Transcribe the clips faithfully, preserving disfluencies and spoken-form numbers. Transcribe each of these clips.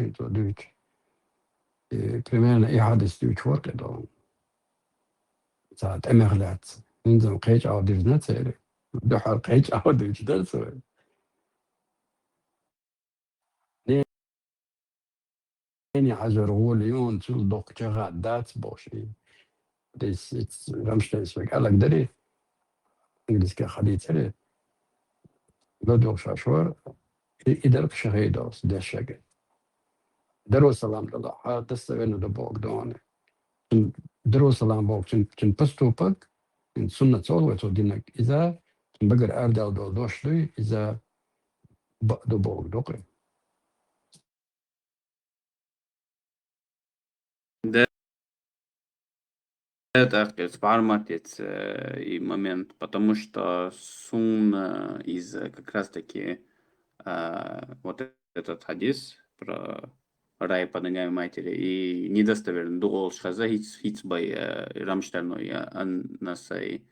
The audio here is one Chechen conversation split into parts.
хӀинца дуьйцу. И примерно и хьадис дуьйцуш вара кхидӀа. Цхьа тӀемех лаьцна. ХӀинца кхечӀа дирзина церан. Дуьхьал кхечӀа дуьйцуш дара цо. Нене хьажар гӀоли юн, цул доккха чагӀа дац бохуш и. Дис, ис Рамштайн вайга аьлларг дарий, английски хьадийцарий. ЛадугӀуш вара, и, и дара шахӀидалц дешшаг. Дару салам дала, хьа достоверно ду боху дона. Дару салам боху, цуьнан, цуьнан поступок, цуьнан суннат ца олу вай цо динарг. Иза, цуьнан багара арадаьлла долу дош дуй, иза бакъ ду боху дукъе. Да, тӀаккха иза парматец, э, и момент, потому что суна иза как раз-таки, а, вот этот хьадис про рай под ногами матери и недостоверно ду олуш хеза, хӀинц, хӀинц бай, э, Рамштайной, э, Аннасай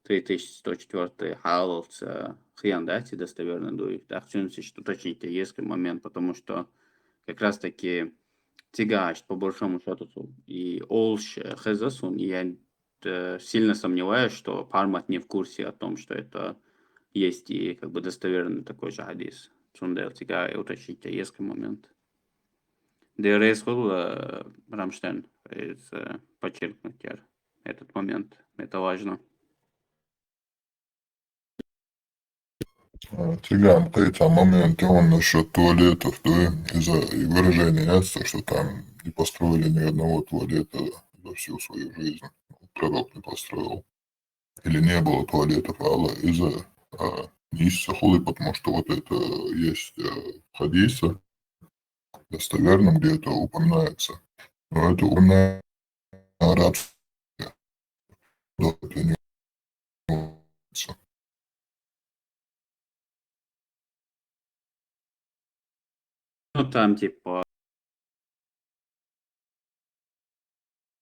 три тысячи сто четвёртый хьалалц, э, хиан дац и достоверно дуй. ТӀаккха цуьнца иштта уточнить еза кхин момент, потому что как раз-таки цигахь иштта по большому счёту цо и олуш, э, хеза суна, и я, э, сильно сомневаюсь, что пармат не в курсе о том, что это есть и как бы достоверный такой же хьадис. Цундела цигахь и уточнить еза кхин момент. Деррес хуьлу, э, Рамштайн, э, подчеркнуть яр этот момент. Это важно. А, цигахь кхин цхьа момент, он насчёт туалетов, да, иза и выражение яц, то, что там не построили ни одного туалета за всю свою жизнь. Пророк не построил. Или не было туалетов, ала иза, а, нийса ца хуьлу, потому что вот это есть, э, в хьадисе, достоверном, где это упоминается. Но это упоминается арабское. Да, это не упоминается. Ну, там, типа,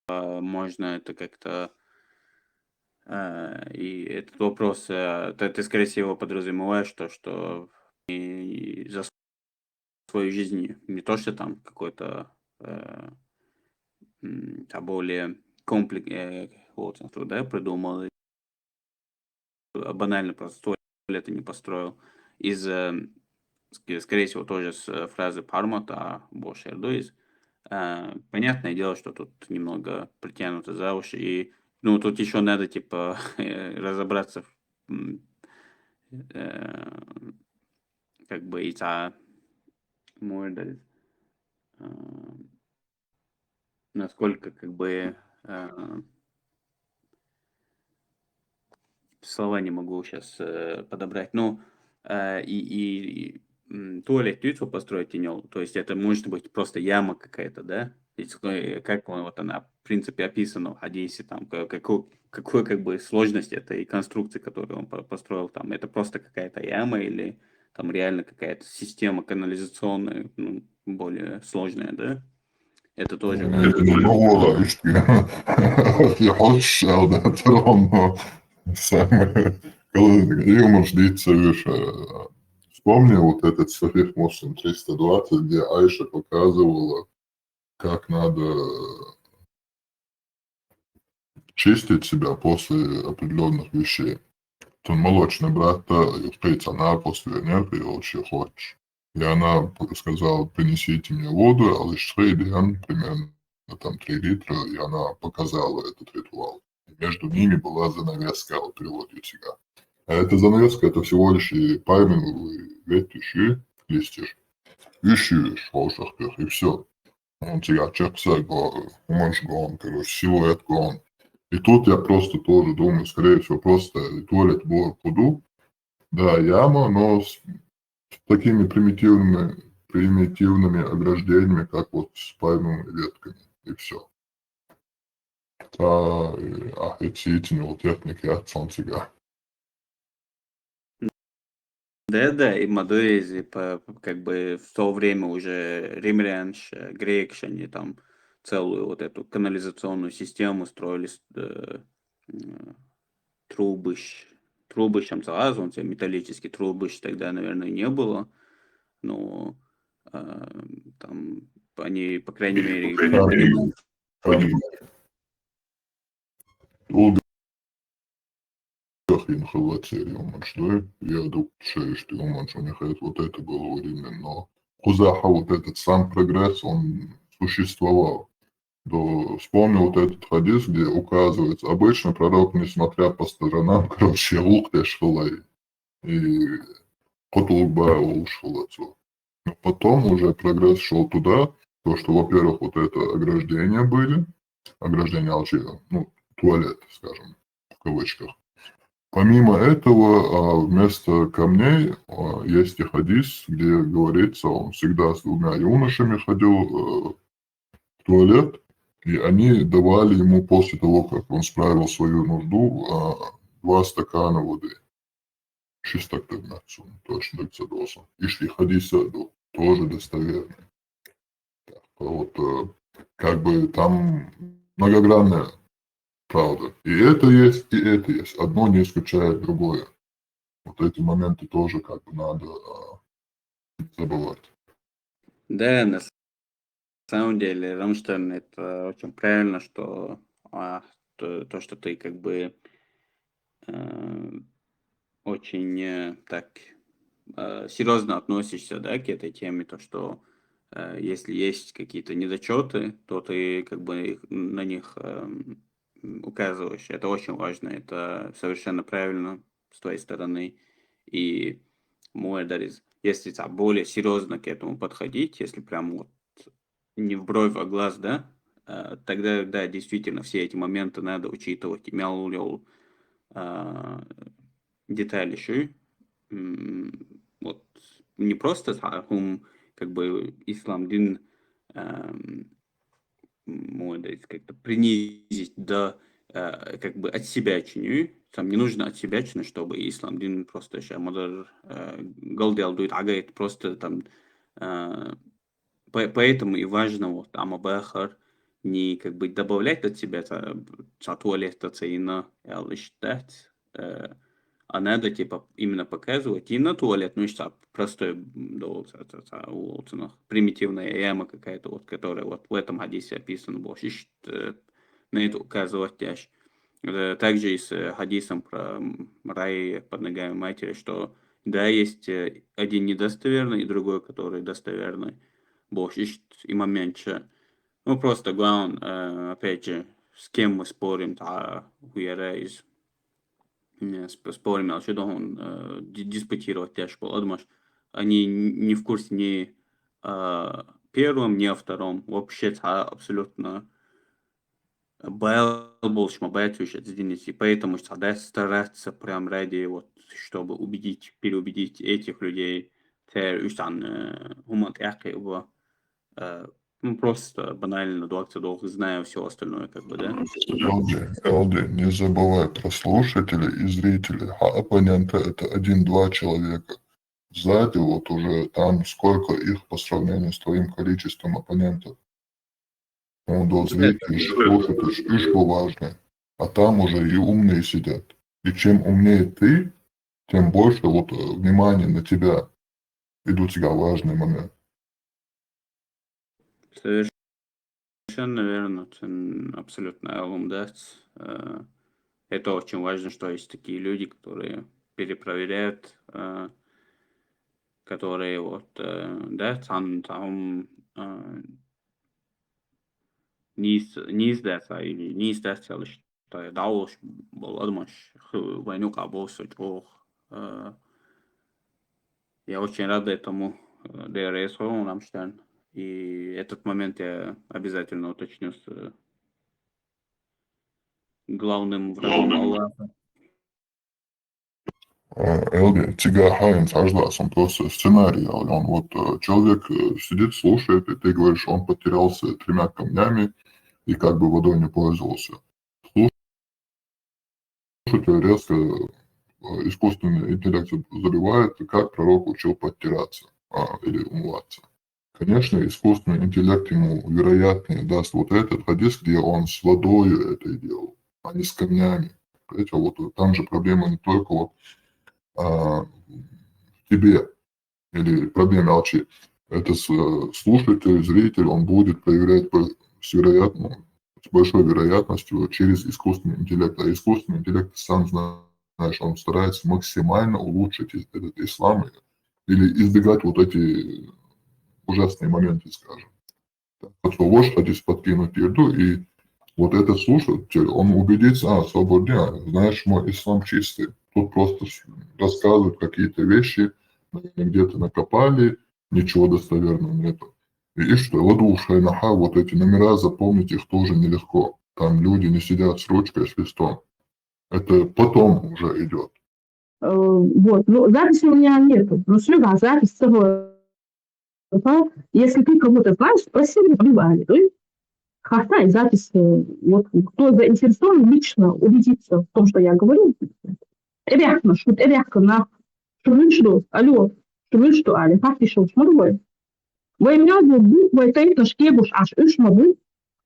а, можно это как-то, а, и этот вопрос, а, ты, ты, скорее всего, подразумеваешь то, что и за свою жизнь не то, что там какой-то, э, м, а более комплекс, э, вот, да, придумал, а банально просто туалеты не построил. Из, э, ск-, скорее всего, тоже с, э, фразы пармата, а, бошердуиз. Э, понятное дело, что тут немного притянуто за уши. И, ну, тут ещё надо, типа, разобраться в, м, э, как бы и та, мой, да, э, насколько, как бы, э, слова не могу сейчас, э, подобрать. Ну, э, и, и, и, м, туалет дуьйцу построить и нёл. То есть это может быть просто яма какая-то, да? Ведь, э, как он, вот она, в принципе, описана в хадисе, там, ка-, какой, какой, как бы, сложность этой конструкции, которую он по-, построил, там, это просто какая-то яма или там реально какая-то система канализационная, ну, более сложная, да? Это тоже. Э, ну, вот, да, видишь, я хочешь, а, да, всё равно самое, и может длиться, видишь, э, вспомни вот этот Сахих Муслим триста двадцать, где Айша показывала, как надо чистить себя после определённых вещей. Там молочный брат, да, и в принципе она после энергии вообще хочешь. И она п-, сказала: «Принесите мне воду», а лишь шесть, примерно там три литра, и она показала этот ритуал. И между ними была занавеска, вот перевод Ютига. А эта занавеска — это всего лишь и пальмовые ветви, листья, и шиш, и всё. Он тебя чекса го-, хумаш гон, короче, силуэт гон. И тут я просто тоже думаю, скорее всего, просто туалет был в пруду. Да, яма, но с, с такими примитивными, примитивными ограждениями, как вот с пальмовыми ветками. И всё. Та, э, а, эти, эти, ну, вот, техника, я, солнцега. Да, да, и ма дуй иза, по, как бы в то время уже римлянаш, э, грекаш, они там целую вот эту канализационную систему строили, с-, э, м, трубыш, трубыш там целазон, те металлические трубыш тогда, наверное, не было. Но, Э, там они, по крайней мере, Там, там, Улгах ин хилла церий уманш дуй, я дук шеришти уманш у них это, вот это было у римлян, но кхузахьа вот этот сам прогресс, он существовал. Да, вспомнил вот этот хадис, где указывается, обычно пророк, несмотря по сторонам, короче, лук тешхалай и кутулба ушхалацу. Но потом уже прогресс шел туда, то, что, во-первых, вот это ограждения были, ограждения алчи, ну, туалет, скажем, в кавычках. Помимо этого, а, вместо камней, а, есть и хадис, где говорится, он всегда с двумя юношами ходил, э, в туалет, и они давали ему после того, как он справил свою нужду, а, два стакана воды. Ши стакан, точно, так задолжен. Ишти хадиса, ну, тоже достоверный. Так, а вот, э, как бы там многогранная правда. И это есть, и это есть. Одно не исключает другое. Вот эти моменты тоже как бы надо, а, не забывать. Да, на самом деле, Рамштайн, это очень правильно, что, а, то, то, что ты как бы, э, очень, э, так, э, серьезно относишься, да, к этой теме, то, что, э, если есть какие-то недочеты, то ты как бы их, на них, эм, м, указываешь. Это очень важно, это совершенно правильно с твоей стороны. И мой адрес, если так более серьезно к этому подходить, если прям вот не в бровь, а в глаз, да, э, тогда, да, действительно, все эти моменты надо учитывать. И мялул, а, детали ещё. М, вот не просто с-, а, ум, как бы ислам дин, эм, м, мой, да, как-то принизить до, э, как бы от себя чиню. Там не нужно от себя чинить, чтобы ислам дин просто ща мадар, э, галдял дует, агает просто там, э, по-, поэтому и важно вот ама бахар не как бы добавлять от себя та, та туалет, та цейна, я лишь дать, э, а надо типа именно показывать. И на туалет, ну, что простой, м, да, вот, это, это, вот, ну, примитивная яма какая-то, вот, которая вот в этом хадисе описана была. Ищет, э, на это указывать дальше. Э, также и с, э, хадисом про, м, рай под ногами матери, что да, есть, э, один недостоверный и другой, который достоверный. Больше ищет и моментше. Ну, просто главное, э, опять же, с кем мы спорим, та хуяра из, э, сп-, спорим, а что он, э, ди-, диспутировать тяжко, потому что они н-, не в курсе ни о первом, ни о втором. Вообще, та абсолютно байбулш ма байтуш это, извините. И поэтому что да, стараться прям ради вот, чтобы убедить, переубедить этих людей, те уж там, э, хуман тяхи его, э, ну, просто банально дуакца долг, зная всё остальное, как бы, да. Элди, Элди, не забывай про слушателей и зрителей. А оппоненты — это один-два человека. Сзади вот уже там сколько их по сравнению с твоим количеством оппонентов. Он до зрителей слушатель, уж поважный. А там уже и умные сидят. И чем умнее ты, тем больше вот, э, внимания на тебя идут всегда важный момент. Совершенно верно, ты абсолютно алумдат. Э, это очень важно, что есть такие люди, которые перепроверяют, э, которые вот, э, да, там, там, э, низ, низ дата или низ дата лишь, да, да, уж был, а думаешь, ху-, войну кабо суть ох, э, я очень рад этому, э, Д Р С, Рамштайн. И этот момент я обязательно уточню с, э, главным врагом Аллаха. Э, Элди, тига хайм саждас, он просто сценарий, а он вот, э, человек, э, сидит, слушает, и ты говоришь, он потерялся тремя камнями и как бы водой не пользовался. Слушатель резко, э, искусственный интеллект заболевает, как пророк учил подтираться, а, или умываться. Конечно, искусственный интеллект ему вероятнее даст вот этот хадис, где он с водою это и делал, а не с камнями. Понимаете, вот там же проблема не только вот, а, в тебе, или проблема алчи. это с- слушатель, зритель, он будет проверять по- с вероятно- с большой вероятностью через искусственный интеллект. А искусственный интеллект, сам знаешь, он старается максимально улучшить этот ислам или избегать вот эти ужасные моменты, скажем. Потому что вот хотите подкинуть еду, и вот этот слушатель, он убедится, а, свободнее, знаешь, мой ислам чистый. Тут просто рассказывают какие-то вещи, где-то накопали, ничего достоверного нету. И что, вот уж, вот эти номера запомнить, их тоже нелегко. Там люди не сидят с ручкой, с листом. Это потом уже идет. Э, Вот, ну, записи у меня нету. Ну, Серега, запись с того, если ты кого-то знаешь, спроси, не забывали, да? Хватай запись, э, вот кто заинтересован лично убедиться в том, что я говорю. Эбяхна, шут эбяхна, шулюшду, алло, шулюшду, али, как ты шел, шмурвой? Вай мёду, бук, вай тайт, наш кебуш, аш, уш, мабу.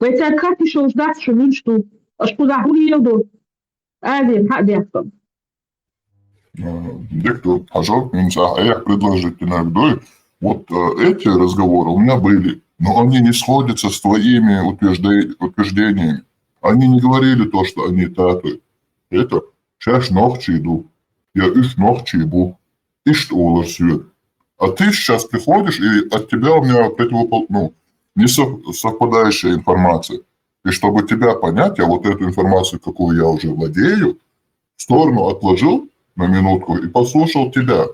Вай тайт, как ты шел, ждать, шулюшду, аш, куда хули, елду. Али, как эбяхна. Э, Виктор, пожалуйста, нельзя, а я предложить иногда. Вот э, эти разговоры у меня были, но они не сходятся с твоими утвержде- утверждениями. Они не говорили то, что они татлы. Это сейчас ногчий иду. Я иш ногчий бу. Ишт улар свет. А ты сейчас приходишь, и от тебя у меня противопол... ну, не сов- совпадающая информация. И чтобы тебя понять, я вот эту информацию, какую я уже владею, в сторону отложил на минутку и послушал тебя.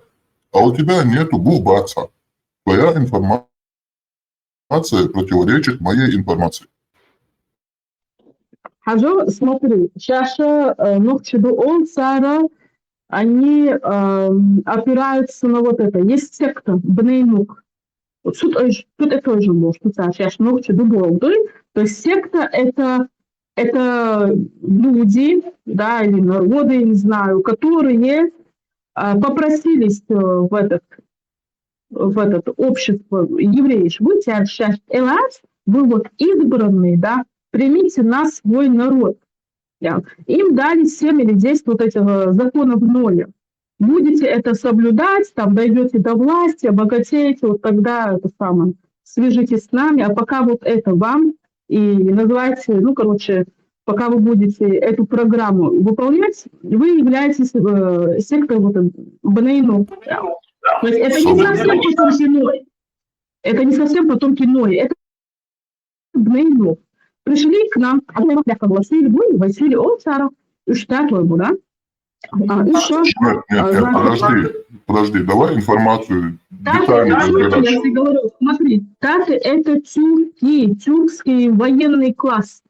А у тебя нету бубаца. Твоя информация противоречит моей информации. Хажо, смотри, чаша, э, ногчиду ол сара, они эм, опираются на вот это. Есть секта, Бнейнук. Вот тут, э, тут это тоже было, что сара, чаша ногчиду болды. То есть секта это, это люди, да, или народы, я не знаю, которые а, попросились э, в этот в этот общество евреев, вы сейчас элас, вы вот избранный, да, примите нас в свой народ. Да. Им дали семь или десять вот этих э, законов Ноя. Будете это соблюдать, там дойдете до власти, обогатеете, вот тогда это самое, свяжитесь с нами, а пока вот это вам, и называйте, ну, короче, пока вы будете эту программу выполнять, вы являетесь э, сектой вот Бнейнук. То есть это не совсем потомки Ноя. Это не совсем потомки Ноя. Это Бнейнук. Пришли к нам, а мы как голосили, вы, Василий Олсара, уж такой был, да? А, и что? Нет, нет, нет, подожди, подожди, давай информацию Да, детально я, разбирать. Я тебе говорю, смотри, Таты это тюрки, тюркский военный класс,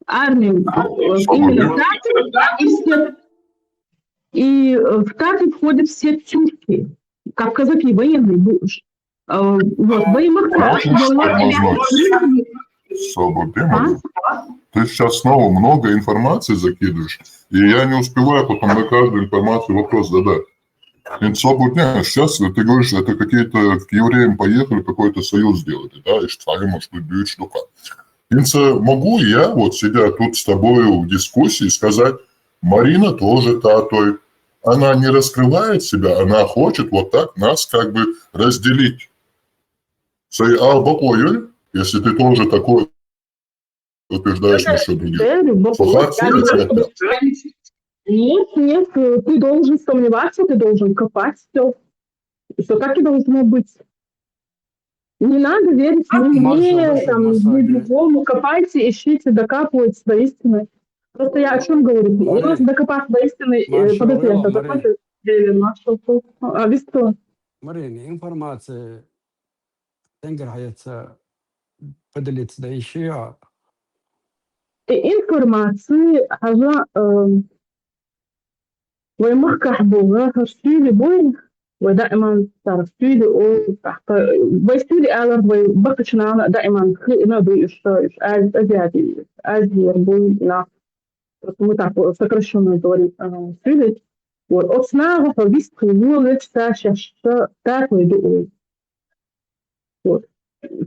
армия, вот, именно Таты, и, все- и э, в Таты входят все тюрки, как казаки военные будешь. Э, Вот, военных Очень сложно. Собор, ты, ты сейчас снова много информации закидываешь, и я не успеваю потом на каждую информацию вопрос задать. Инсобутня, сейчас ты говоришь, это какие-то к евреям поехали, какой-то союз сделали, да, и что, может быть, будет штука. Инса, могу я, вот сидя тут с тобой в дискуссии, сказать, Марина тоже татой. Она не раскрывает себя, она хочет вот так нас как бы разделить. Сай алба коюль, если ты тоже такой утверждаешь насчет других. Фахат, Нет, нет, э, ты должен сомневаться, ты должен копать все. Все так и должно быть. Не надо верить ни мне, там, ни другому. Копайте, ищите, докапывайтесь до истины. Просто я о чем говорю? У нас докопаться до истины, э, подожди, это закончится. А, висту. Марина, информация, тенгер хаяца поделиться да еще. И информации, хажа, эм, вай махках бога, хашили бой, вай даиман тарсили, о, тахта, вай сили алар, вай бахачнана, даиман хли ина ду ишта, иш, аз, азиади, азиар бой на. Просто мы так э, сокращенно говорим, э, сили. Вот, от снага, по висту, вулы, ста, ша, ша, так, вай ду, о. Вот.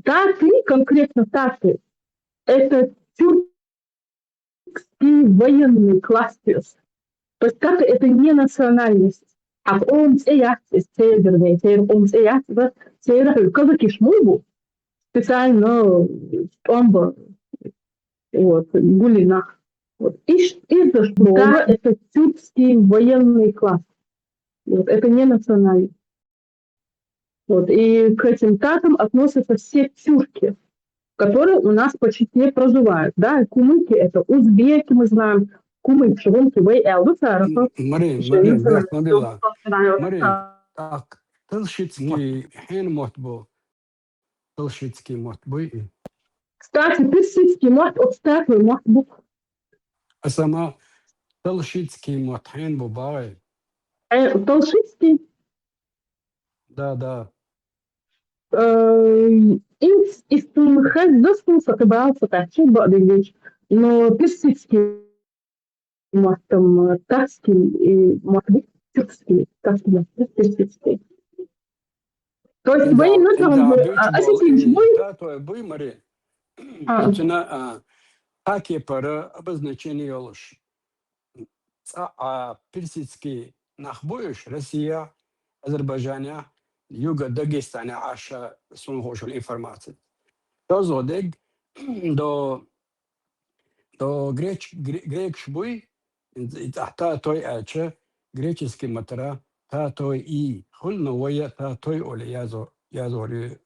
Таты, конкретно Таты, это тюркский военный класс. То есть Таты это не национальность. Хьа къоман цӀе яц, из церан, церан къоман цӀе яц, церан хьуьлла казакиш муй бу, специально тӀом ба, вот, гулина. Вот. Иш, иза школа, это тюркский военный класс. Вот. Это не национальный. Вот. И к этим татам относятся все тюрки, которые у нас почти не проживают. Да, и кумыки — это узбеки, мы знаем, кумык, шугумки, вай элдусарафа. Мари, Мари, Мари, Мари, так, тылшицкий хен мот бу. Тылшицкий мотт буй и? Кстати, персидский мотт, отстафий мотт бу. А сама тылшицкий мотт хен бу багай? Э, тылшицкий? Да, да. Э, ин истин хез дастун сакыбал сакачи бадыгыч. Но персидский маттам, э, татский, э, мат бу, тюркский, татский мат бу, персидский. То есть вай, ну, там, а, осетинский буй? Татой буй, Мари. А. Ицуна, а, таки пара обозначение йолуш. Ца-, а, персидский нах буй уж Россия, Азербайджаня, Юга Дагестане аша сун хошул информация. Тозо дег, до До греч-, гре-, грекаш буй, и, и та-, татой аьлча, греческий матара татой и хуьлу, но вай татой оли язо-, язор ю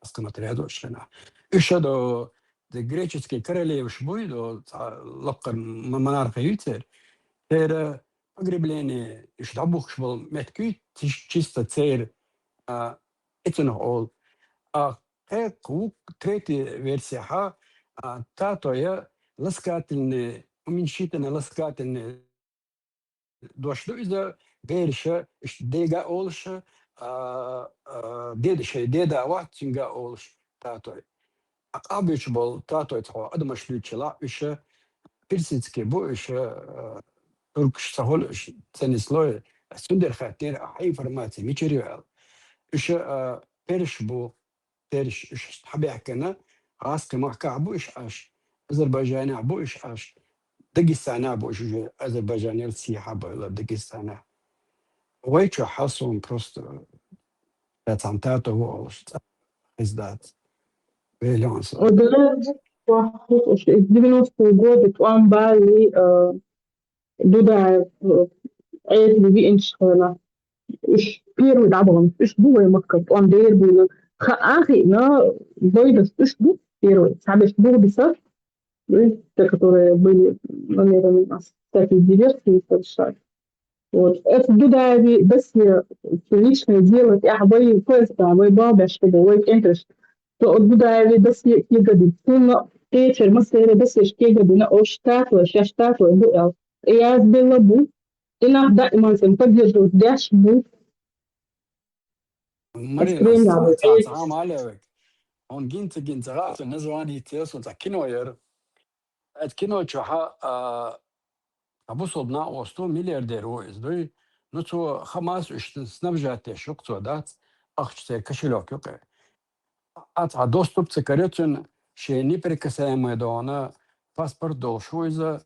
аска матара язо шена. Уьш до, де греческий королеваш буй, до ца-, лаккхар м-, монархи ю цер. Цера погребление, уьш дӀабухкаш болу меттиг ю, чис-, чисто цер, а, эцунах олу. А кхекх ву третья версияхьа, а, татоя ласкательный, уменьшительно ласкательный дош ду иза, бераша, иштта дега олуша, а, а, деда шай, деда вац, цуьнга олуш татой. А къабуьйчу болу татой цхьа адамаш луьйчила, уьша персидский бу, уьша, а, туркаш ца хуьлу, уьш ца нислой, цундела хаьттинера, а, информация мичара ю аьлла. Уьша, а, перш бу, перш уьш хьабаьхкина, гӀаскхи махкахь бу уьш Ӏаш, Азербайджанехь бу уьш Ӏаш, Дагестанехь бу уьш уже, Азербайджанера сехьа байла Дагестанехь. Вай чохь хьал суна просто, я цхьана тато ву олуш, цӀа хеза дац. Вейлон со. Ой, да, уж девяностые годы тӀом балли, э, Дудаев, э, Ӏедали виъначу хенахь, уьш первый дӀабаханчу, уьш бу вай махкара тӀом дера буйла. Хаа а хиъна, бойдаш уьш бу первый. Цхьаберш буха биса, э, те, которые были намерены у нас всякие диверсии совершать. Вот. Эцу Дудаеве досье, личное дело тӀехь вай поезда, вай балбеш хӀума, вай кӀентарш. Со оцу Дудаеве досье кегадина. Цунна кхечара массеран досьеш кегадина, ош татой, шаьш татой бу аьлла. И язбелла бу. И нах даиман цунна поддерживать деш бу. Марина, цхьа, цхьа, цхьа хӀума алий вайга. Хьуна гин ца гин ца хаьа, цуьнан название ца йо суна, цхьа кино яра. Оцу кино чохь, а, цхьа бусалба накъосто миллиардер ву иза дуй. Ну, цо Хамас уьш снабжать деш ю-кх цо дац, ахча церан кошелёк юкъе. А цхьа доступ ца карайо цуьнан, шен неприкасаемый догӀана паспорт долуш ву иза.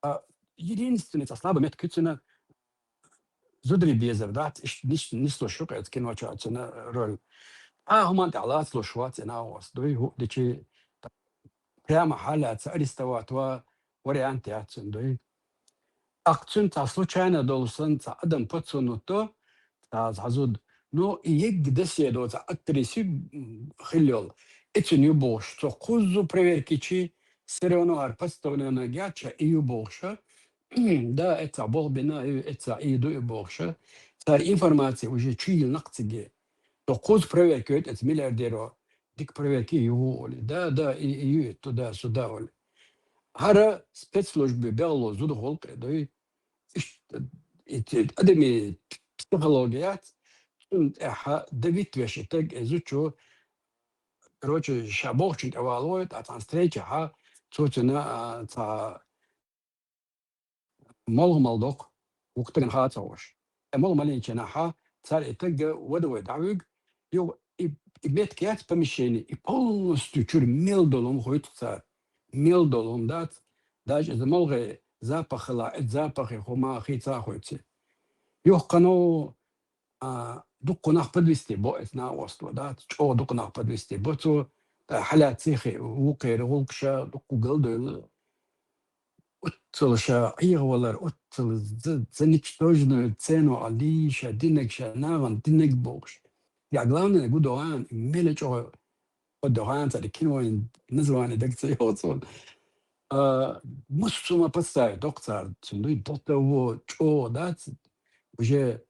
А, единственный цхьа слабый меттиг ю цуьнан, зударий безар дац, иштта нис-, нислуш ю-кх оцу кино чохь цуьнан роль. А хӀуманна тӀехь лацалуш вац и накъост дуй, хӀуъа дичи, прямо хьалаьцна арестовать ван вариант яц цуьнан дуй. ТӀаккха цуьнан цхьа случайно долуш санна цхьа адам подсунуто, цхьа, цхьа зуда. Ну, и егга досье ду цхьа актриса ю, м, хилла йолу. И цуьнан ю бохуш, цо кхуззу проверка йичи, всё равно хӀара подставной яц ша, и ю бохуша. Да, эццахь болх бина, и эццахь и ду и бохуша. Цара информация уже чу йиллина-кх цига. Цо кхуззу проверка йойту эцу миллиардеро. Дика проверка ю олий. Да, да, и, и ю туда-сюда олий. ХӀара спецслужбе бегӀло зуда гӀуллакх а дуй. Иштта, и, и, адамийн психология яц, цунна тӀехь давить веш и таг, и зудчо, короче, ша бохучун тӀе валавой, ткъа цхьана встречехь, цо цуьнан, а, цхьа молха мала доккху, вукху тагана хаа ца хууш. Э, молха малийначу хенахь, цара и таг вада вай дӀавуьгу, юха и, и меттиг яц помещение, и полностью чуьра мел долу хӀума хуьйцу цара. Мел долу хӀума дац, даже иза молхе запах хила, и запахе хӀума хийца а хуьйцу. Юхкъано, а, дуккха нах подвести бо эт на оство, да, чо дуккха нах подвести бо цо, та халя цехи, вукхера гулкша дуккха галдойл. Уццалша, айгъвалар, уццал за, за ничтожную цену алиша, динагша, нагъан динаг богш. Я главное, гудоан, меле чо О доганца ди киноин название дагца йоцун. А, муссума пассай докцар цундуй дотово чо дац. Уже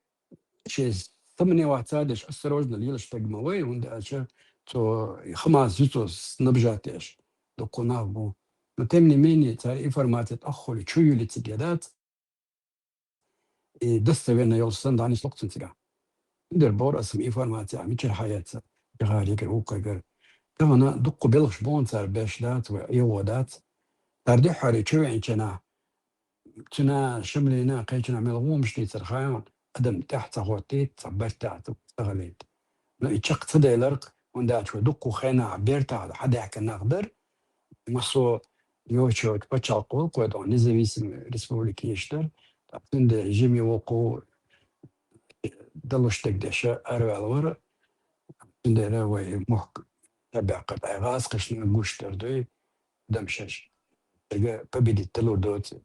через сомневаться деш осторожно лилаш тагмавай, унда ача цо хамас юцо снабжатеш. Докунав бу. Но тем не менее, цар информация тахоли чуюли цигедац. И достоверно йолсан данис локцун цига. Дер бор асм информация, мичер хаяца, бигар егер укагар. Тавана дукку белгш бон цар беш дац, ва ио дац. Тар ди хари чуен чена. Цуна шамлина кайчена мел гумш ди цар хаyon. Адам тахца хоти, ца барта, ца галит. Но и чак ца дейларк, унда чу дукку хена берта, хада хаканах дар. Масо йочо пачал кул, куэдон независимый республики ештер. Тунде жими воку далуштек деша арвалвар. Тунде равай мохк табяка тайгас кышны гуштер дуй. Дамшаш. Тега победить талур доци.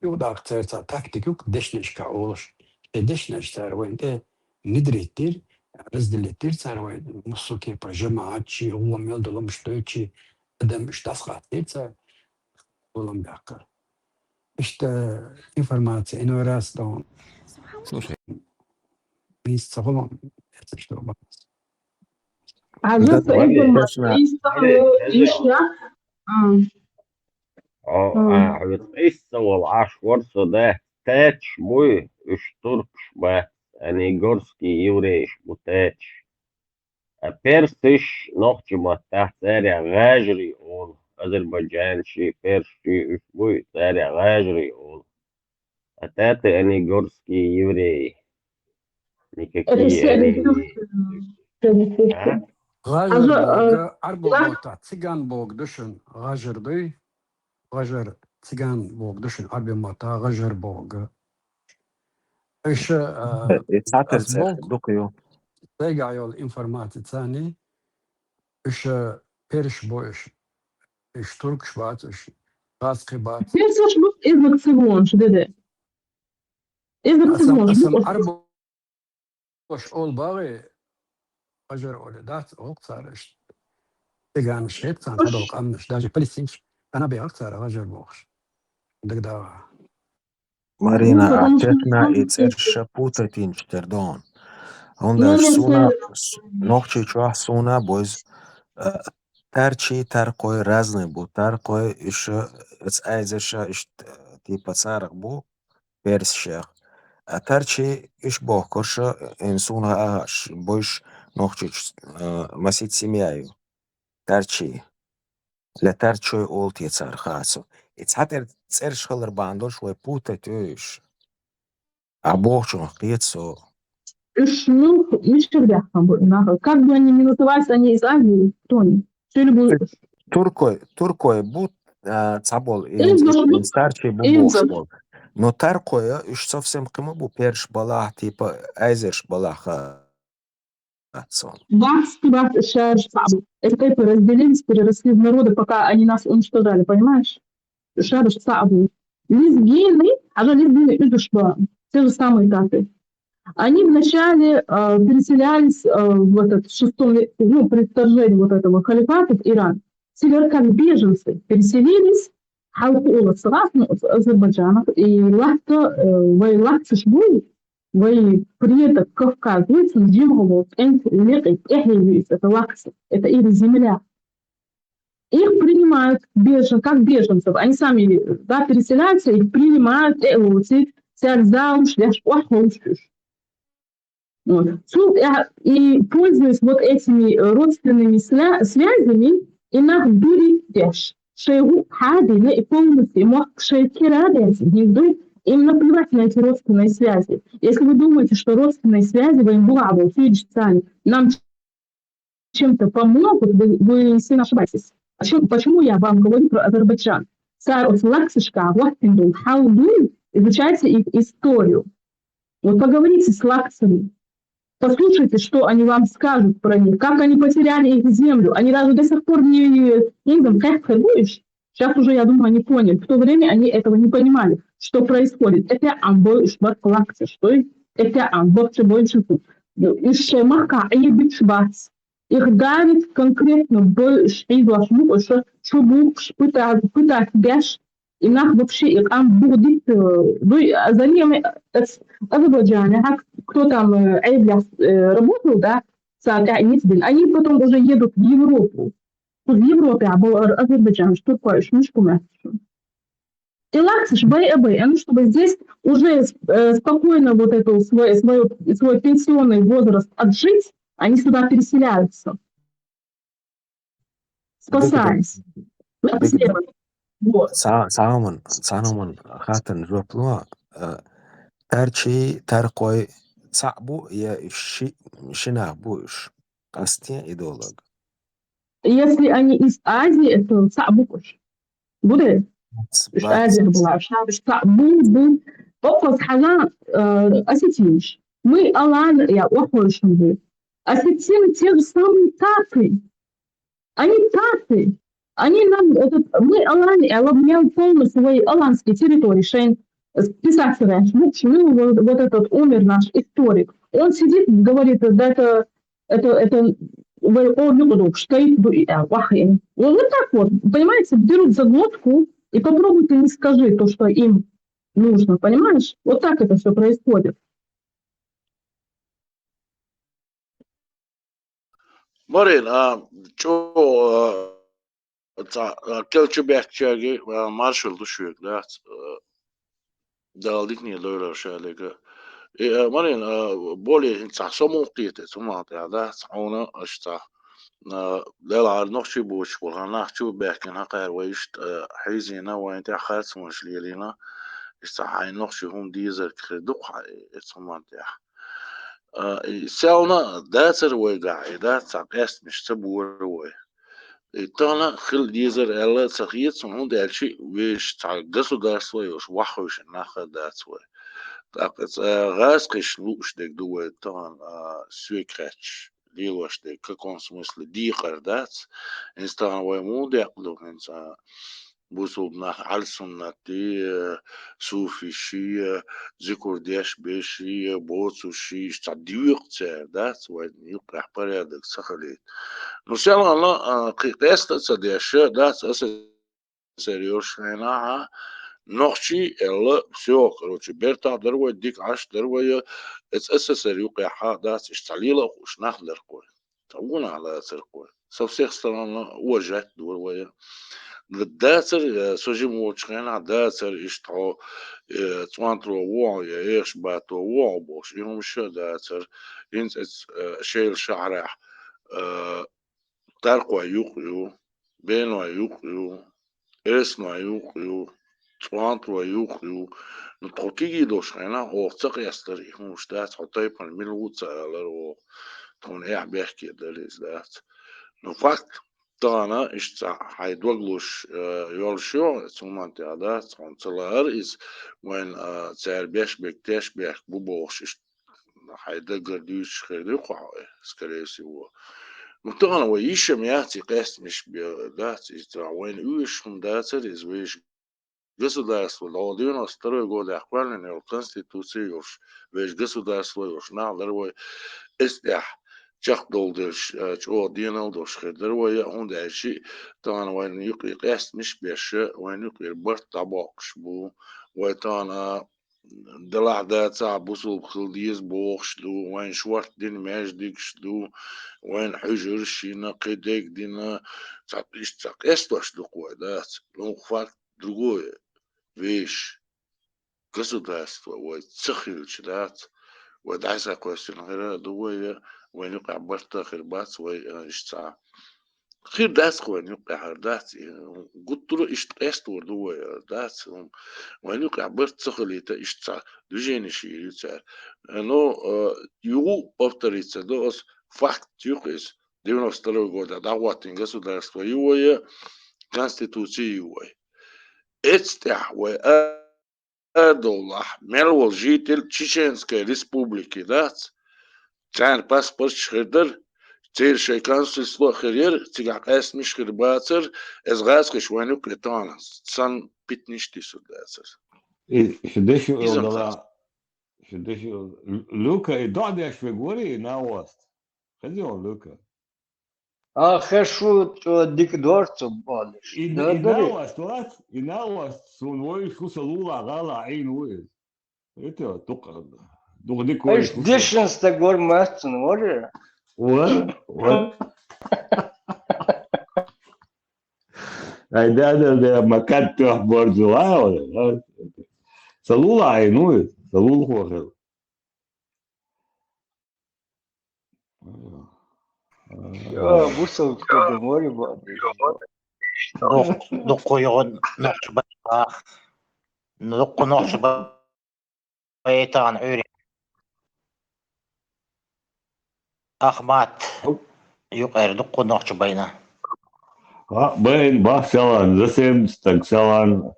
Югдах церца тактик юк дешнешка олш. Те дешнеш цар войнте внедрить тир, разделить тир цар войн. Мусуке по жамаат чи, улам мел долом штойчи, адам штас хатир цар. Улам бяка. Ишта информация, иной раз дон. Слушай. Месяца голом, это что, А Да, зато давай, информация точно. Есть, Давай, есть, давай. Да. А. О, М. а, вот Иса вол аш ворсо да, тач буй, уж туркш ба, а не горский еврейш бу тач. А персиш нохчи маттах царя гажри ол, азербайджанши, персши уж буй, царя гажри ол. А таты они горские евреи. Никакие Это они не... Средневековье. А? Гажр А за, бога, э, арбо гаж- бота, цыган бог душин, гажр дуй, гажр цыган бог душин, арбо мота, гажр бога. Эш, э, Э, э, цатыр аз цех, бог, дукъ ю. Сайга йол информация цани, эш, э, перш бо эш, эш туркш бац, эш гасхи бац. Персиш бу эзик цигун, шу деде. Эзик Асан, цигун, шу асан бу арбо Ош ол баги ажар оли дац ол цар иш. Теган шет сан Ош. Хадол камныш, даже палестинш, ана бе ак цар ажар бохш. Дагдава. Марина, Ну, потому что Артешна и Церша путать инчтердон. Он Ну, даже ну, суна, это с-, нохчи чуа суна, бойз, э, тарчи, таркой, разный бу, таркой, ещё, эц айзеша, иш, э, типа царах бу, персшех. А тарчи иш бохкорша, эн суна аш, бойш нохчич, э, масит семьяю. Тарчи. Ля тарчой олти цар хасу. И цатер церш халар бандош вай путать уйш. А бохчун хецо. Уж, ну, мичердяхам бу, нахал. Как бы они ни назывались, они из Азии, кто они? Что ли будут? Туркой, туркой бут, а, цабол, Им ин, зашли. Ин старчий бу Им бохш зашли. Бол. Но таркой, уж совсем кымы бу перш балах, типа, айзерш балах, а, цон. Бахс, бахс, шарш, саб. Это как бы разделились, переросли в народы, пока они нас уничтожали, понимаешь? Шарш, саб. Лезгины, а же лезгины, уж ба. Те же самые таты. Они вначале, э, переселялись, э, в этот шестом ве-, ну, при вторжении вот этого халифата в Иран. Север как беженцы переселились, халкы улы сразу, ну, с азербайджанов, и лахта, э, вай лахта шбуй, вай предок кавказец, джимгово, энт, леки, эхи, это лахта, это их земля. Их принимают бежен-, как беженцев. Они сами, да, переселяются, их принимают, э, вот, и сяр замуж, я ж, ох, ох, ох. Вот. Цу-, э, и пользуясь вот этими, э, родственными сля-, связями, и нах дури деш. Шейгу хадине и полностью мог шейкера деш, не дуй, им наплевать на эти родственные связи. Если вы думаете, что родственные связи, вы им была, вот, видите, сами, нам чем-то помогут, вы, вы сильно ошибаетесь. Почему, почему я вам говорю про Азербайджан? Цар от лаксишка, вот, хал дуй, изучайте их историю. Вот поговорите с лакцами. Послушайте, что они вам скажут про них, как они потеряли их землю. Они даже до сих пор не, не там, как будешь. Сейчас уже, я думаю, они поняли. В то время они этого не понимали, что происходит. Это амбой шварк лакци, что это амбой больше. Ишемака, они битшбац. Их дарит конкретно бой швидла шмук, что чубук, шпыта, пыта, гаш, и нах вообще, и там будет, э, ну, и, а за ними, э, с-, азербайджане, а кто там, э, Эйбля, э, работал, да, са-, да, не знаю, они потом уже едут в Европу. В Европе, а был Ар-, Азербайджан, что такое, что мышку мясо. И лаксиш, бэй, э, бэй, а ну, чтобы здесь уже, э, спокойно вот эту свой, свой, свой пенсионный возраст отжить, они сюда переселяются. Спасаясь. Вот. Са-, сагӀа хӀуман, сагӀа хӀуман хаттарна жоп лу, э, тарчий, таркхой цхьаъ бу, я ши-, ши нах бу уж? Къастен идолаг. Если они из Азии, это цхьаъ бу уж. Бу де? Уж Азия была, уж цхьаъ бу, бу. Оккхаз хьажа, э, осетинаш. Мы алан, я, охойшан бу. Осетины те же самые таты. Они таты. Они нам, этот, мы алан, я, обнял полностью свои аланские территории, шейн, э, писать, в общем, ну, вот, вот этот умер наш историк. Он сидит, говорит, да, это, это, это, вы, о, ну, буду, стоит, ду-, э, вахин. Вот, вот так вот, понимаете, берут за глотку и попробуй ты не скажи то, что им нужно, понимаешь? Вот так это все происходит. Марин, а, чо, а, ца-, а, келчу бехчаги, а, маршал ду шуег, да, а, Дала дикне дойла шалега. И, а, Марин, а, более хин ца сомон кхиете, суман тя, да, ца она, аш ца, а, Дала ар нохчи буч, кулхан нахчу бехкен хакар вайшт, а, хизина, вайн тя харц муш лилина, иш ца хай нохчи хум дизер кхи дух хай, и суман тя. А, и селна дацар вайга, и да, ца къест миш ца бур вай. И тана хил дизер элла ца хиет, сон хун дальчи веш ца государство ёш, вахуш нахар дац вай. Так, ца газ киш луш дег ду вай тан, а, свекач, лилош дег, в каком смысле, дикъар дац. Инстан вай му дяк ду, хин ца бусулб нах аль-суннати, э, суфиши, э, зикур деш беши, э, боцуши, ишта дивикъ цер, да, ц-, вай юкъяхь порядок сахалит. Ну, селана, а, кхи-, къеста ца деш, да, ц-, аса серьёз шайна, а, нохчи, элла, всё, короче, бертах дарвай, дик аш дарвай, э, эц-, аса сер юкъяхьа, да, ц-, ишта лила хуш нах даркъой. Ца гунагь дацар кхой. Со всех сторон уважать дур вай. Д-, дацар, э, со жим волчу хенахь дацар иштта хьо, э, цӀонтаро вогӀу я эхаш бато вогӀу бохуш, и хӀума ша дацар. ХӀинца эц, э, шайла шахьарахь, э, таркхой юкъ ю, беной юкъ ю, эсной юкъ ю, цӀонтарой юкъ ю. Ну, тхо киги долуш хенахь, оха ца къестара, и хӀумаш дац, хьо тайпана мила ву ца алара оха, тхуна эхь бехке дара иза дац. Ну, факт, тахана иштта хьайн дог луш, э, йолуш йогӀу, цу моментехь дац, хьуна ца лаара иза, вайн, а, цара беш бек, теш бехк бу бохуш, иштта хьайн даггара дуьйцуш хир ду кху хьо, э, скорее всего. Ну, тахана вай йиш-м яц и къестамаш бе-, дац, иза вайна оьшуш хӀума дацара, иза вайша государство, дӀо девяносто второй годехь кхоьллина йолу конституция йолуш, вайша государство йолуш нах дара вай, эс тӀехь чекхдолу дерш, а, чӀогӀа денал долуш хир дара вай, хӀунда аьлча тахана вайна юкъе къестамаш беш, вайна юкъера барт дӀабоккхуш бу, вай тахана делахь дацахь бусулба хила деза бохуш ду, вайн шорта дина маьждигаш ду, вайн хьуьжарш йина, кхидерг дина, ца, иштта ца къестош ду-кх вай, дац. Ну, факт другое. Веш государство вай ца хилча, дац. Вай дӀасакхоьссина хир а ду вай, вайн юкъахь барт а хир бац вай, а, иштта ца. Хир дац-кх вайн юккъехь, хӀара дац, и, гуттара а иштта къестор ду вай, хӀара дац, хӀума. Вайн юккъехь барт ца хилийта, иштта цхьа движенеш йийр ю цара. Но, э, юху повториться до ас, факт ю-кх иза. Девяносто второй года дӀахӀоттийна государство ю вай, конституция ю вай. Эццахь вай а Ардовлахь, мел волу житель Чеченской Республики дац, царна паспорташ хир дара, церан шайн консульство а хир яра, цигахь къаьстамаш хир бацара, иза гӀазкхаша вайн юккъе тахана санна питанаш тисур дацара. И шу деши Иза олдала, шу деши ол-, Лю-, Люка и доӀа деш вега вари, и Навост. Хези он Люка. А, хеш ву, чӀо дика дора цо бохуш. И, Да, и дари. Навост вац, и Навост, суна вуй, шу сан лулахь гӀала Ӏийна ву иза. Иту, дукха, дукха дика вуй, Эш шу сан. Дешан стаг вара массана, вара? Вара, вара. Ай, да, да, да, ма кад тох борзу, а, вара, а. Сан лулахь Ӏийна ву иза, сан лулахь ву хила. Йо, бусалба стаг вара боху. Дукха, дукха йогӀун нохча бай-, дукха нохча байтан Ӏуьйре. Ахмат юкъера дукха нохча байна. А, байна, бах, селан, за семь стаг селан.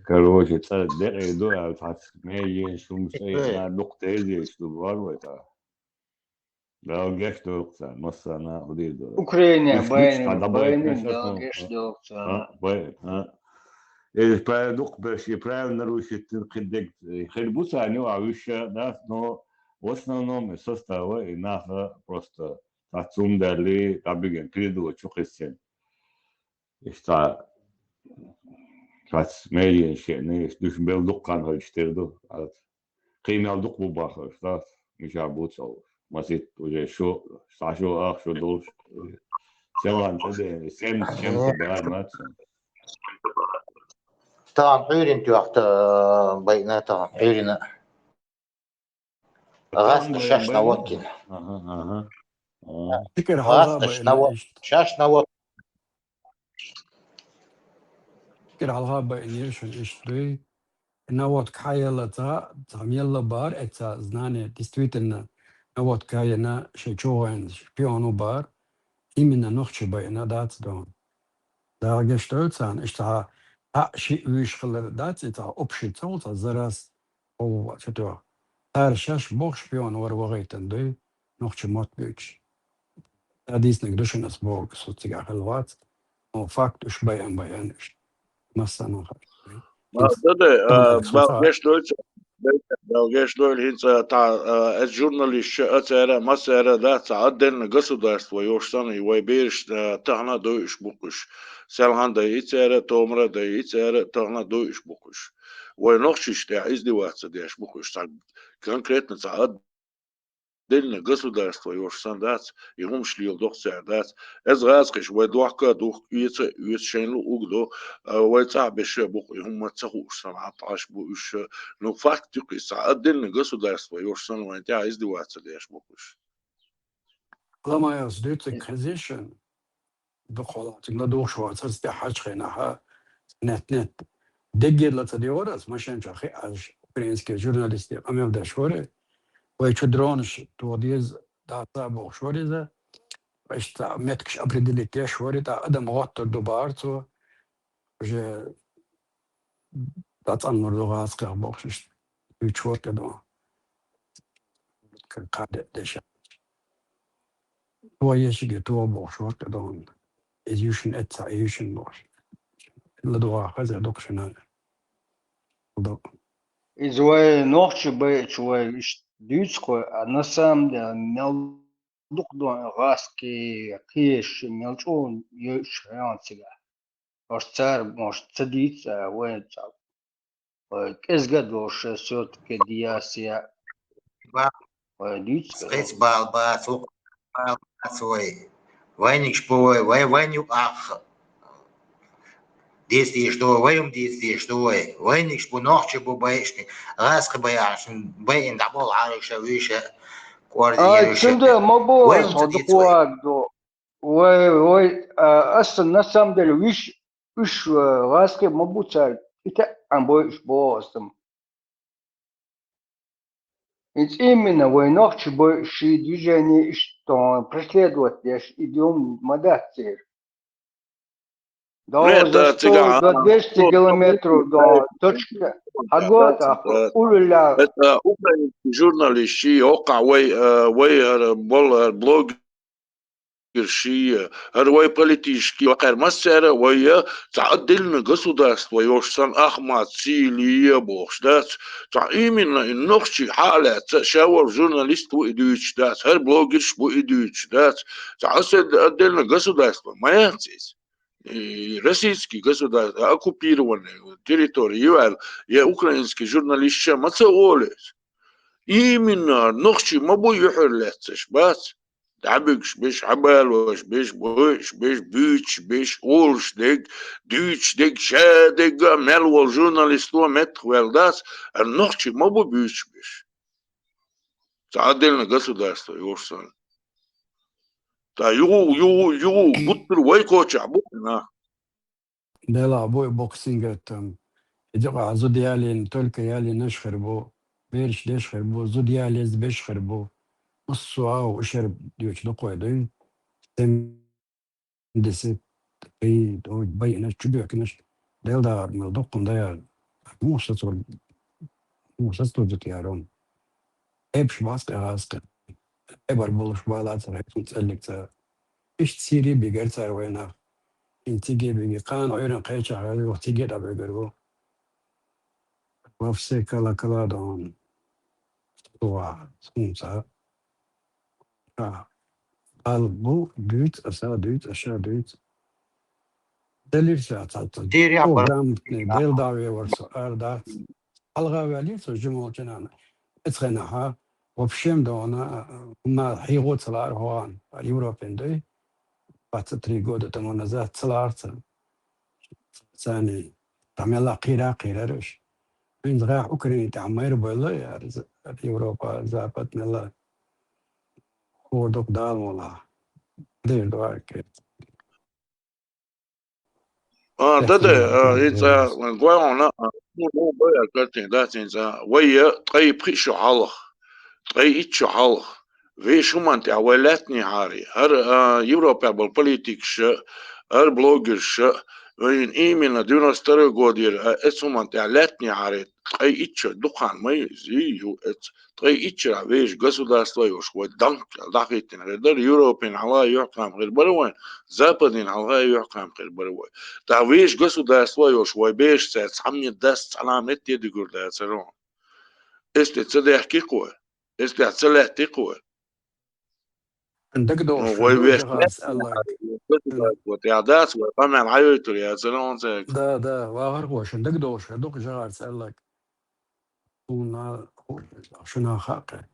Короче, цӀа декъе ду, а, цхьацца мегаш, хӀумаш тӀе, дукха тезеш ду, вар вай та. Дала гечдойла царна, массарна а хӀун дийр ду. Украине Уьш мичахь байна, дӀабайта байна, дешар Дала суна? Гечдойла царна. А, бай, а. Иза пай дукха берш, и правильно нарушить хир дег, хир бу царна, ю, а вуьш дац, но в основном и состава, и наха просто цхьацца хӀума даьлли, дӀабигина, передача чу кхиссина. Иштта цхьацца медиа шиъ, иштта дуьш бел дуккха хан хьоьжуш тера ду. Кхин мел дукха бу бахарш, да? Мичахь бу ца хууш. Масит уже шу, схьа шу, ах шу долуш. Селан тӀе де, сем, сем ца баар, ма ца. Тахана Ӏуьйрина тоьхта байина, тахана Ӏуьйрина. ГӀазкхи шаьш наводкина. Аха, аха. Тикер хьалха гӀазкхи байина шаьш навод-, иштта. Шаьш навод-, Тикер хьалха байина шуна иштта дуй. Наводка хьаелла ца, ца мелла баар, эца знание, действительно, наводка хьаена, шен чу вайн шпион ву баар, именно нохчи байина дац дон. Дала гечдойла царна, иштта цхьа а шиъ вуьйш хилар дац, и цхьа общий ца ву, цхьа зарас, хӀу ву, цу тоьхна. Цара шаьш боху шпион вара вахийтина дуй, нохчи мотт буьйцуш. Ца дийцинарг ду шуна ас бохург, со цигахь хилла вац. Но факт уьш байан, байан уьш. Массанхьа. Ма, да, да, а, Дала гечдойла царна. Дала гечдойла, хӀинца, а, та, а, эс журналистша, а, цара, ма цара, да, цхьа отдельно государство йолуш санна, и вай бераш, а, тахана а дойуш бу-кх уьш. Селхана а дайи цара, томара а дайи цара, тахана а дойуш бу-кх уьш. Вай нохчашна тӀехь издеваться деш бу-кх уьш. Цхьа конкретно цхьа отдельно государство йолуш санна дац, и хӀумаш леладо-кх цара, дац. Эс гӀазкхаша вай дохка а духку, оьца а оьцу, шайна луъург а до, а, вай цӀахь берш а бу-кх и хӀума ца хууш санна, Ӏаш бу уьш. Ну, факт ю-кх иза, цхьа отдельно государство йолуш санна, вайн тӀехь издеваться деш бу-кх уьш. Ламаевс дуьйцург хезий шуна? Дукха хьалха цига ладугӀуш вацара, тӀехь хьачу хенахь, нет-нет. Деггера ла ца дегӀара ас, машен чохь хиъ Ӏаш, украинский журналистийн къамел деш вара. Вай чу дронаш тоха деза, дац а бохуш вара иза. Иштта меттигаш определить деш вара, тӀаккха адам гӀоттур ду бахара цо. Уже дӀацӀанлур ду гӀазкхех бохуш иштта. Уьйчу вара тӀедо. Кхаа де-, деша. Тоха ешиге тоха бохуш вара тӀедо. Иза юьшин эцца, и юьшин бохуш. ЛадогӀа хаза дукха шина. Иза вай нохчи байчу вай иштта дуьйцу кхой, а на самом деле мел дукха дон гӀаски кхиеш, мел чӀогӀа йойуш хьаьвна цигахь. Может, цара, может, ца дийца, а, вайн цхьа, вай кӀезга а долуш, всё-таки диасе, Ба-, вай дуьйцу, скъец бала бац, вукх бала бац вай. Вайнигаш бу вай, вай, вайн юкъахь деза дезаш ду вай, вай хӀума деза дезаш ду вай. Вайнигаш бу, нохчи бу байшни, гӀазкхи байахьаш, байина дӀаболу хьарайша, вуьйша, кӀордийша. Ай, цуьнан ма бу, вай хӀума ца деза вай. Вай, вай, а, аса на самом деле виш, уьш, а, гӀазкхи ма бу цара, и таьӀ а бойуш боху аса. Иза именно вай нохчи бойуш ши движение иштта преследовать деш, и дюм ма дац церан. До, за сто, до двести километров до точки. Хьагода, э, улула. Это украинский журналист, ши, оккха вай, э, вай, э, бол, э, блогер ши, э, хӀара вай политический, вакхар массара вай, э, цхьа отдельно государство йолуш санна, Ахмат, Силия бохуш дац, цхьа именно и нохчий хьа а лаьцна, ша вара журналист ву и дуьйцуш дац, хӀара блогерш бу и дуьйцуш дац, цхьа аса отдельно государство ма яц иза. И российский государство, оккупированный территория ю аьлла, я украинский журналист ша ма ца олу иза. Именно нохчий ма бу юьхьар лаьцнаш, бац? ДӀабуьгуш беш, хьабалош беш, бойуш беш, буьйцуш беш, олуш дерг, дуьйцуш дерг, ша дерг а мел волу журналисто меттах ваьлла дац, а нохчий ма бу буьйцуш беш. Цхьа отдельно государство йолуш санна. Та югу, югу, югу, гуттар вай кочахь бу, на. Делахь бу и боксинг аттам. И декъахь зуда ялийна, только ялийнаш хир бу, бераш деш хир бу, зуда ялеза беш хир бу. Массо а ушар дуьйцу дукхой дуй. Семьдесят три, ой, байинаш, чу доькинаш, Дела дагӀар мел дуккхун даяр. Муха сацор, муха сацор дукъ яром. Эпш баскъа гӀазкъа. Эбар болуш бала цара хӀетун цӀеллиг цара. Иштта Сири бигар цара вайнах. Ин циге биги кхана Ӏуьйран кхечахь гӀайгӀа циге тӀабегар ву. Во все колокола дон. Суа, сунца. Ха. Ал бу дуьйц, аса дуьйц, аша дуьйц. Делир ша цаца. Дери О, абар. Грамотный, Дела дагӀве вар со, ара дац. Алга валир со жимолчанана. Эцхенахьа, вообще дона, ма хьигъо ца лаар хоган, Европен дой. Двадцать три года тому назад ца лаар ца. Цани, тамела кхира, кхирараш. Ин згах Украина тӀа майра байла, яр, Европа, Запад мела. Хурдук дал мола. Дир дуарке. А, да, да, а, ица, гойгона, а, ну, ну, боя картин, да, цинца. Вай, ткъай пхи шу хьалха, ткъай итт шу хьалха. Вешан хӀуман тӀехь вай лаьттанехьара, хӀара, а, Европехь болу политикаша, хӀара блогерша, вайна именно девяносто второй годера, а, эцу хӀуман тӀехь лаьттанехьара, ткъай итт шу дукха хан ма ю, зи ю эцу. Ткъе итт шарахь вешан государство йолуш вай данк аьлла дӀахӀиттина хир дара, Европин хьалха юьхькӀам хир бара вайн, Западин хьалха юьхькӀам хир бара вай. ТӀаккха вешан государство йолуш вай бераш цаьрца цхьаммо дас цхьана метте дигур дацара ван. Эс тӀе ца дехкий-кх вай, эс тӀехь ца лаьттий-кх вай. ДагадогӀуш Ну, вай ду вешан жагӀарца аьлларг. Государство тӀехь дац, вай къамел хьайойтур яцара ван цаьрга. Да, да, вахархошна дагадогӀуш ду-кх жагӀарца аьлларг. Суна, шуна хаьа кхе.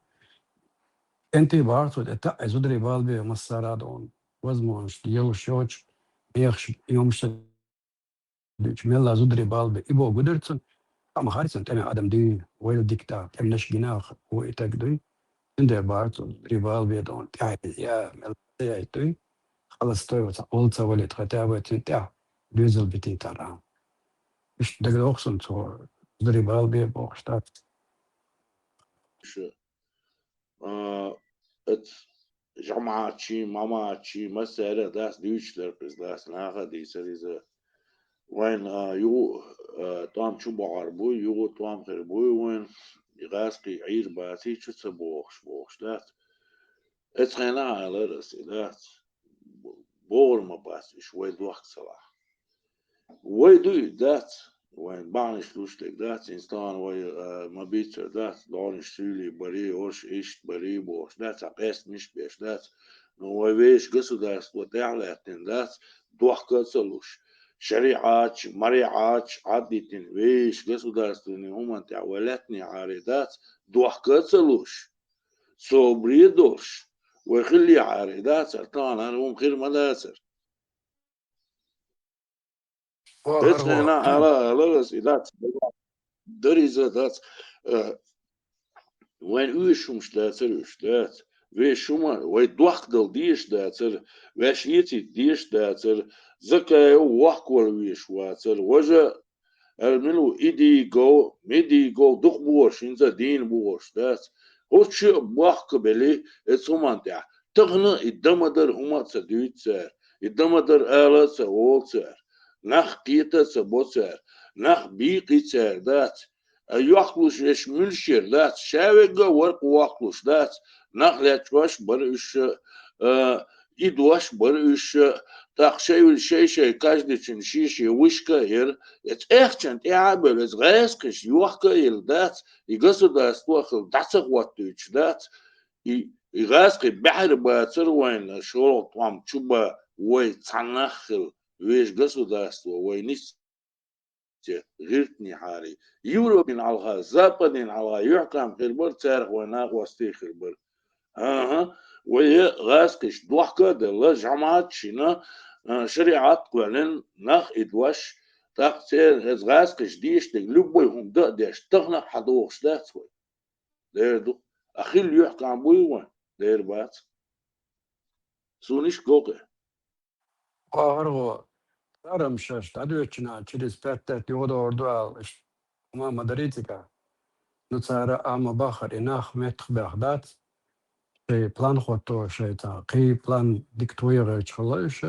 КӀентий бахара цо тӀе таӀ, зударий бала бе массара а дона. Возможность йолуш йоцуш, мехаш, йомаш дуьйцуш, мелла зударий бала бе. И боху гудар цунна, а ма хаьа цунна тӀеман адам дуьйна, вайла дика тӀехь, тӀемнаш гинах, ву и таг дуй. Цундела бахара цо, зударий бала бе дона, тӀехь я, мелла ца яйтуй. Халастой ваца, олу ца валийта, хотя бы цуьнан тӀехь доьзал битийтар. Иштта дагадогӀу суна цо, зударий бала бе бохуш дац. Ш-, а, эц жамаӀатчий, мамаӀатчий, массара а дац дуьйцуш дара иза, дац наха а дийцара иза. Вайн, а, югу, а, тӀом чу бохьар буй, югу тӀом хир буй вайн, и гӀазкхий Ӏийр баций чу ца бохуш, бохуш дац. Эцу хенахь а алара аса и дац. Бо-, богӀур ма бац уьш вай дохка ца лахь. Вай дуй дац, вайн бахьанаш луш дерг дац, инстан вай, а, ма бийцар дац, догӀанаш суьйлий барий, орш иштта барий бохуш дац, цхьа къестамаш беш дац. Ну, вай вешан государство тӀехь лаьттина дац, дохка а ца луш. ШариӀатча, мариӀатча Ӏаддитина вешан государственный хӀуман тӀехь вай лаьттанехьара дац, дохка а ца луш. Собаре а долуш, вай хиллехьара дацара, тахана хӀара хӀума хир ма дацара. Эцхьана ала, ала, ала, и дац, дара иза дац, э, вайн уьш хӀумаш дацара уьш, дац. Вешан хӀума, вай дохкадала дезаш дацара, ваьш эцийта дезаш дацара, Закаев воккхавала везаш вацара, важа Ара мила ву, и дийгов, ми дийгов дукха бохуш, хӀинца а дийна бохуш дац. ХӀорш а бохка белий, эцу хӀуманна тӀехь. Тахана и дан ма дара хӀума а ца дуьйцу цара, и дан ма дара ала а ца олу цара. нах кхета а ца бо цара, нах бийкъи цара дац, а йохкалуш веш муьлш яр дац, ша вегга а варкъ вохкалуш дац, нах лечкъош бара уьш, а, и дош бара уьш, тӀаккха шай, шай-шай каждыйчун шен-шен вышка а яр, эца эхчан тӀехьа а бевлла, эца гӀаьскхиш йохка а елла дац, и государство а хила дӀа ца хӀоттуьйтуш дац, и, и гӀаьскхи баьхьар бацар вайна, шолгӀа тӀом чу ба вай цхьа нах хила, вешан государство вай низ цу гӀиртнехьара. Европин хьалха, Западин хьалха юьхькӀам хир бара, царах вай накъостий хир бара. ХӀан-хӀа, вай гӀаьскхиш дохка а делла, жамаӀат шина, а, шариӀат кхоьллина, нах и дош, тӀаккха церан хӀеза гӀаьскхиш дешдерг любой хӀума дан а деш, таханах хьадохуш дац вай. Дера ду. А хилла юьхькӀам буй вайн? Дера бац. Суна иш гокъе. Оха гӀо, цара-м шаьш дӀадоьдучу наха через пять лет юхадогӀур ду аьлла, иштта хӀума ма дарий цига. Ну, цара а ма баххара, и нах меттах баьхна дац, шайн план хӀотто, шайн цхьа кхин план дика тохийгӀерчу хилла уьш,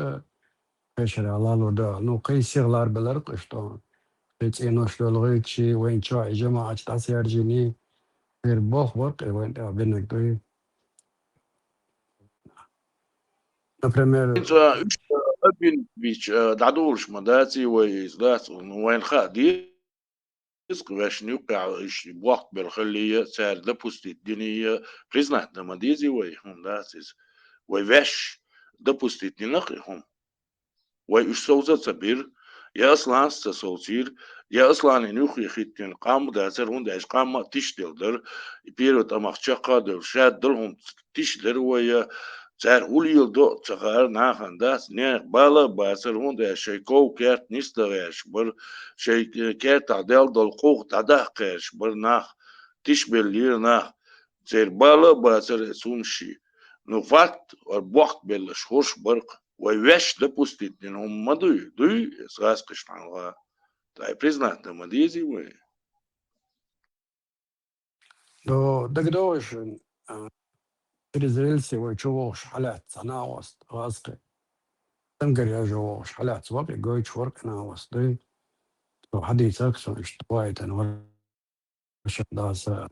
кхечара лалур ду аьлла. Ну, кхин сихлара белар-кх уьш тӀом. Кхин цӀенош лоьлгӀуьйтуш, вайна чохь и жамаӀаташ дӀасаьржиний, хӀара болх бара-кх и вайна тӀехь бинарг дуй. Например, ХӀинца уьш, а, Абинович, а, дӀадолуш ма даций вай иза, дац, ну, вайна хаа деза-кх, вешан юккъехь иштта бохк белла хиллий а, цара допустить диний а, признать дан ма дезий вай, хӀунда дац иза. Вай ваьш допустить дина-кх и хӀума. Вай уьш совца а ца бира, я Асланас ца совцийра, я Асланан юххе хӀиттина къам а дацара, хӀунда аьлча къам а тишделла дара, и первый тӀамах чаккха а девлла, шадолу хӀума тишдара вай, цара хӀун леладо а ца хаьара нахана дац, нехан бала а бацара, хӀунда аьлча шайн ков-керт нисдан гӀерташ бара, шайн кертахь делла долу къух дӀадаккха гӀерташ бара нах, тишбеллера нах, церан бала а бацара эца хӀумаш шен. Ну, факт, хӀара бохк белларш хӀорш бара-кх. Вай ваьш допустить дина хӀума ма дуй, дуй, эца гӀаьскхишна хьалха. Ткъа и признать дан ма дезий вай. До, дагадогӀий шуна, а, через рельсы вай чу вогӀуш хьалаьцна цхьа накъост гӀазкхи. Цамгар яжо вогӀуш хьалаьцна вара-кх и, гойтуш вара-кх и накъост дуй. Цо хьадийцар-кх суна, иштта вайтана вара. Шен даса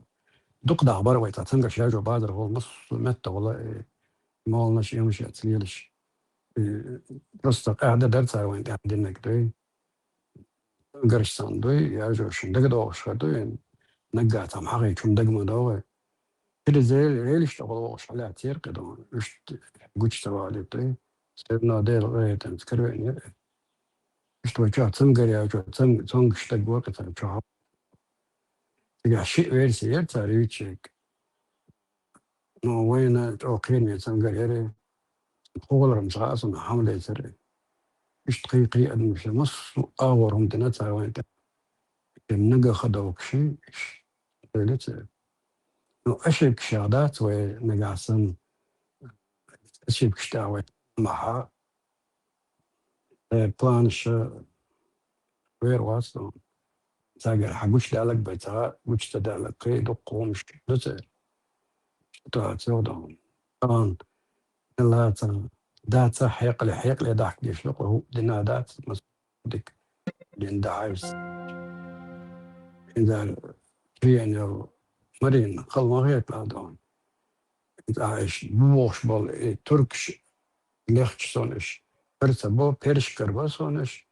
дукха даха бара вай цхьа цамгарш яжо базархула, массо а меттахула, э, молланаш, эмаш эца лелаш. Э, просто къаьхьа дан дара цара вайна тӀехь динарг дуй. Цамгарш санна дуй, яжо шуна дагадогӀуш хир дуй, наггахь цхьамма хьахийча хӀума дага ма догӀий. Через рел-, рельсашна тӀехула вогӀуш хьалаьцнера-кх и дон, уьш гуча ца валийта дуй. Все равно Делан къинхетамца каравеана яра. Иштта вай чохь цамгар яьлча, цам-, цомгаш стаг вара-кх цара чохь. Цигахь шиъ верси яра цара юьйцург. Ну, вайна чӀогӀа кхераме цамгар яра. ХӀокхулара-м цхьа а суна хьаьмдецара. Иштта кхин-кхин адамаша массо а агӀор хӀума дина цара вайна тӀехь. Шен нагахь ха довкаший, шайла цара. Ну, ошибкаш яха дац вай нагахь санна. Ошибкаш тӀехь вай махьа. Э, планаш вер вац ду. Цаьргара хьан гучу даьлларг бен, цхьа гучу ца даьлларг, кхин дуккха хӀумаш ду церан. Ситуаци ду. Тахана лаца, даца хьекъале, хьекъале дахка деш ду, кху дина дац, мас дика дина дахьарс. Инзар чуен йолу Марина, хала ма хеталахь ду. Иза а иштта бохуш болу и туркаш лехча сонаш, перца бо, перш карабо сонаш,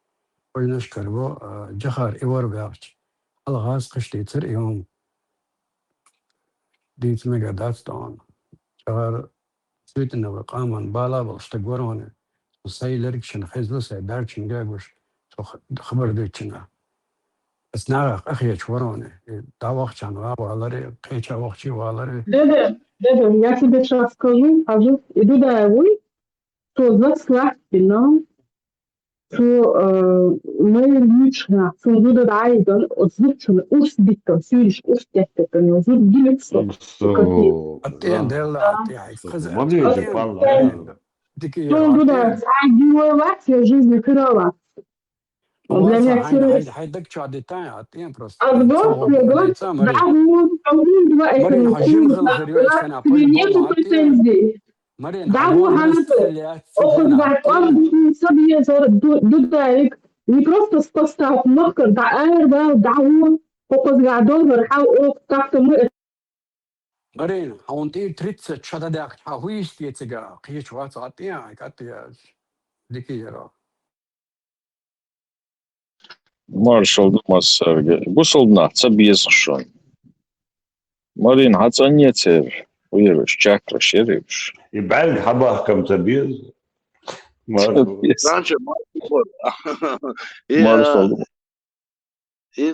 ойнаш карабо, а, Джахар и вара ваьхча. Хьалха аса кхаш дийцара и хӀума. Дийца мегар дац тахана. Джахар суьйтанна вай къаман бала болуш стаг вара хьуна. Сайн лерг шина хезна, сайн баьрчина гуш, цо х-, хабар дуьйцучунна. Ас нагахь къахеташ вара хьуна. И дӀавахчарна ван валаре, кхеча вахчий валаре. Деда, деда, я тебе сейчас скажу, скажу, иду да вуй, то заслать, но то, э, мы лично, то зуда да и дон, от зучуна, урс биттон, сюриш, урс теттетон, зуд гилексо. Аттен делла, аттен, хай, хаза, аттен. Дика. Сон гуда, цхьа гилой вац, я жизни хирала. Для меня хай, хай, хай даг чу а детайл, а тем просто. А вот, вот, да, вот, а вот, два, это, Марин, хажим хил хирёй, сана, нету претензий. Марин, да, вот, хана, охуй, да, он, сабия, зор, ду, ду, да, Не просто с поста махкара дӀа ара вала, дӀа вон, хӀокхузгахь доллар хьал оха тахта ма Марин, хьуна тӀера тридцать ша дӀадаьхкача, хьан хӀун йист е цига? Кхеча вац а тӀе, а кӀатӀе яц. Дика яра. Маршал ду массарга. Бусалба нах, ца беза шуна. Марин, хьан цӀанъе церан? ХӀун яр уж, чакраш яр уж? И бӀаьрг хьабахкам ца беза. Маршал. Ца беза. Санчо, маршал. И, Маршал а, ду. И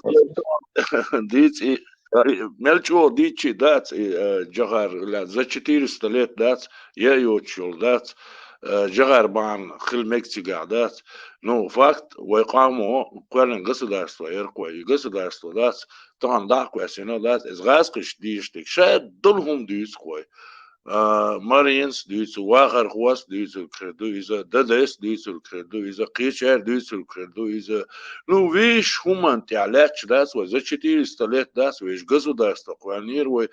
дийца, и, а, и, мел чӀогӀа дийцча дац, и, а, Джохар, ла, за четыреста лет дац, я йоцуш йолу дац, а, Джохар бахьана хила мега цигахь дац. Ну, факт, вай къамо кхоьллина государство яр-кх вай, и государство дац, тахана дӀа а кхоьссина дац, иза гӀазкхаша дийша дерг, ша долу хӀума дуьйцу-кх вай. А, Маринас дуьйцу, вахархоша дуьйцург хир ду иза, дадас дуьйцург хир ду иза, кхечара дуьйцург хир ду иза. Ну, вешан хӀуманна тӀехь лаьтташ дац вай, за четыреста лет дац вешан государство кхоьллинера вай,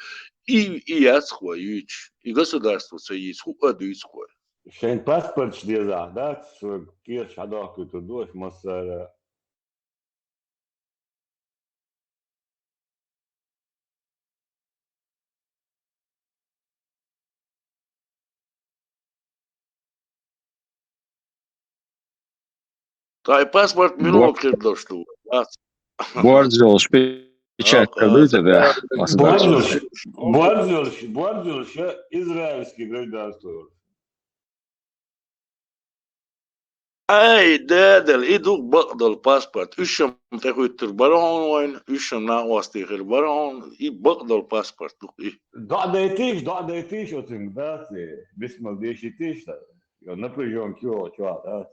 и, и яц-кх вай юьйцуш, и государство ца йийца, хӀуъа дуьйцу-кх вай. Шайн паспорташ дезахь дац, шуьга кехаташ хьадохкуьйтур ду аша массара. Ткъа и паспорт мила хир долуш ду? Дац. Борз йолуш печатка дуй те, да? Борз йолуш, борз йолуш, борз йолуш, израильский гражданство йолуш. Ай, дедал, и ду бакъдолу паспорт. Уьш-м тӀехуьттур бара хьуна вайна, уьш-м накъостий хир бара хьуна, и бакъдолу паспорт ду и. ДоӀа дайтийша, доӀа дайтийша оцуьнга, дац, бисмал дешийтийша, йо, напряжёнка йогӀу чохь, дац.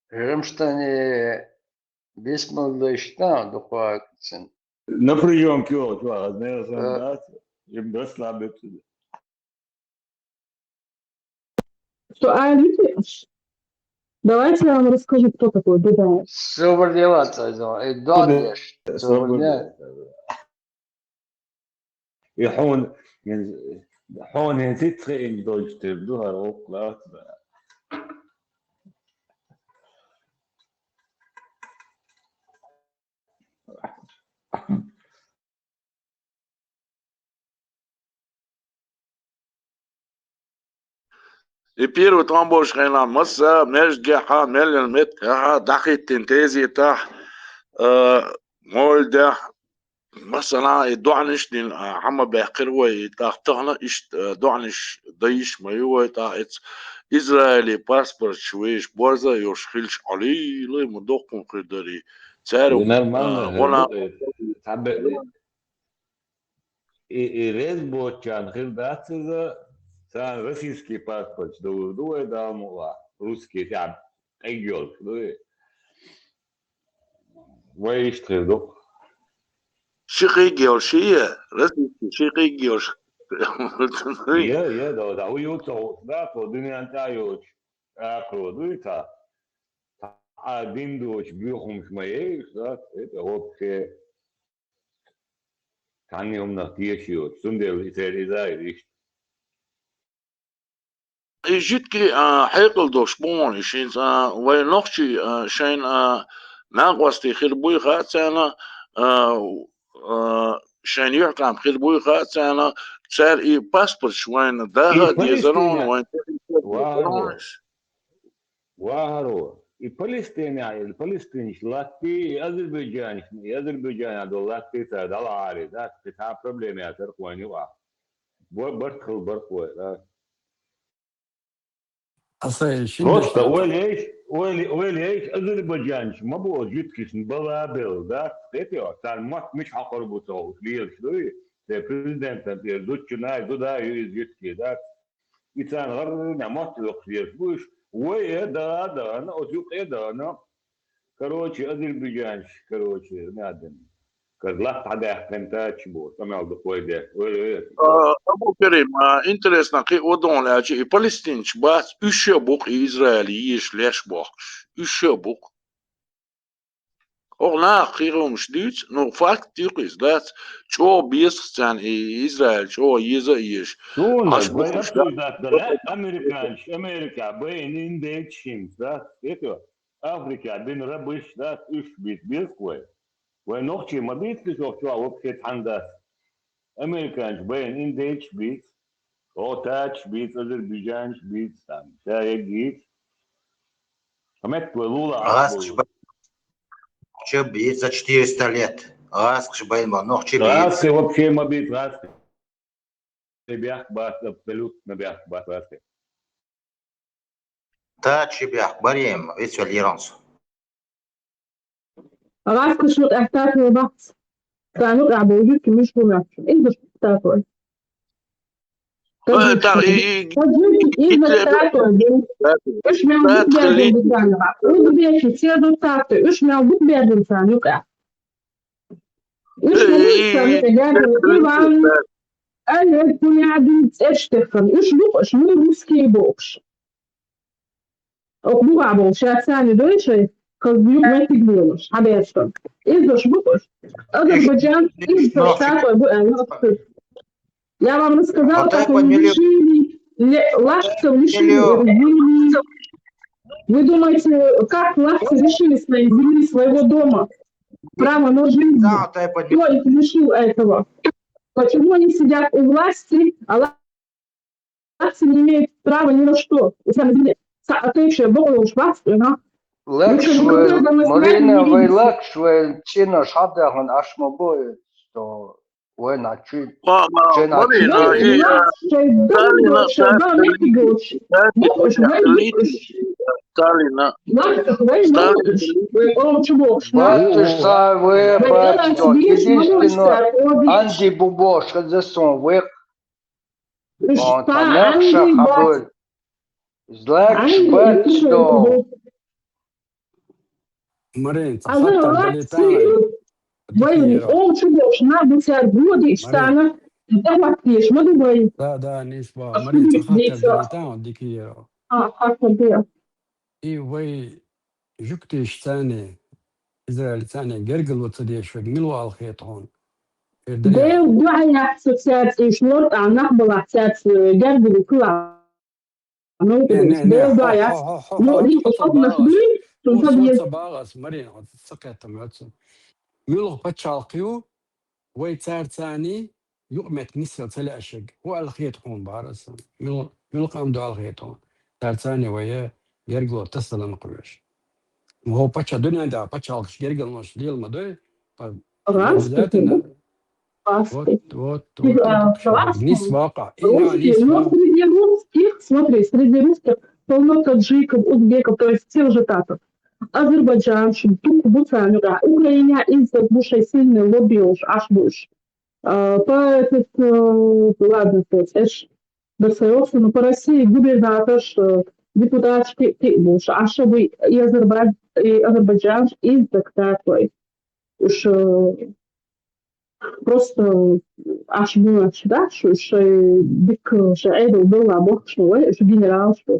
Рамштане бисмал дайшна дукха куьцин. Напряжёнка йогӀу чохь, хаза нервозан дац, им расслабиться. Что, а, видите? Давайте я вам расскажу, кто такой Дудаев. Собар делаца, э, дон деш. Собар де. И хьуна, хьуна хӀинца хиъна долчу тера ду хӀара гӀуллакх, лац бан. И первый тӀом болчу хенахь массара а маьждигехь а, мел йолу меттехь а дӀахӀиттина тезетахь, а, мовлидехь, масала, и доӀанаш а дина, а, хьа ма баьккхира вай, и тӀаккха тахана иштта, а, доӀанаш дан йиш ма ю вай, тӀаккха иза Израиле паспорташ вешан борз а йолуш хилча, Ӏалий, лай ма доккхун хир дарий. Цара, нормально, а, гӀо-, цхьабе-, И, и реза боцучарна хир дац иза, царна российский паспорташ довр ду вай, Дала мукъ лахь, русский тӀехь къиг йолуш ду и. Вай иштта хир ду. Ши къиг йолуш и, российский ши къиг йолуш. Я, я, да, да, хӀун ю ца хууш, да, тхо дуьненна тӀехь йоцуш, акхаро ду и цхьа. Цхьа дин доцу боьхамаш ма ейша, да, это вообще. Цхьанна хӀуманах теша йоцуш, цундела и церан иза а ю иштта. И жуьгтий, а, хьекъал долуш бу хьуна, и шинца, а, вайн нохчий, а, шайн, а, накъостий хир буй хаьа царна, а, а, шайн юьхькӀам хир буй хаьа царна, цара и паспорташ вайна даха а дезара хьуна, вайн тӀе а дезара хьуна. ВахӀаро, и Палестинехь, и палестинчу латтий, и азербайджанчу, и Азербайджанехь долу латтий цара дӀалахьаре дац, кхин цхьа а проблема яцара кху вайн юкъахь. Бо-, барт хила бара кху вай, да. Аса шин Просто дешна ойла ейша, ойла, ойла ейша, азербайджанчу ма бу оцу жуьгташна бала а белла, дац, кхетий хьо, царна мотт мича хьокхур бу ца хууш лелаш дуй, церан президентан тӀера зудчунна а, зуда а ю иза жуьгтий, дац. И царна гӀаррина мотт локхуш дезаш бу уьш. Вай э дагӀа а дагӀана, оцу юкъе а дагӀана. Короче, азербайджанчу, короче, надо. Кара латта хьадаьккхина тача бу, къамел ду кхойде. Ой, ой, ой. А, Абу Карим, а, интересно, кхин а догӀун аьлча, и палестинчу бац, уьш а бу-кх и Израиле езаш леш бохкуш. Уьш а бу-кх. Оха наха кхералмаш дуьйцу, ну, факт ю-кх иза, дац? ЧӀогӀа беза царна и Израиль, чӀогӀа еза а езаш. Суна Аш вай бухуш да. Обсуждать дале, американцаш, Америка байна индейцаш, дац? Кхетий? Африка бина рабаш, дац? Уьш бийца беза вай. Вай нохчий ма бийцалаш оха чохь вообще цхьаьна, дац? Американцаш байна индейцаш бийца, о, татараш бийца, азербайджанцаш бийца, там, ша еггийца. Хьамет вай лула Гьасташ бу. Ча бийца за четыреста лет. Гьасташ байна ма нохчий бийца. Гьасти вообще ма бийца, гьасти. Бехк бац, абсолютно бехк бац гьасти. Татараш бехк бар ема, вицвел йиронс. Гьасташ ю тӀехь татар бац. Царна юкъахь болу жуьгти муьш хӀун аьлча. Иза шу татар. Ой, та, и, и, Таджик, иза Гитлер татар бу. Уьш мел дукха бежан бу царна. Узбекаш, церан татар. Уьш мел дукха бежан царна юкъахь. Уьш ма бу царна юкъахь, Иван, Олег, кхуьнан Ӏадин цӀераш тахана. Уьш бу-кх уьш, ну, русский бохуш. Оха бухахь болу ша царна дойшай, хаза юкъа меттиг лелаш, хьан бешан. Иза дош бу-кх уьш. Азербайджан, иза дош сакъой бу аьлла, я вам рассказала, как они лишили, ле-, лахчан лишили земли. Вы думаете, как лахчан лишили своей земли, своего дома? Право на жизнь. Кто их лишил этого? Почему они сидят у власти, а власти не имеют права ни на что? У себя на земле. Са-, а ты ещё бокъо уж вас, ага. Лакш вай, Марина, вай лакш вай, чина шхьадахун аш ма бу, что вай на чуй. Ма, ма, Марина, и, Сталина, Сталина, Сталина, Сталина, Сталина, Сталина, Батюшка, вай, батюшка, единственное, Анди Бубош, хаза сон, вай. О, та нахша хабур. Злакш, батюшка. Марин, ца хаттар далийтана. Вай, он чу бош, на бу цар боди, цана, тахват деш, ма ду вай. Да, да, ниш ба. Марин, ца хаттар далийтана, дикира. А, хаттар да. И вай жуьгтиш цани, Израиль цани гергало ца деш вай, мила вал хетон. Дел дуьхьа яц со цаьрца, иш лор а нах балахь цаьрца, э, гергало кула. Ну, не, не, не, Дел дуьхьа яц. Ну, рин особенно дуй, тун ца дез. Ца багас, Марин, ца кхетам яц. Мила пачалкх ю, вай цаьрцани юкъаметтиг нисъяла ца лаьа шег. ХӀун аьлла хета хьуна бахара сан? Мила, мила къам ду аьлла хета хьуна? Цаьрцани вай гергало тасалан кхуьйш. ХӀо пача дуьнен да, пачалкхаш гергало наш лела ма дуй. Обязательно. Вот, вот, вот, нис вакъа. Русские, ну, среди русских, смотри, среди русских полно таджиков, узбеков, то есть те уже татов. Азербайджанцаш, дукха бу царна юкъахь, Украина, иза бу шайн сильный лобби йолуш, Ӏаш бу уьш. А, по этот, э, ладно, то есть, эш, ДСО, ну, по России губернаторш, э, депутаташ кхин а, кхин а бу уьш, Ӏаш бу и Азербай-, и Азербайджанцаш, иза так такой. Уьш, э, просто Ӏаш бу уьш, да, шу шайн дика, шайн Ӏедал белла бохуш вай, уьш генералш бу.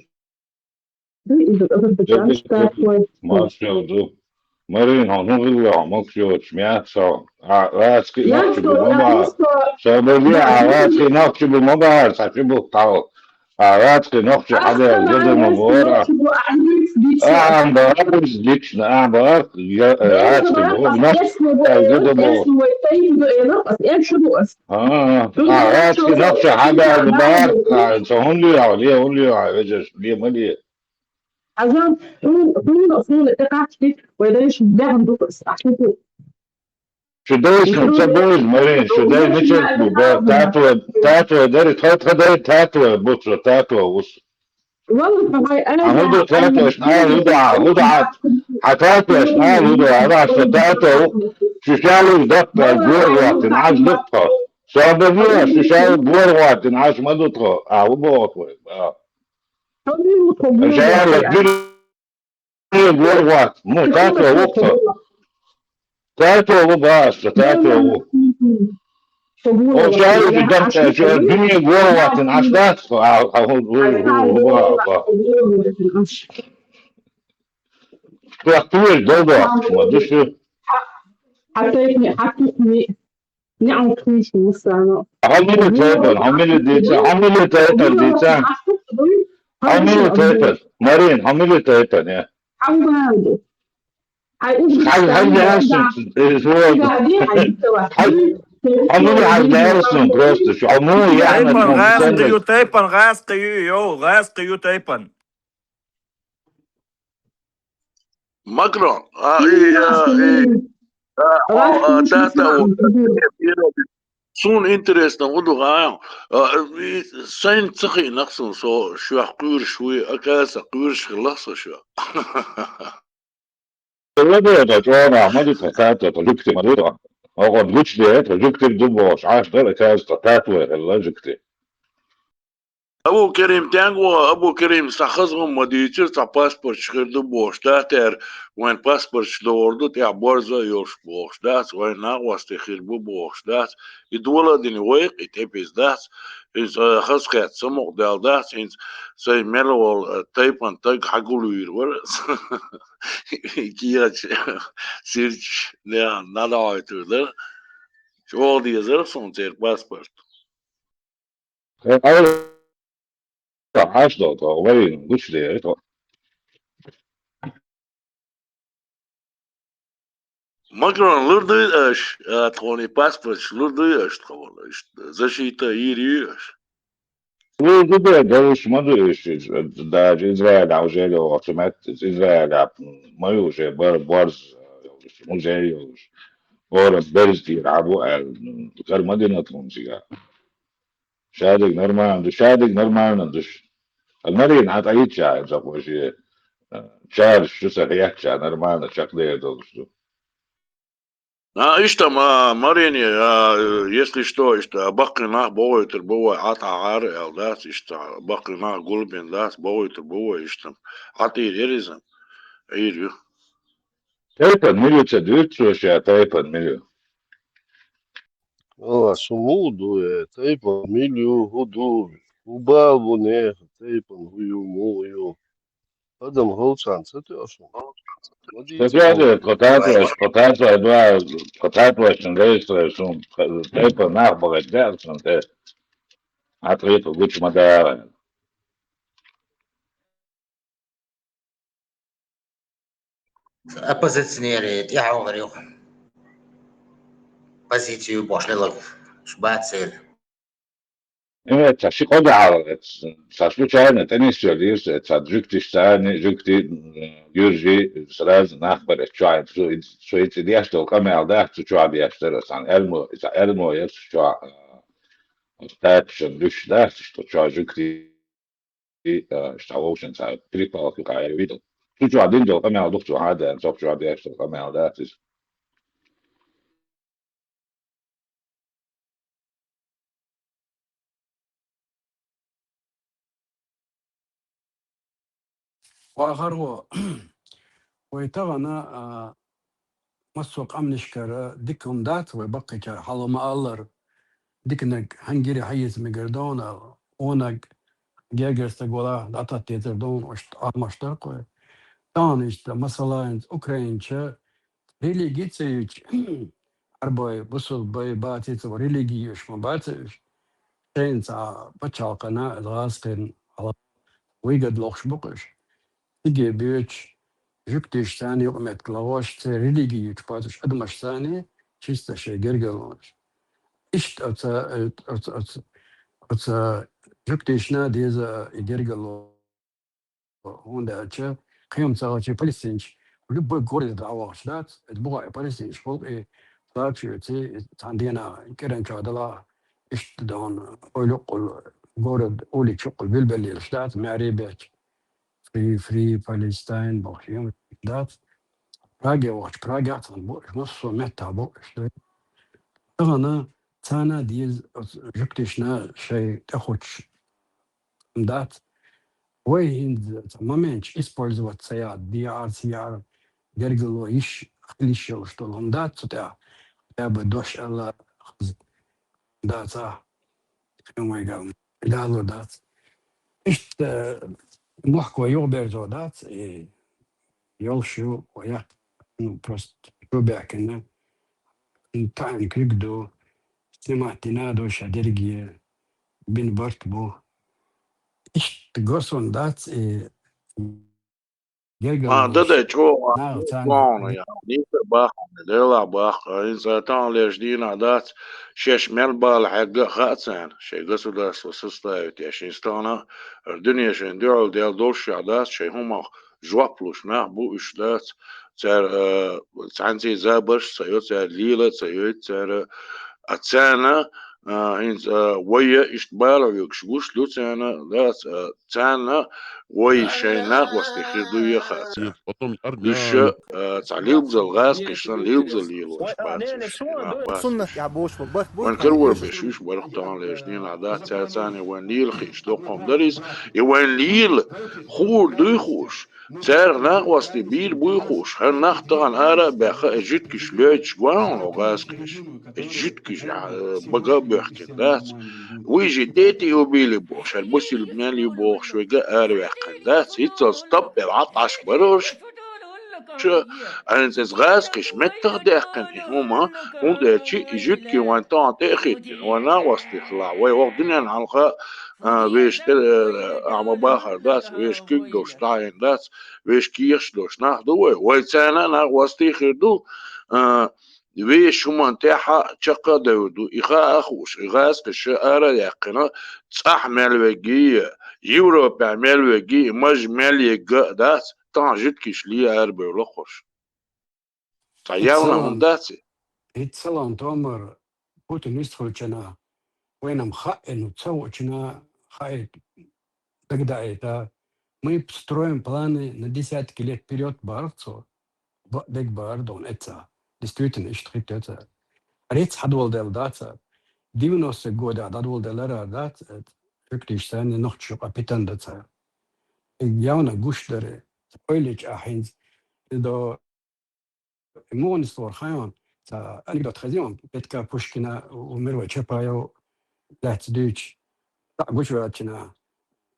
Ду иза Азербайджан штат вай. Маршал ду. Марин, хьо хӀун хилла, хьо могуш йоцуш, мягаш со, а, лаьцкъи нохчи бу ма бахара. Со базе, а, лаьцкъи нохчи бу ма бахара, ца ши бу тхьал. А, лаьцкъи нохчи хьадел, гада ма бора. А, ам бахара, лично, а, бахара, я, лаьцкъи бу, нохчи, а, гада бора. А, а, лаьцкъи нохчи хьадел, бахара, а, со хӀун ле, а, ле, хӀун ле, а, вежаш, ле ма ле. Хьажал, хьуна, хьуна, хьуна тӀекхаччалц вай дайша дегӀан дукха ас, ахь хӀун ду? Шу дайшна ца боху, Марин, шу дай мичара бу, бер, тато, тато, дари, тхо, тхо, дари, тато, бу цо, тато, вус. Валла, хьай, ай, а хӀун ду, татошна ала, хӀун ду, хӀун ду, хьан татошна ала, хӀун ду, ала, со тато, шу шалур даккха, гор ваттина, Ӏаш ду тхо. Со бер, шу шалур гор ваттина, Ӏаш ма ду тхо, а, хӀун боху вай, а. Жаяла дуьне гор вац. Му тато ву тхо. Тато ву бац, тато ву. О, жаяла дам, жа дуьне гор ватин, аш дац, а, а, ху, ху, ху, ху, ху, ху. Тхо тур долго, ма душу. Хьа тайпан, хьа тухни, неӀан тухни шу мусана. Хьо мила тайпан, хьо мила дийца, хьо мила тайпан дийца. Хьо мила тайпан, Марин, хьо мила тайпан, я. Хьа угу. Хьай угу. Хьай, хьай, ясна, э, слово. Хьай, хьай, мила хьай ясна, просто, шу, хьо му яхна. Тайпан, гӀаз кхию, тайпан, гӀаз кхию, йо, гӀаз кхию, тайпан. Макрон, а, и, а, и, а, а, а, тата, о, суна интересно, уду, а, а, и, сайн ца хиънах суна со, шух кхуьрш вуй, а, каса кхуьрш хилла со шу. Лабе да чӀона, ма ди тата, тата, жугти ма ди да. Огъон гучде, тата, жугти ду бохуш, Ӏаш дара, каса тата вай хилла, жугти. Абу Керим тӀаьнгва, Абу Керим, цхьа хаза хӀума ма дийцира, цхьа паспорташ хир ду бохуш, да, тӀера вайн паспорташ догӀур ду, тӀехь борза а йолуш бохуш, дац, вайн накъостий хир бу бохуш, дац. И дола а дина вайх, и тӀепиз дац. ХӀинца хазахетта самукъадаьлла дац, хӀинца сайн мел волу, э, тайпан таг хьагулвийр вара. Кехаташ, сирчаш, нехан дӀадохьуьйтур дара. ЧӀогӀа дезара суна церан паспорт. Э, Ӏаш долу тхо, вайна гучудерира тхо. Макрон, лур дуй аша, а, тхуна и паспорташ лур дуй аша тхо вала, иштта, защита йийр юй аша? Лур ду бен, довш ма ду уьш, даже Израиль уже йогӀу, цу метта Израиль ма ю уже бар-, барз йолуш, уже йолуш. Орам берза дийр Ӏа бу аьлла, кара ма дина тхуна цигахь. Шадерг нормально ду, шадерг нормально ду. А Марина хьан тӀаийцча, хӀинца кхо шен, э, чараш шу ца хетча, нормально чекхдер долуш ду. А, иштта, ма, Марине, а, если что, иштта, баккхий нах богӀуьйтур бу вай, Ӏа тӀаьхьара аьлла дац, иштта, баккхий нах гулбина дац, богӀуьйтур бу вай, иштта, Ӏа тӀера еризан, Ӏийр ю. Тайпан милю ца дуьйцу цо ша, тайпан милю? Ала, шу муха ду, э, тайпан милю, хӀу ду, хӀу бала бу нехан, тайпан хӀу ю, муха ю? Адам халчан ца тоьшу. Ма дийца. Ца тоьшу, кхо татош, кхо татош, два, кхо татошна рейстрейшн, тайпан нах бахать даьлчун, те. Хьан тхета гучу ма дара. Оппозиционеры тӀаьхьа вахар юха. Позицию бохуш лелаг шу бац церан. Именно ца ши къода гьала, ца случайно тӀе нисвелира, ца жуьгтиш царни, жуьгти, м, юржи, сразу нах бара, чу айн, цу, цу и цӀи деш долу къамел дац, цу чохь деш дара, сан элмо, ца элмо яц цу чохь, а, таташан дуьш дац, что чохь жуьгти и, а, ша вовшин цхьа перепалка кхаьа видел. Цу чохь дина долу къамел ду-кх цо хьан а даьлла, цо чохь деш долу къамел дац иза. Вахархо, вай тахана, а, массо а къаьмнашкара дика хӀума дац, вай баккхийчара хьалха ма-аллара, диканиг хьан гири хьаэца мегар ду хьуна, хьонаг гергара стаг вала дӀататтецар ду хьуна, ош Ӏамош дара-кх вай. Тахана иштта, масала, хӀинца Украинча религи ца юьйцу, Ӏарбой, бусулбой баций ца, религи юьйцуш ма баций уьш. Шайна цхьа пачхьалкхана, гӀазкхина, хьала вайгад лохуш бу-кх уьш. Циге боьдуш, жуьгтиш царна юкъаметтиг лахош, церан религи юьйцуш бацуш адамаш царна чисто шайн гергарлонаш. Иштта оца, оца, оца, оца жуьгтишна деза и гергарло. ХӀунда аьлча, кхин-м ца хилча, палестинчу любой город дӀавахча дац, это бухахь и палестинчу халкъ и плачу, и цхьана дийнахь кӀиранчохь далахь, иштта дан, ойла юккъул город, улича юккъул билбеллелаш дац, маьре бечу. Free, free Palestine бохуш, юм дац. Праге вахча, Прагехь цхьана бу, массо а меттахь бу, иштта. Тахана царна деза оцу жуьгтишна шайн тӀехуттуш дац. Вай хӀинца цхьа моменташ использовать ца яхь, дехьара, цехьара, гергарло йиш, хила йиш йолуш долу хӀума дац цу тӀехь. Хотя бы дош аьлла хаза дацахь, хин вайгал далур дац. Иштта, э, мохк вай юхаберзо дац, и йолуш ю, вай яккха, ну, просто чу баьхкина, таӀийна куьг ду, снимать дина ду, ша дерриге бина барт бу. Иштта государство дац и гергара А, дадай, чӀогӀа нагӀа царна вовна я. Нийса баха, Дела баха, хӀинца таханлерчу дийнахь дац, шаьш мел бала хьегга а хаьа царна, шайн государство составить еш. ХӀинца тахана дуьне шайн дуьхьал дел долуш а дац, шайн хӀумах жоп луш нах бу уьш дац. Цара, а, цхьаьнций забарш а ца йо, цара лела а ца йойту цара. А царна, а, хӀинца, а, вай а иштта бала хьоьгуш гуш ду царна, дац, а, царна вай шайн накъостий хир ду яха царна. Уьш, а, цхьа лилгзал гӀазкхиш санна, лилгзал лелош бац уьш, и нах бац уьш. Вайн карор беш уьш барх таханлерчу дийнахь дац, цара царна вайн лела хиъча доккхам дара иза, и вайн лела хуур дуй хууш. Царах накъостий бийр буй хууш, хӀара нах тахана ара а баьхна, и жуьгтигаш лоьйтуш гой хьуна гӀазкхиш. И жуьгтигаш, а, бага а боьхкина дац. Вы же дети убили бохуш, хӀара бусилба мел ю бохуш, вайга а араваьккхина дац. ХӀинццалц таппел Ӏаташ бараш. Шу, хӀинца иза гӀазкхиш меттах а даьккхина и хӀума, хӀунда аьлча и жуьгтиге вайн тахана тӀе а хӀиттина, вайн накъостий хилахь, вай вокху дуьненна хьалха, а, вешан тӀе, а, ахьа ма бахар дац, вешан куьг долуш дӀаийна дац, вешан кехаш долуш нах ду вай. Вай царна а накъостий хир ду, а, вешан хӀуманна тӀаьхьа чекх а девр ду. И хаа а хууш, и гӀазкхиш ара а яьккхина, цӀахь мел вегий, Европехь мел вегий, маж мел егга а дац, тахана жуьгтигаш ле арабевлла хӀорш. Цхьа явна хӀума дац и? ХӀинццалц, томар, Путин вистхуьлучунна, вайна-м хаьа, ну, ца хуучунна хаийта, дагадаийта. Мы строим планы на десятки лет вперёд, боху цо. Б-, дерг бара дона эцца. Действительно, иштта хӀиттоьца. Рецц хьадоладелла дац. Девяностые годах дӀадоладеллара дац, э, жуьгтиша санна нохчаша юкъа питана дан цара. И явна гуш дара. Ойла йича ахь хӀинца. И до-, муха нислора хаьий хьуна, цхьа анекдот хезий хьуна, Петька Пушкина, Умирова Чапаев лаьцна дуьйцуш. ТӀаккха гучуваьллачунна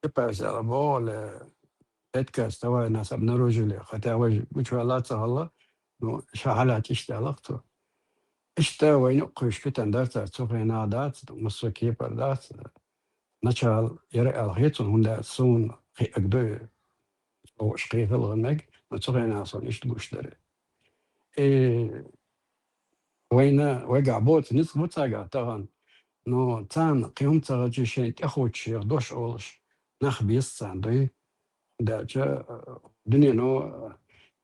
Чапаевс аьлла боху, э, Петька, вставай, нас обнаружили, хотя вай гучуваьлла а ца хилла, ну, ша хьалаьцча иштта аьлла-кх цо. Иштта вайна юккъе уьш питана дара цара, цу хенахь дац, массо а кепара дац. Начало яра аьлла хета суна, хӀунда аьлча суна кхиънарг ду и. Оха уьш кхетар а мега, но цу хенахь суна иштта гуш дара. И вайна, вайгахь боцу ницкъ бу цаьргахь тахана, но царна кхин хӀума ца хилча шайна тӀехуучух дош олуш нах беза царна дуй. ХӀунда аьлча, э, дуьнено, э,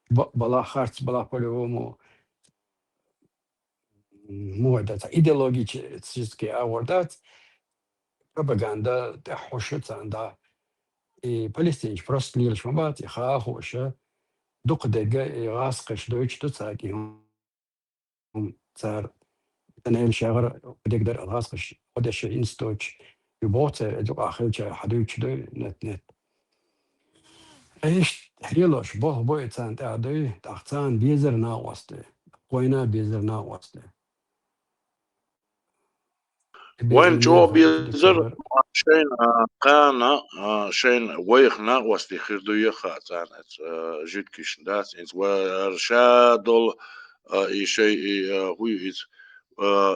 бакъ балахь, харц балахь, по-любому, муха дац, идеологический агӀор дац, пропаганда тӀехь хӀуш царна дӀа. И палестинцаш просто лелаш ма бац, и хаа хууш, дукха дерг и гӀазкхаша дуьйцуш ду цаьрга и хӀума. Цара тӀанелла шегӀара дерг дара гӀазкхаша, гӀо деш институташ ю боху цара, и юкъахь хилча хьадуьйцуш ду, нет, нет. Иштта хьелош боху бу и царна тӀехь дуй, тӀаккха царна безара накъостий, вайна безара накъостий. Вайн чӀогӀа безар, шайна, а, кхана, а, шайна вайх накъостий хир ду яха царна, а, жуьгтигашна дац, хӀинца вай ара ша долу, а, и шай, и, а, хӀу ю иза, а,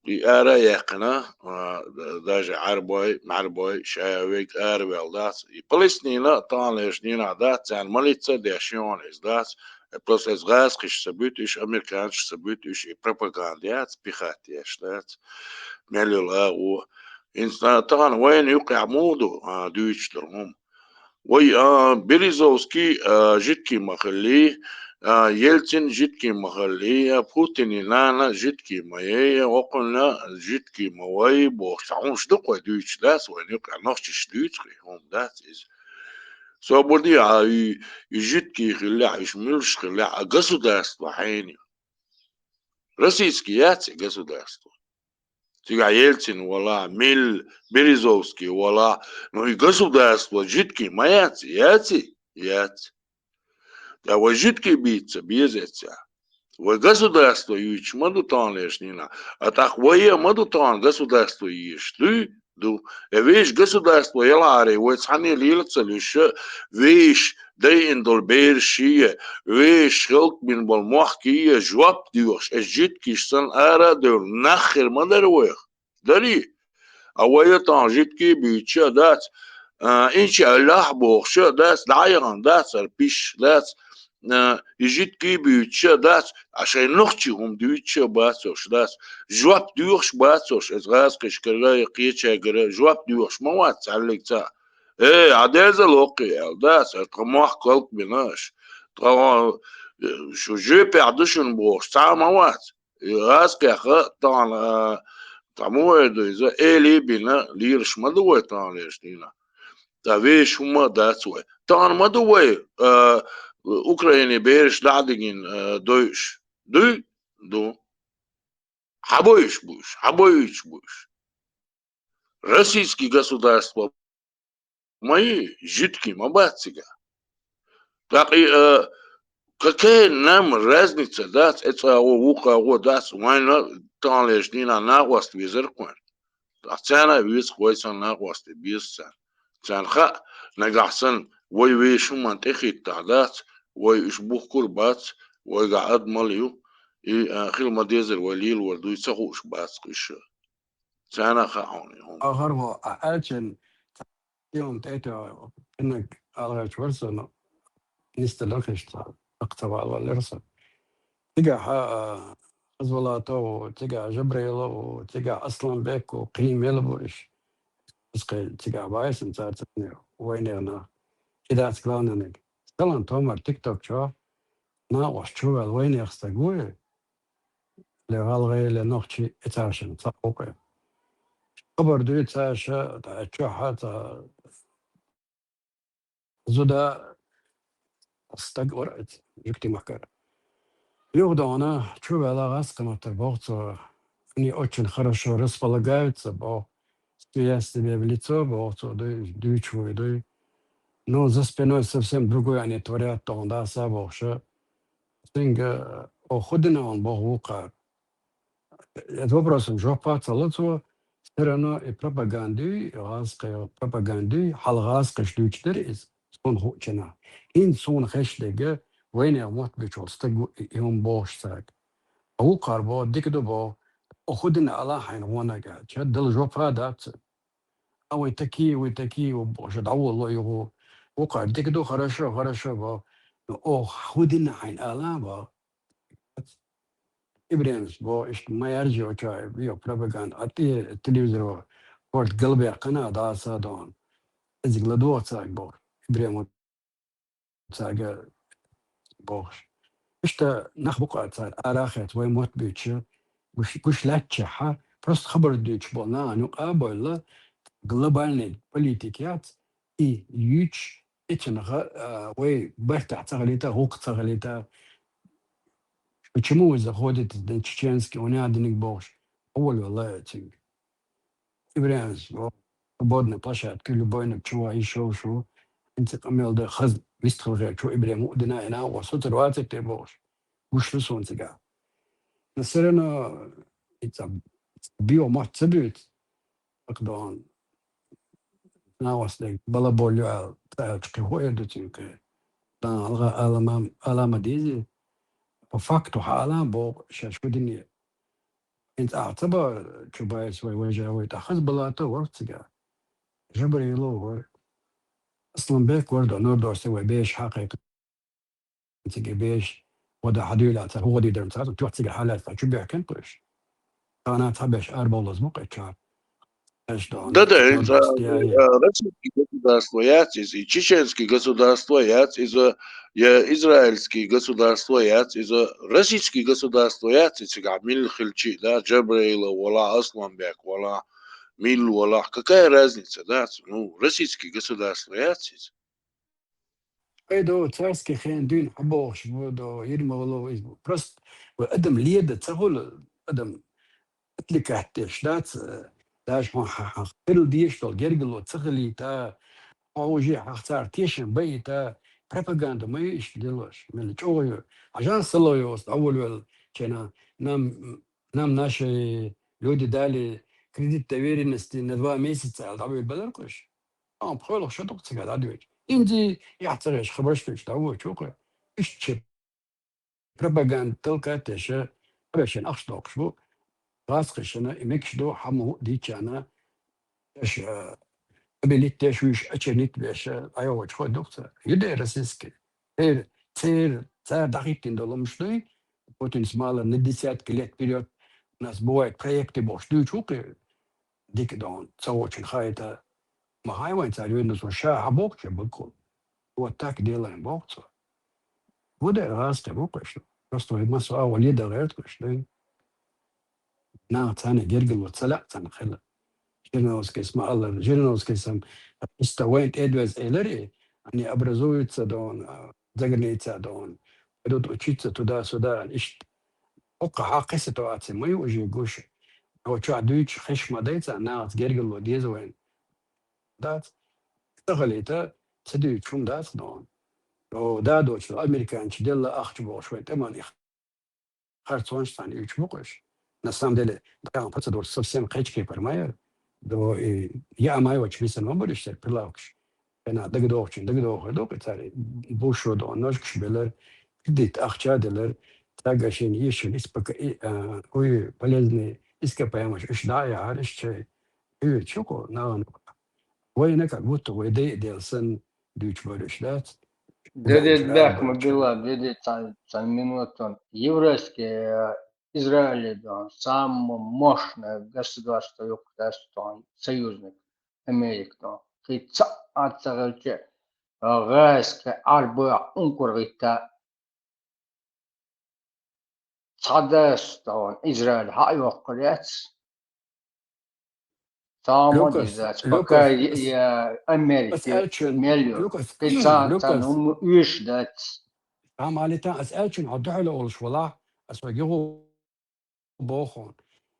и ара а яьккхина, а, даже Ӏарбой, маьӀарбой, ша вайга араваьлла дац. И Палестина таханлерчу дийнахь дац, царна малица а деш йогӀу иза дац. Просто иза гӀазкхаша ца буьту уьш, американцаша ца буьту уьш, и пропаганда яц, пихат еш дац. Мел йолу агӀо. ХӀинца тахана вайна юккъехь муха ду, а, дуьйцуш долу хӀума? Вай, а, Березовский, а, жуьгтий ма хиллий, а, Ельцин жуьгтий ма хиллий, а, Путинан нана жуьгтий ма яй, а, вокхунна жуьгтий ма вай, бохуш, цхьа хӀумнаш ду-кх вай дуьйцуш дац вайна юккъехь, нохчаша дуьйцу-кх и хӀума, дац иза. Собар де, а, и, и жуьгтий хиллехь, уьш муьлш хиллехь, а государство хьенан ю? Российский яц и государство. Цигахь Ельцин валахь, Миль, Березовский валахь, ну и государство жуьгтий ма яц, яц и? Яц. Ткъа вай жуьгтий бийца беза эццехь. Вай государство юьйцуш ма ду таханлерчу дийнахь, а тӀаккха вай а ма ду тахана государство езаш, дуй? ду. Э, вешан государство ялахьаре вай цхьанне лела ца луьйш, вешан дайина долу бераш шие, вешан хӀаллакбина болу мохк ие, жоп доьхуш, эс житкиш санна ара а девлла, нах хир ма дара вайх. Дарий? А вай тахана житки буьйцуш а дац, а, инчи аьллахь бохуш а дац, дӀа а яхана дац, ара пиш дац, а, и житки буьйцуш а дац, а шайн нохчи хӀума дуьйцуш а бацалш дац, жоп доьхуш бацалш, эс гӀазкхиш карга а кхечаьргара жоп доьхуш ма вац цхьаьллиг цхьа. Э, а деза локкхий аьлла дац, ара тхан мохк хӀаллакбина аша. Тхан, э, шу жоьпехь ду шуна бохуш, цхьа а ма вац. И гӀазкхех а тахана, а, тхан ма вай ду иза, эли а бина, лелаш ма ду вай тахана леш дийна. Ткъа вешан хӀума а дац вай. Тахана ма ду вай, а, Украине бераш дӀа а дигина, а, дойуш. Дуй? Ду. Хьан бойуш бу уьш? Хьан бойуьйтуш бу уьш? Российский государство ма ю, жуьгтий ма бац цигахь. ТӀаккха и, а, какая нам разница, дац, э, цӀа гӀо, вукха гӀо, дац, вайна тахана леш дийна накъост везар кхойна. Ткъа царна а веза вай санна накъост, беза царна. Царна хаьа, нагахь санна, вай вешан хӀуманна тӀехӀиттахь дац, вай уьш бухкур бац, вайгахь адам мала ю, и, а, хила ма дезара вай лелор дуй ца хууш бац уьш. Царна а хаьа хьуна и хӀума. Ахархо, а, аьлча, Йон тӀе тӀе кхинниг алгӀайчу вара со, но нисделира хиш цхьа, акха ца валавеллера со. Цигахь, а, Хазбулатов ву, цигахь Жабраилов ву, цигахь Асланбек ву, кхин мел бу уьш. Аса кхин цигахь вайсан цара царна вайнех нах. И дац главнаниг. Салан Томар тикток чохь накъост чу ваьлла вайнех стаг ву и? Ле гӀалгӀай, ле нохчий, и царшинна цхьаъ ву-кх. Хабар дуьйцу цаьрша, тӀаккха чохь а цхьа зуда стаг вара иза, жуьгтий махкара. Юха догӀна, чу ваьлла гӀазкхи маттара боху цо, они очень хорошо располагаются, боху, смеясь себе в лицо, боху цо, дуй, дуьйцуш вуй, дуй. Но за спиной совсем другое они творят, догӀна даса бохуша. Цуьнга, о, хӀун дина хьуна боху вукхара. Этот вопросам жоп а ца ло цо, всё равно и пропагандуй, и гӀазкхи пропагандуй, хьал гӀазкхиш дуьйцуш дара иза, суна хуучунах. ХӀинца суна хезаш дерг вайнех мотт буьйцуш волу стаг ву и, и хӀума бохуш цаьрга. А вукхара боху, дика ду боху, о, хӀун дина ала хьайна гӀонах аьлча, дала жоп а дац. А вы такие, вы такие, вы бохуш, дӀаволало юха. Вукхара дика ду, хорошо, хорошо боху. Ну, о, хӀун дина хьайна ала боху. Ибрахимс боху, иштта ма яржа йолча, йо, пропаганда, а тӀе телевизоро корта галбаьккхина а дӀаса а догӀна. Изиг ладогӀа цаьрга боху. Ибрахим цаьрга бохуш. Иштта нах бу-кх цара арахь а хетта вай мотт буьйцуш, гуш, гуш лаьттачехьа, просто хабар дуьйцуш болу нахана юкъа а бевлла, глобальный политика яц, и юьйцуш, и цуьнан гӀа-, а, вай бартахь ца хилийта, гӀуллакх ца хилийта. Почему вы заходите на чеченский, у меня диниг бохуш? Уволь валла цуьнга. Ибрахим, свободная площадка, любойниг чу ван, ишов шу. ХӀинца къамел дан хаза вистхила хир чу Ибрахим ву дина, и накъо соцур вацар те бохуш. Гуш ду суна цигахь. Но всё равно и ца, био мотт ца буьйцу. Акдон. Нагахь стаг балаболю аьлла, цаьлча кхин хӀун эр ду цуьнга? Дан алгӀа алама, алама дези. По факту хьан алам боху, шаьш хӀун дина? ХӀинца ахьа ца бара Чубайс вай, вай жа вай тӀе Хазбулатов вара цигахь. Жабраилов вара. Асланбек вара до, Нордосе вай беш хьакхайкхина. Цига беш, гӀо дан хьан дуьйла цара, гӀо дийр дара цара, чохь цига хьалаьцна, чу бехкина кхуьш. Тахана цхьаберш арабовлаза бу кхечара. Эш догӀна, Да, да, это, Нордосе а, яй. А, российский государство яц иза, и чеченский государство яц иза, я израильский государство яц иза, российский государство яц иза, цигахь милла хилчи, да, Джабраилов вала, Асланбек вала, милла вала, какая разница, да, ну, российский государство яц иза. Айдо, царский хен дуьйна хьабохуш бу, до, Ермолов, иза бу. Просто вай адам леда ца хуьлу, адам отвлекать деш дац, э, даже хьо-, хьан, хьан хила дезаш долу гергало ца хилийта, хьо уже хьах цара тешам баийта, пропаганда ма ю иштта делош, мел чӀогӀа ю. Хьажа Соловьёвс дӀаволавелла чена, нам, нам наши люди дали кредит доверенности на два месяца аьлла дӀабуьйлабелар-кх уж. Амма пхоьлуш шу дукха цига дӀадоьдуш. Инди яхь ца гӀеш, хабарш деш дӀавоьдуш ву-кх. Иштта пропаганда толкать деш, хабаршна ахча доккхуш бу. ГӀазкхашна и мегаш ду, хӀама хӀу дийцчарна, аша, а, обелить деш вуьйш, очернить беш, а, айогӀучу хой дукха ца. Юдей российский. Цер, цер, цара дӀахӀиттина долу хӀумаш дуй, Путинс малар на десятки лет вперёд у нас бывает проекты бохуш дуьйцу ву-кх, дика дона, ца вочун хайта. Ма хьайн вайн цара юьйна со ша хьан бохучу баккху. Вот так делаем боху цо. Ву дера гӀазкхи бу кхуьш. Просто вай масо агӀо леда гӀерта кхуьш дуй. Наха царна гергало ца лаьа царна хила. Жириновскийс ма-аллара, Жириновскийс-м иштта вайна тӀедоьзна элира, они образуются дона, а, за граница дона, пойдут учиться туда-сюда, иштта. ХӀокху хьакхи ситуация ма ю уже гуш. Хьо чохь дуьйцуш хезаш ма дай царна, нахаца гергало деза вайна. Дац. Ца хилийта, ца дуьйцуш хӀума дац дона. О, да доцуш, американчу делла ахча бохуш вайн тӀеман и харцонаш царна уьйцуш бу кхуьш. На самом деле, дакъа процедура совсем кхечу кепара ма яра. До, и, яа ма йоцуш висина ма бара иштта прилавкаш. Кхина дагадогӀучун дагадогӀур ду-кх и цара, бушо дона, ножкаш белар, кредит ахча а делар, цаьрга шайна ешшина испока-, и, а, хуй полезный ископаемыш уьш дӀа а яхьара, уьш чай. Уьйр чу кху нахана. Вайна как будто вай дай а дела санна дуьйцуш бара уьш, дац? Дедет бехк ма била, дедет цхьа, цхьа минута. Еврейский, э, Израиль дон, самое мощное государство юкъа дац тон, союзник Америка дон. Кхин цхьа а ца хилча, э, гӀайска Ӏарбоьхь ункур гӀитта цхьа дац тон, Израиль хьа а йоккхур яц. Цхьа а ма Лукас, дезац, пока Лукас, я, я Америки ас аьллачун, мел ю. Лукас, Кхин цхьа, цхьа Лукас. ХӀума уьш дац. Амма Алитан, ас аьллачун хьо дуьхьал олуш валахь, ас вайга юха боху.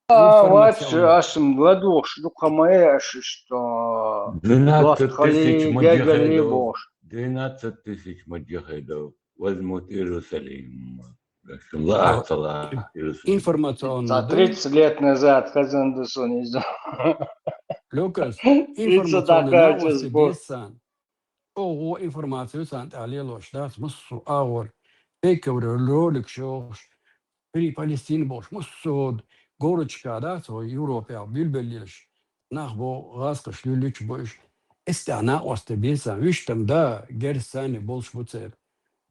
А, вац, информационно. Ас ладугӀуш ду-кх ма аша иштта. Двенадцать тысяч маджахедов. Двенадцать тысяч маджахедов возьмут Иерусалим. Шуна лаахь ца лаахь Иерусалим. Информационно. Ца тридцать лет назад хазан ду суна иза. Лукас, информационно дӀакхача накъостий бу. Бесан. Оха информацию царна тӀехь лелош дац, массо а агӀор, фейковый роликаш йохуш, Free Palestine бохуш, массо а городашка дац, вай Европехь билбеллеш, нах бо гӀазкхаш луьллуьйтуш бу уьш. Эс тӀехь накъостий бесан, вуьш там да, герз санна болуш бу церан.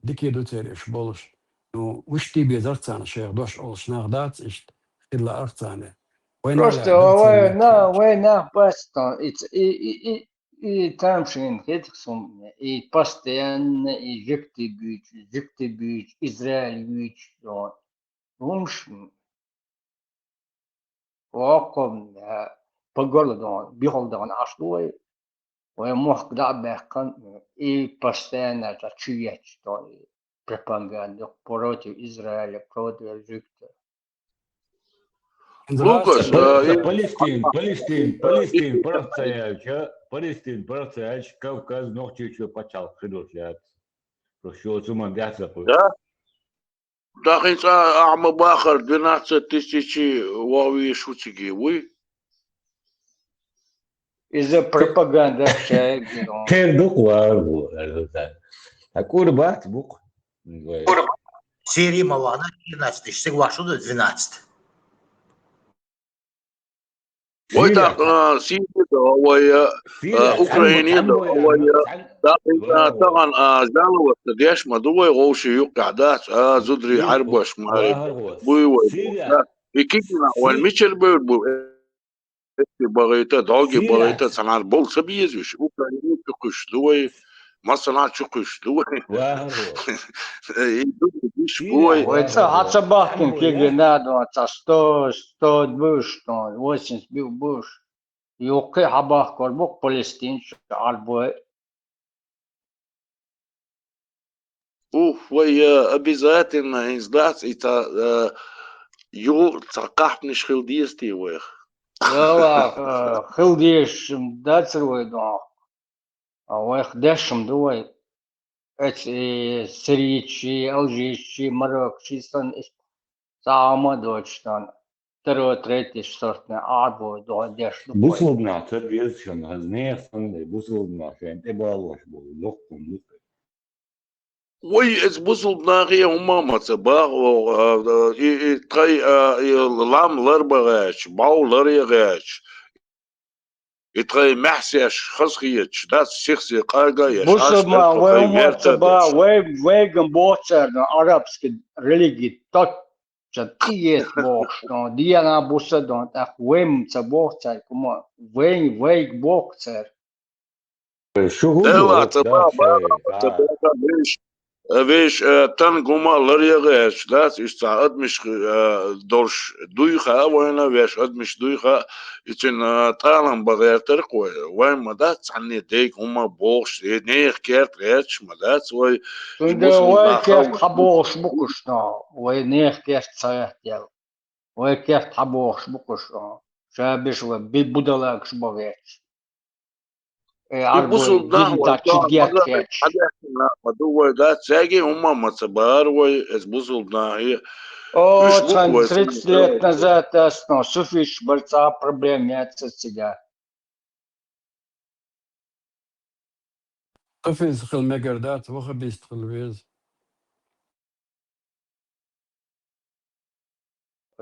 Дика ду церан уьш болуш. Ну, вуьш тӀе безарх царна шайх дош олуш нах дац иштта, хила лаарх царна. Вай нах Просто лаьа вай, церан на, вай нах бац тон, и ц-, и, и, и, И тамашийна хетахь суна, и постоянно, и жуьгти буьйцу, жуьгти буьйцу, Израиль вуьйцу, дон. ХӀумаш, воккхо, а, по горло, дон, бихал дахана Ӏаш ду вай. Вай мохк дӀа а баьккхина, и постоянно цхьа чу етташ, дон, и пропаганда против Израиля, против жуьгтий. Лукас, Здравствуйте. Э, и Палестин, Палестин, Палестин, паргӀат ца яьлча, Палестин, паргӀат ца яьлча, Кавказ Нохчийчоь пачхьалкх хир долуш яц. Просто шо цу ман дехьа ца кхуьу. Да? Да, хӀинца ахьа ма бахара, двенадцать тысяч вогӀу везаш ву цига, вуй? Иза пропаганда шайга. Кхер ду-кх вар ву, аьлла дан. А кӀур бац бу-кх. Сири ма вахана, четырнадцать тысяч, цига вахаш ду двенадцать. Вай Сири тахана, а, Сири до, вай, а, Сири а, Украина до, вай, а, тахана, а, жаловаться деш ма ду вай, вовши юккъехь дац, а, зударий хьарбаш маре. Буй вай. Сири. И кигина вай мичара бевр бу? Эци бахийта, дӀоги бахийта, цхьанхьара болу ца безаш, Украина чу кхуьссуш ду вай, массанхьа чу кхуьссуш ду вай. Э, и ду, и ду, вай. Вай ца, хьан ца бахкина кегий надо, ца сто, сто буш, сто восемьдесят бу-, буш. Юххе хьан бахкор бу-кх Палестинчу Ӏарбой. Ух, вай, э, обязательно хӀинца дац и ца, э, юха ца кхахьпанаш хила деза те вайх? Вала, э, хила дезаш дацар вай доху. А вайх дешшам ду вай. Эцу и сирийчий, алжирчий, мароккчий санна, иштта цхьа а хӀума а доцуш санна. второй, третий сортный арбой деш ду. Бусалба нах тара везачун, хаза нехан санна, бусалба нах шайн тӀебалош болу, доккхун ду. Вай, эца бусалба нахе хӀумма а ма ца бах, о, а, а, и, и тхай, а, и лам лар багӀаьча, бӀов лар ягӀаьча, и тхай маьхсеш хазахеташ, дац сихсе къага еш, бусалба нах вай хӀумма а ца бах, вай, вайган боху царна, арабский религия тот Ша тӀеэца бохуш, дона, дена буса дона, тӀаккха вай ма ца боху цаьрга хӀума, вайн вайга боху цара. Шу хӀун Делла ду, ца да, баха, шай, ца а? Баха, веш, веш, э, тан гума лар ягӀаьча, дац, иштта цхьа адамаш, э, долуш дуй хаьа вайна, веш адамаш дуй хаьа, и цуьнан, э, тӀалам бан гӀертарх вай, вай ма дац цхьанне дайга хӀума бохуш, э, нехан керта гӀерташ ма дац вай, Цундела вай керта хьан бохуш бу кхуьш нах, вай нехан керта ца гӀертаяьлла. Вай керта хьан бохуш бу кхуьш нах. Ша беш вай би будалакаш бан гӀерташ. Э, арбой бусулба нах вай дилла чу герт гӀерташ. Ма ду вай дац, цаьрга хӀумма ма ца бара вай, эца бусулба нахе. О, уьш бу цхьана вай, тридцать лет назад дац, но суфиш бар цхьа проблема яц цига. Хафиз хила мегар дац, ваххабист хила веза.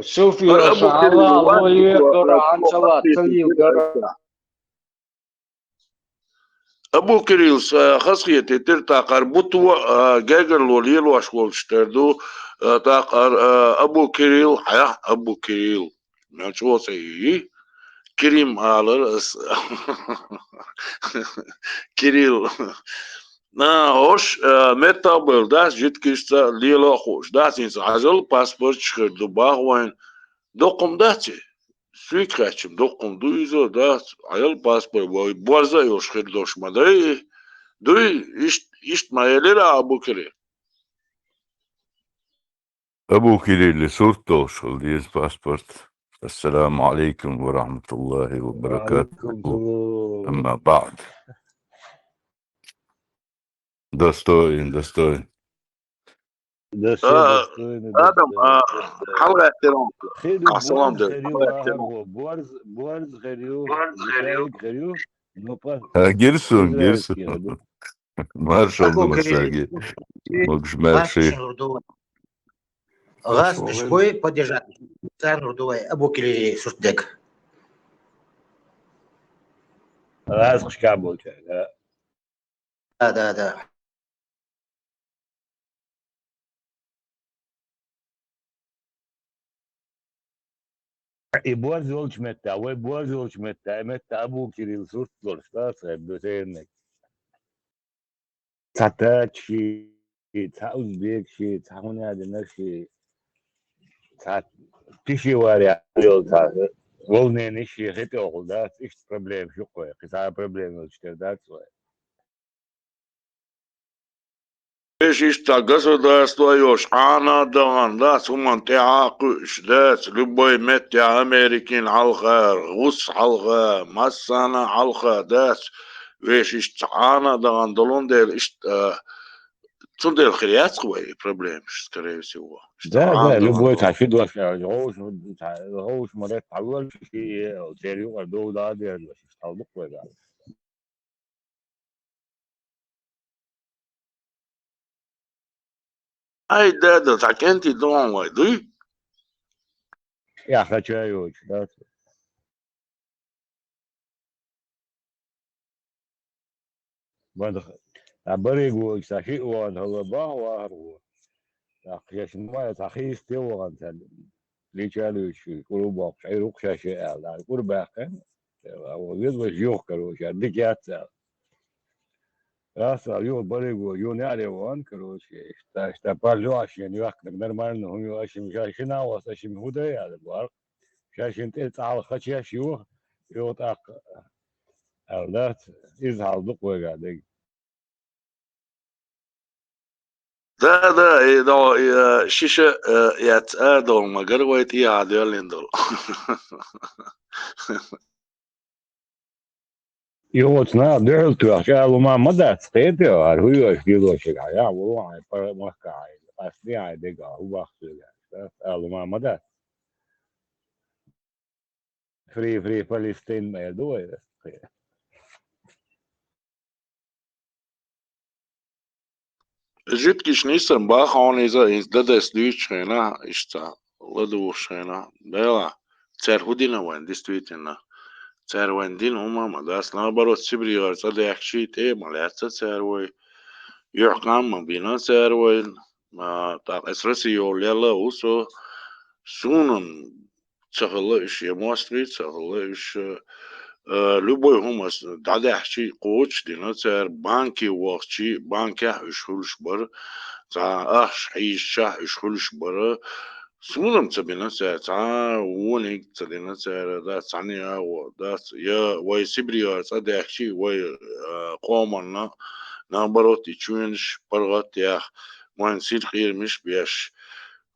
Суфи Абу Кирилл Аллах, ван лоьгара, а, хьан ца ван, ца лоьгара. Абу Кирилл, а, хазахетийтира тӀаккха хӀара бутт а, а, гергарло лелош волчу тера ду, а, тӀаккха хӀара, а, Абу Кирилл, хьех, Абу Кирилл. Мел чӀогӀа цӀе йий? Керим алара ас. Кирилл. На, ош, а, меттахбевлла дац, житкишца лело а хууш дац, хӀинца хьажал паспорташ хир ду баха вайн. Доккхум дац и? Суьйга хаьттича, доккхум ду иза, дац. Хьажал паспорт, вай борза а йолуш хир долуш ма дай и? Дуй, ишт-, иштта ма элира Абу Кирилл. Абу Кирилла сурт долуш хила деза паспорт. Ассаламу алейкум ва рахматуллахи ва баракатуху. Ва алейкум салам. Амма баъд. Достоин, достоин. Достоин, а, достоин, Адам, достоин, а, достоин. ХьалгӀаьттира. Хир ду а, салам борз дер. Хир ю, хьалгӀаьттира. Борз, борз хир ю, борз хир ю. Хир ю, но па-, а, гирсун, гирсун. Израильский хир ду. Маршалла ду массаьрга. Могуш-маьрша. ГӀазкхаш буй, поддержать. Царна ду вай Абу Кирилла сурт дега. ГӀазкхашка болчаьрга. Да, да, да. И борз йолчу метта, вай борз йолчу метта, и метта Абу Кирилла сурт долуш, да, цхьа бесерниг. Цхьа тачи, цхьа узбекши, цхьа хӀун а динарши, цхьа пешеварья йолу цхьа волненишши хи тӀехула дац, иштта проблемаш ю кхуьй, кхин цхьа проблема йолчу тера дац вай. Вешиштта государство йолуш Ӏана а дахана дац, хӀуманна тӀаьхьа а кхуьуш дац, любой меттехь Америкин хьалха, гӀус хьалха, массарна а хьалха дац, вешиштта Ӏана а дахана долун дела, иштта, а, цундела хир яц-кх вай и проблемаш, скорее всего. Иштта Да, Ӏана да, а дахана любой долун. Цхьа ши дош, а, гӀовш, цхьа, гӀовш ма ретта хьавоьлуш, ши, церан юкъара дов да а дерзош, иштта хьал ду-кх вай дац. Ай, да, да, цхьа кӀентий догӀун вай дуй? Я хача йоцуш, да? Ван а бариг волчу цхьа шиъ ван хӀалла бахьа вахар ву. ТӀаккха шаьш ма цхьа хийста вахана цхьа лича а луьйчу, кӀур а боккхуш, Ӏийр ву-кх шаьш аьлла, кӀур баьккхина. Веза вайша юха каро, ша дика яц аьлла. Аса, юха бариго, юха неӀаре вахана, короче, иштта, иштта, парло а шена йоьхкинарг нормально хӀума ю, аша ша шина а вац, аша хӀун дай аьлла, боху. Ша шина тӀе цхьа хьалха хачеш юха, юха тӀаккха, аьлла дац, иза хьал ду-кх вайга дерг. Да, да, и, но, и, э, шиша, э, яц а долу магар вай тӀехьа доьллина долу. Йоцу наха дуьхьал тоьхча алума ма дац, кхетий, хӀара хӀун йош гилошиг хьан, я, ву хьайн, пара махка хьайн, къастий хьайн дега, хӀун бахцуьйла, алума ма дац. Free, free Palestine ма эр ду вай. Жуьгтигаш нийсса баха хьуна иза, иза дадас дуьйцучу хенахь, иштта ладугӀуш хенахь, дела, цара хӀун дина вайн, действительно? Цара вайн дина хӀума а ма дац, наоборот, Сибрехара цӀа даьхкича тӀе а ма лаьцна цара вай, юьхькӀам а ма бина цара вайна, а, тӀаккха аса Россия йолу лелла а ву со, суна-м ца хилла уьш, я Москве ца хилла уьш, а, любой хӀума ас дӀадаьхчи, кхочуш дина цара, банке вахчи, банкехь уьш хуьлуш бара, цхьа ахча хьийзачохь уьш хуьлуш бара. Суна-м ца бина цара, цхьа вониг ца дина цара, дац, цхьаьна агӀо, дац, я вай Сибрехара цӀа даьхчи, вай, а, къоманна, наоборот, и чоьнаш паргӀат а яьхна, вайн сира къийрамаш а беш.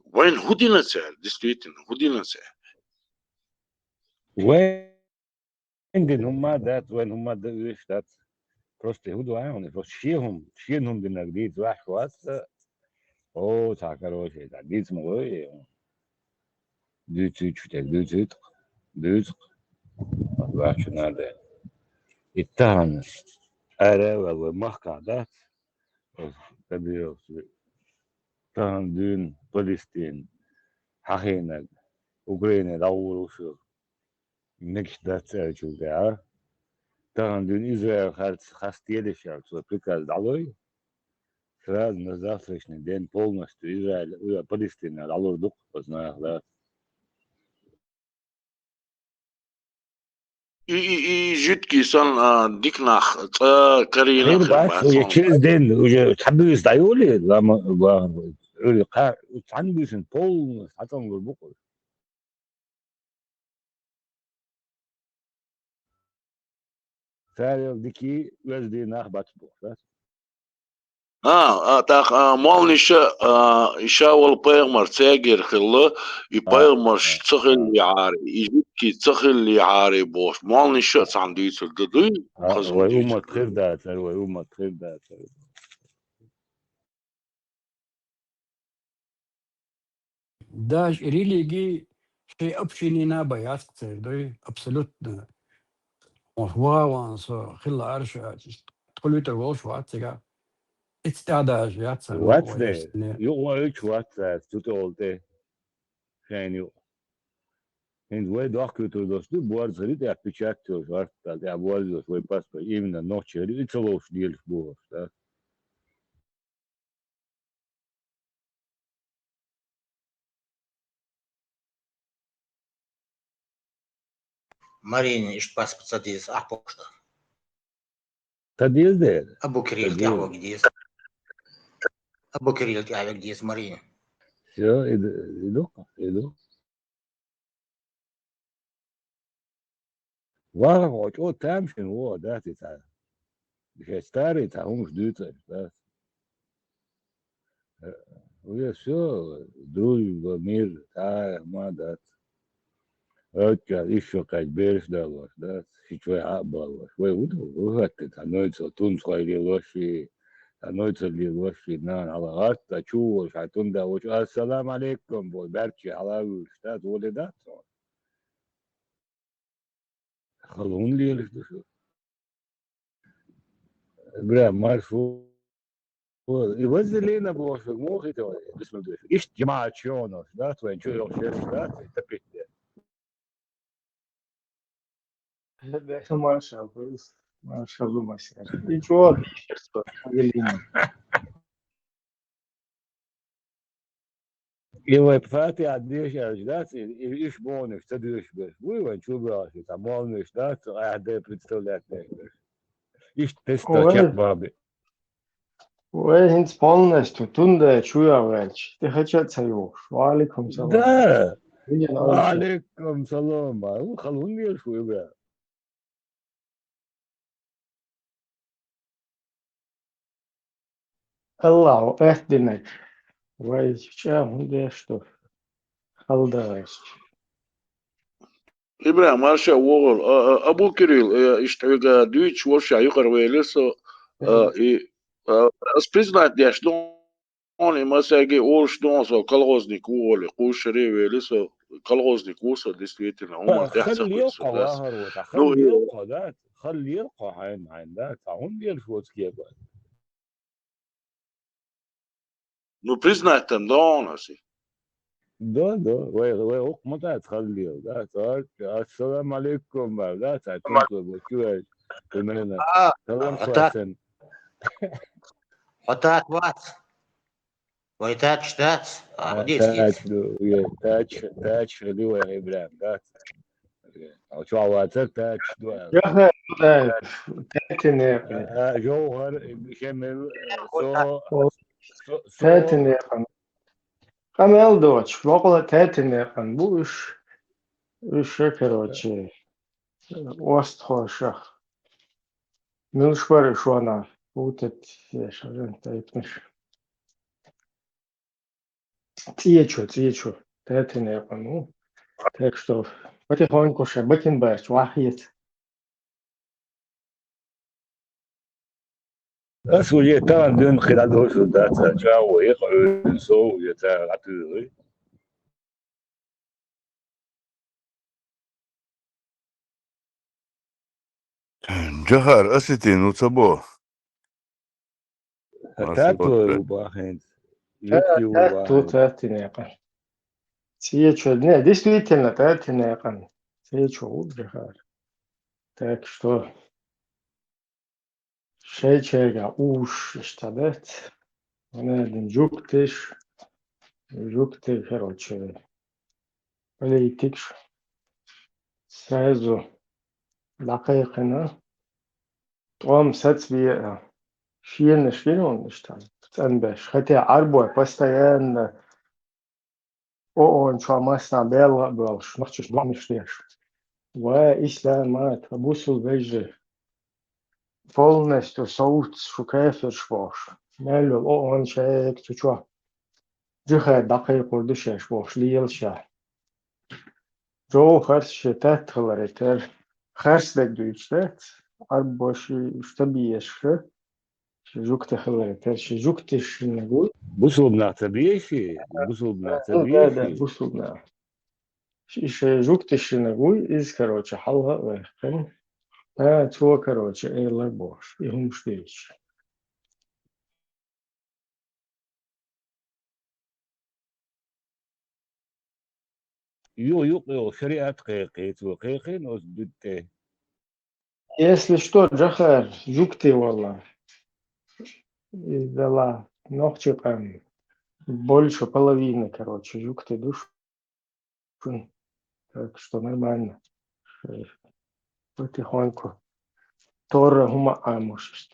Вайна хӀун дина цара, действительно, хӀун дина цара? Вайн дина хӀума а дац, вайн хӀума а дан оьшуш дац. Просто хӀун ду хьуна, просто шен хӀума, шена хӀума динарг дийца ваьхьаш вац, о, цхьа, короче, цхьа дийца ма гӀой. Дуьйцуьйтуш дерг дуьйцуьйту-кх, дуьйцу-кх. Ваьхьачу нада. И тахана ара а ваьлла вай махкахь дац, оцу Кадыровс тахана дуьйна Палестин хьахийнарг, Украине дӀагӀур ву шу. Мегаш дац аьллачул тӀаьхьа, тахана дуьйна Израиль харц хастаделаш аьлла, цо приказ дӀалой, сразу на завтрашний день полностью Израиль, э, Палестина дӀалур ду-кх оцу наха, да. И, и, и жуьгтий санна, а, дика нах цӀа карийна а хир бац, уже через день, уже цхьа буьйса дӀайолий, лама, ва-, уьри кха-, цхьана буьйсанна полностью схьацӀанлур бу-кх уьш. Царел дикий, оьзда нах бац бохуш, да? А, а, тӀаккха, а, молланаша, а, и ша волу пайхамар цаьргара хилла, и а, пайхамарш а, ца хиллехьара, и жуьгтий ца хиллехьара бохуш, молланаша а цхьаьна дуьйцур ду, дуй? А, хаза вай дуьйцур уммат ду. Хир дацара, вай уммат хир дацара. Даже религии шайн общинина бан яц-кх церан, дуй, абсолютно. Хьо ваха ван со хилла арш, тхо луьйтур волуш вац цигахь. Ицца тӀаьхьа даже яц церан, вац вай де, иштта не. Юкъа ваьлча вац цара, цу тӀе волу тӀе. Шайна юкъа. ХӀинца вай дохкуьйтур долуш ду, борз хир ю тӀехь печать йолуш, гӀортал тӀехь борз йолуш, вай паспорт, именно нохчи хир ю, и ца ловш делаш бохуш, да? Марина, иштта паспорт ца деза, ахь почта. Ца деза дера? Абу Кирилла тӀехь ваги деза. Абу Кирилла тӀехь ваги деза, Марина. Всё, иду, иду, иду. Ваха хьо чӀогӀа тамашийна вогӀу, да, ти цхьа? Шен старый цхьа хӀумаш дуьйцуш, да? Уже всё, дружба, мир, цхьа а ма дац. Оццул ишшо кхаьчча бераш далош, да? Ши чой хьа а балош. Вай хӀун ду? ХӀун хӀоттий цхьа нойцал тунцхой лелош и, цхьа нойцал лелош и, нана хьала гӀатта, чу волуш, хьайн тунда волчу, «Ассаламу алейкум», боху, баьрчче хьала а вуьйлуш, да? Воле дац хьуна? Хала хӀунда лелаш ду шу? Бра, марш ву. И вазелина бохург муха хи товар? Бисмилла. Иштта жамаӀат чоьнаш, да, вайн чу йохуш ерш, да, тапитте. Маршалла, маршалла, маршалла. И чуьра вазелина. И вай Фатихьа деша аьлча дац, и, и уьш бохуш ца доьшуш берш. Вуй вайн чу богӀуш, цхьа молланаш дац, айхьа дай представлять деш берш. Иштта тесто чекх бахьа бе. Вай хӀинца молланаш ду, тунда чу яхваьлча, тӀехача а ца йохуш. Ва алейкум салам. Да. Ва алейкум салам. Ву хала хӀунда лелаш ву, Ибра? Аллахьо аьтту динарг вай чӀагӀ хӀунда деш ду? Хала дац. Ибрахим, марша вогӀур. А, а, Абу Кирилл, э, иштта хьоьга дуьйцуш волуш юкъара вели со, а, и, а, ас признать деш ду, и масеге олуш ду, со колхозник ву олий, кхушаре а вели со. колхозник ву со, действительно, хӀумма тӀехь ца кхуьссу. Хала лелхо вахар ву, хала лелхо, да? Хала лелхо хьайна, хьайна, да? Ца хӀунда лелаш воцу кепа? Ну, признать-то дона си. Да, да, вай, вай, гӀукму дац хала лела, да, цара, ассаламу алейкум, да, цара тунтла бу, чу вай, примерно. А, салам а, так. Хватен. Хьо так вац. Вай так дац. А, а, хӀун дийца тач, дийца? Ну, е, тач, тач, хили вай, Ибрахим, да. Чу вацар тач, ду. Яха, да, тетине. А, Жовхар, Шемил, э, со, со, со. Тетине. Къамел доцуш, бакъала тетине къан бу уьш, уьш, короче, остхошах. Милуш бара шуна, утет, я шарен тайпнаш. ЦӀечо, цӀечо, тетине къан ву. Так что, потихоньку ша, бакин барч, вахиет. Ас уже тахан дуьйна кхин дӀадоьшу дац, чӀагӀо яха Ӏуьйранна со уже цара дӀатуьйхира. Джохар, асити, ну ца бо. Ас Тату бо. Ву бахинца. Та-, Юкти ву Тату бахинца. Татинекъан. Цечо, не, действительно, Татинекъан. Цечо ву Джохар. Так что, шайчайга уш иштта дац. Ванадин жуктиш, жукти, короче, политикаш. Сразу дӀакхайкхина. ТӀом сацбе а, шенаш гина вон иштта, цӀанбеш. Хотя Ӏарбой постоянно ООН чохь массанхьа белла а боьлхуш, нохчаш доӀанаш деш. Ва исламат, ва бусулба вежарий, полностью совц шу кафирш бохуш. Мел йолу ООН шайга цу чохь джихад дӀакхайкхур ду шаьш бохуш лелаш ша. Жовхарс шен татта хиларе терра. Харцдерг дуьйцуш дац, Ӏарбош и уьш ца беша. Ши жугтий хиларе терра, ши жугтий шиннаг вуй. Бусулба нах ца беший? Бусулба нах ца беший? Да, да, бусулба нах. Ши, ши жугтий шиннаг вуй, иза, короче, хьалха а ваьккхина. А, цо, короче, элар бохуш, и хӀумаш дуьйцуш. Ю-, юкъа йолу шариат кхайкхий, цо кхайкхийна оцу дуьтта тӀе. Если что, Джохар, жугтий валла. Из дала нохчий къам. Больше половины, короче, жугтий ду шун. Так что нормально. Потихоньку. Тора хӀума а мушшт.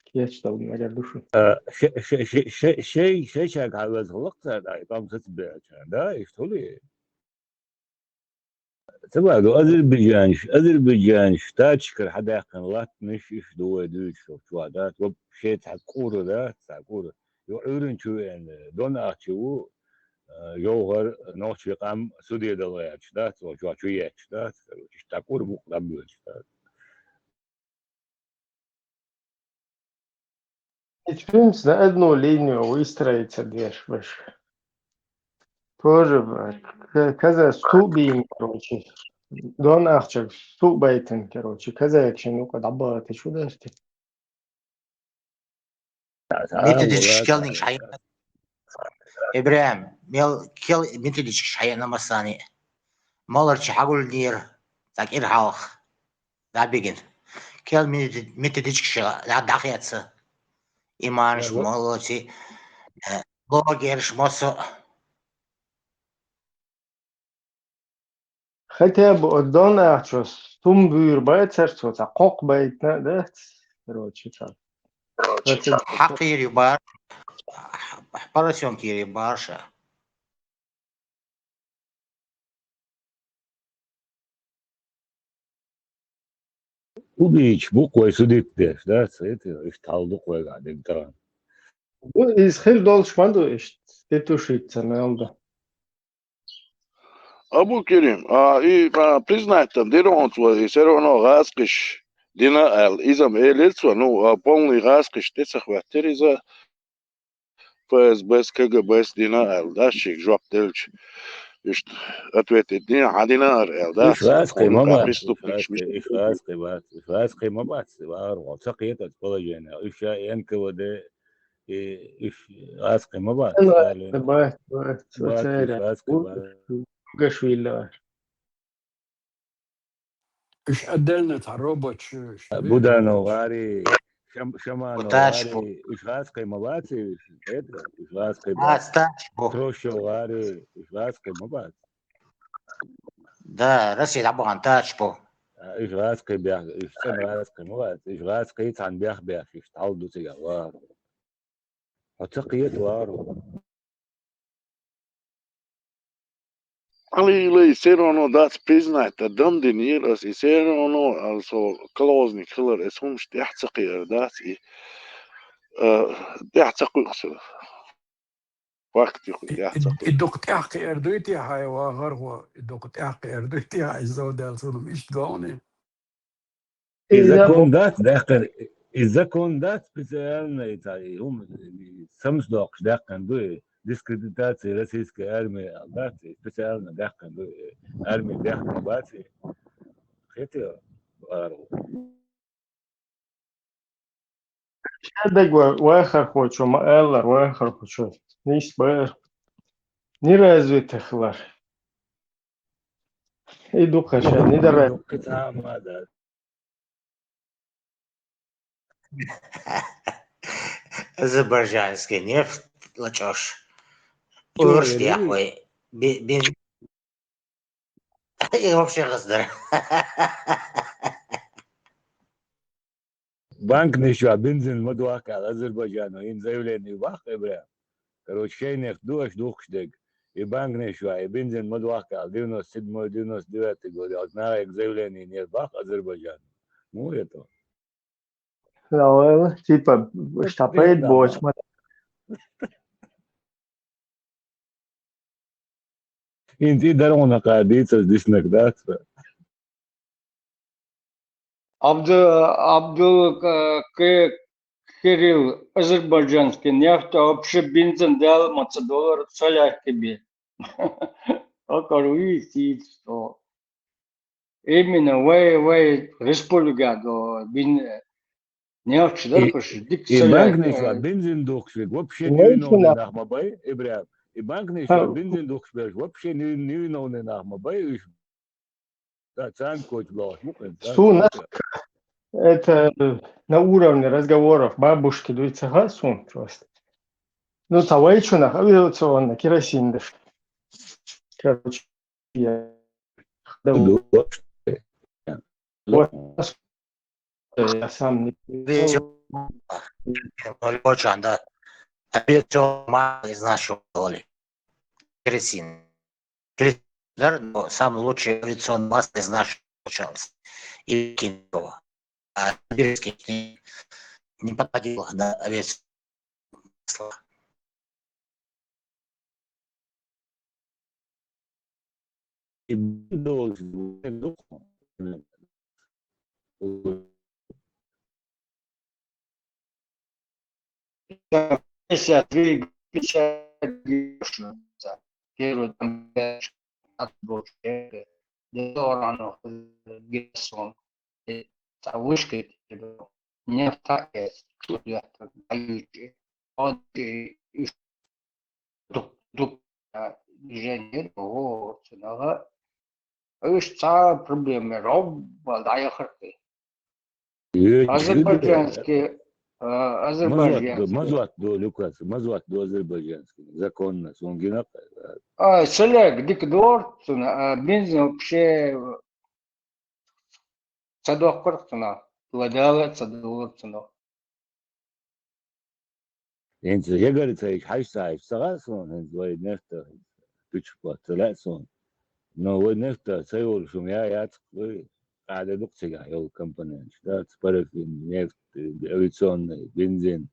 Кечдал мегар ду шун. А, ше-, ше-, ше-, ше-, шей-, шей-, шайчаьрга хьалаза хӀаллакх цара, ай, къам сацабеача, да, иштта хуьлий? Ца баьлла, азербайджанаш, азербайджанаш тачкара хьадаьккхина латтанаш иштта ду вай дуьйцуш чохь, да, вообще цхьа кӀура, да, цхьа кӀура. Ю Ӏуьйранна чу веана, дон ахча ву, а, Жовхар, нохчий къам суде дала гӀерташ дац, оцу чохь чу етташ дац, короче, иштта кӀура букъ дӀабоьлча дац. И цуьнца на одну линию выстроиться деш баш. Тоже, б-, к-, каза сту бийна, короче. Дон ахча сту байтан, короче. Каза якшин ну када бата чудашти. Методичкаш келниг шайна. Ибрахим, мел кел методичкаш шайна масани. Маларчи хьагулдира, так ир халх. Да бигин. Кел метод-, методичкаш ша, да, дахьяца. Иманаш, молодцы. Э, блогерш, мосо. Хотя бы оцу дон ахчо сум буьйр бацар цо, цхьа кхокх байтна, да? Короче, цхьа. Короче, цхьа хьакхийр ю бар, поросёнкийр ю барша. Убийч бу кхой судит деш, да? Цхьа, это, иштта хьал ду кхойгахь дерг тахана. Бу иза хир долуш ма ду иштта, тетушица мел ду. Абу Керим, а, и, а, признать-м дира хьуна цо, и всё равно гӀазкхиш дина аьлла. Иза-м элира цо, ну, а, полный гӀазкхиш тӀе ца хӀоьттира иза, ФСБ-с, КГБ-с дина аьлла, да, шега жоп делча. Иштта ответ дина, хьан дина ара аьлла, да? Иш гӀаскхий ма бац, преступник, иш гӀаскхий, иш гӀаскхий бац, иш гӀаскхий ма бац, вагӀар вон. Ца кхета положение. Иш ша Н К В Д, и, иш гӀаскхий ма бац, Сталин. Бац, бац, бац, иш гӀаскхий бац. Гашвили. Иш отдельно цхьа робочий, иш Буданов гӀари, Шам-, Шаманов гӀари, иш гӀаскхий ма бац, иш, это, иш гӀаскхий бац. Трощев гӀари, иш гӀаскхий ма бац. Да, Россия дӀабахана тачпо. Иш гӀаскхий бех, иш цӀена гӀаскхий ма бац, иш гӀаскхий цхьана бех беш, иш тхьал ду цига вагӀар. Хьо ца кхета вагӀар. Али, Али, все равно дац признать, да дам динир ас, и все равно, а, со колхозник хилар, эс хӀумаш тӀехь ца кхиар дац, и, а, тӀехь ца кхуьх со. Факт юх, и, тӀехь и, ца кхуьх. И дукха тӀехь кхиар дуй те хьай вагӀар хьо, и дукха тӀехь кхиар дуй те хьай зовдал, цунам иштта говне. И закон дац, даьккхар, и закон дац специально, и ца, и хӀума, и самсдоккхуш даьккхана ду, и дискредитация российской армии аьлла дац, и специально даьккхана ду, и армия даьккхана бац, и хетий, вагӀар. Шадагва вахархочо ма аллар, вахархочо нийсбар. Неразвитый хилар. И дукха ша, недараваь. Азербайджанский нефть лачош. Чё, Урш я дяхвай. Би-, бен-, И вообще гӀаздара. Банкнаш чу бензин ма дохка аьлла, Азербайджано, ин заявление баккха, Ибрахим. Короче, шайнех ду аш духкаш дег. И банкнаш чу, и бензин ма дохка аьлла, девяносто седьмой, девяносто девятый год, а вот на заявление не баккха Азербайджано. Ну, это. Ла, типа, штапейт боч, ма. Инзи даргӀуна кхаьдийца дисинарг дац. Абду-, Абдул, э, К-, Кирилл, азербайджанский нефть, а вообще бензин дал, ма ца доллар, ца лягӀки бе. Акар уйти, что именно вай, вай республика до бен-, нефть, да, и, пуш, дик и ца лягӀки. Банкнаш чу бензин духкаш верг вообще невиновный нах ма бай, Ибрахим. И банкнаш чу бензин духкаш верг вообще не-, невиновный нах ма бай, уж. Да, царна коча лохаш ма кхин, царна коча. Су нах, это, э, на уровне разговоров бабушки дуй ца хасун просто. Ну, ца вайчунах авиационный керосин даш. Короче, я. Да, вот. Вот. Я сам не. Видите, очень, да. Авиационный мало из нашего доли. Керосин. Керосин, но самый лучший авиационный масло из нашего получалось. И Кингова. А Сибирский не, не подходил на авиационный масло. И должен был пятьдесят три, пятьдесят девять, первый там, пять, шестнадцать был, дозорано, Герсон, и та вышка, не вторая, кто я, так, даючи. Он, и, и тук, тук, а, движение, о, цунага. Уж цхьа проблема, робба дӀаяхархи. Э, азербайджанский, э, азербайджанский. Мазот, мазот до, Люкас, мазот до азербайджанский. Законно, сунгина. А, селег, дик дор, цуна, а, бензин вообще ца дохкар цуна, ладала ца дохкар цуна. ХӀинца егар ца иш хьаьж ца хьаьж ца гӀа суна, хӀинца вай нефта туьчпа ца лаьа суна. Но вай нефта ца йолу шума я яц, вай къаьда дукха цигахь йолу компоненташ, дац, парафин, нефть, авиационный, бензин,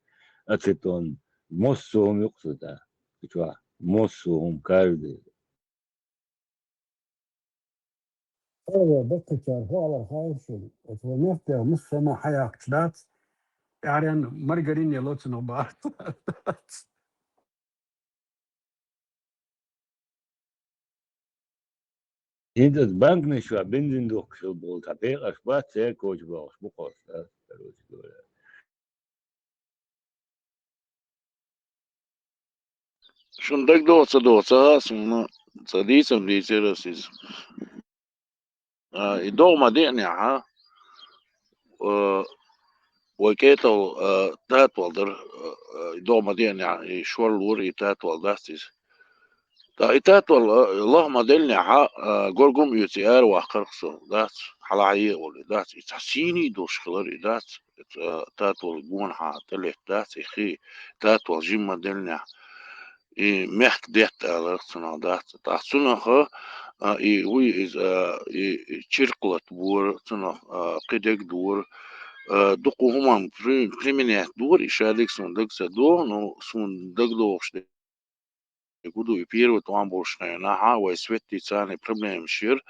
ацетон, массо а хӀума юкъа ца та, чохь, массо а хӀума, каждый. Ала, баккхачара хьо алар хаьа шуна. Оцу вай мехкех муссо а ма хьаяккхаш дац, тӀаьхьаренна маргарин яло цунах бахарца дац. ХӀинца банкаш чу бензин духкуш хила болу цхьа пекъарш бац, церковаш бохуш бу кхош, да, короче говоря. Шун дагадогӀу ца догӀу ца хаьа суна, ца дийцам дийцира ас иза. А, и догӀма деанехьа, а, вай кӀетал, а, татвал дара, а, а, и догӀма деанехьа, и шор лора, и татвал дац иза. ТӀаккха и татвал, а, лахма деллехьа, а, горгум оьций ара ваккхарх со, дац, хьалахьа е а волу, и дац, и цхьа сийний долуш хилар, и дац, а, татвал гонахьа тӀелетта, дац, и хи, татвал жимма деллехьа. И мехка детта аларх цунах дац. ТӀаккха цунах, а, и вуй иза, а, и, и чиркхалат бора, цунах, а, кхидерг дора, а, дукха хӀуманна при-, применять дора, и шадерг суна дага ца догӀу, но суна дагадогӀуш дерг ду, и первый тӀом болуш хенахьа, вай светти царна проблемаш яра,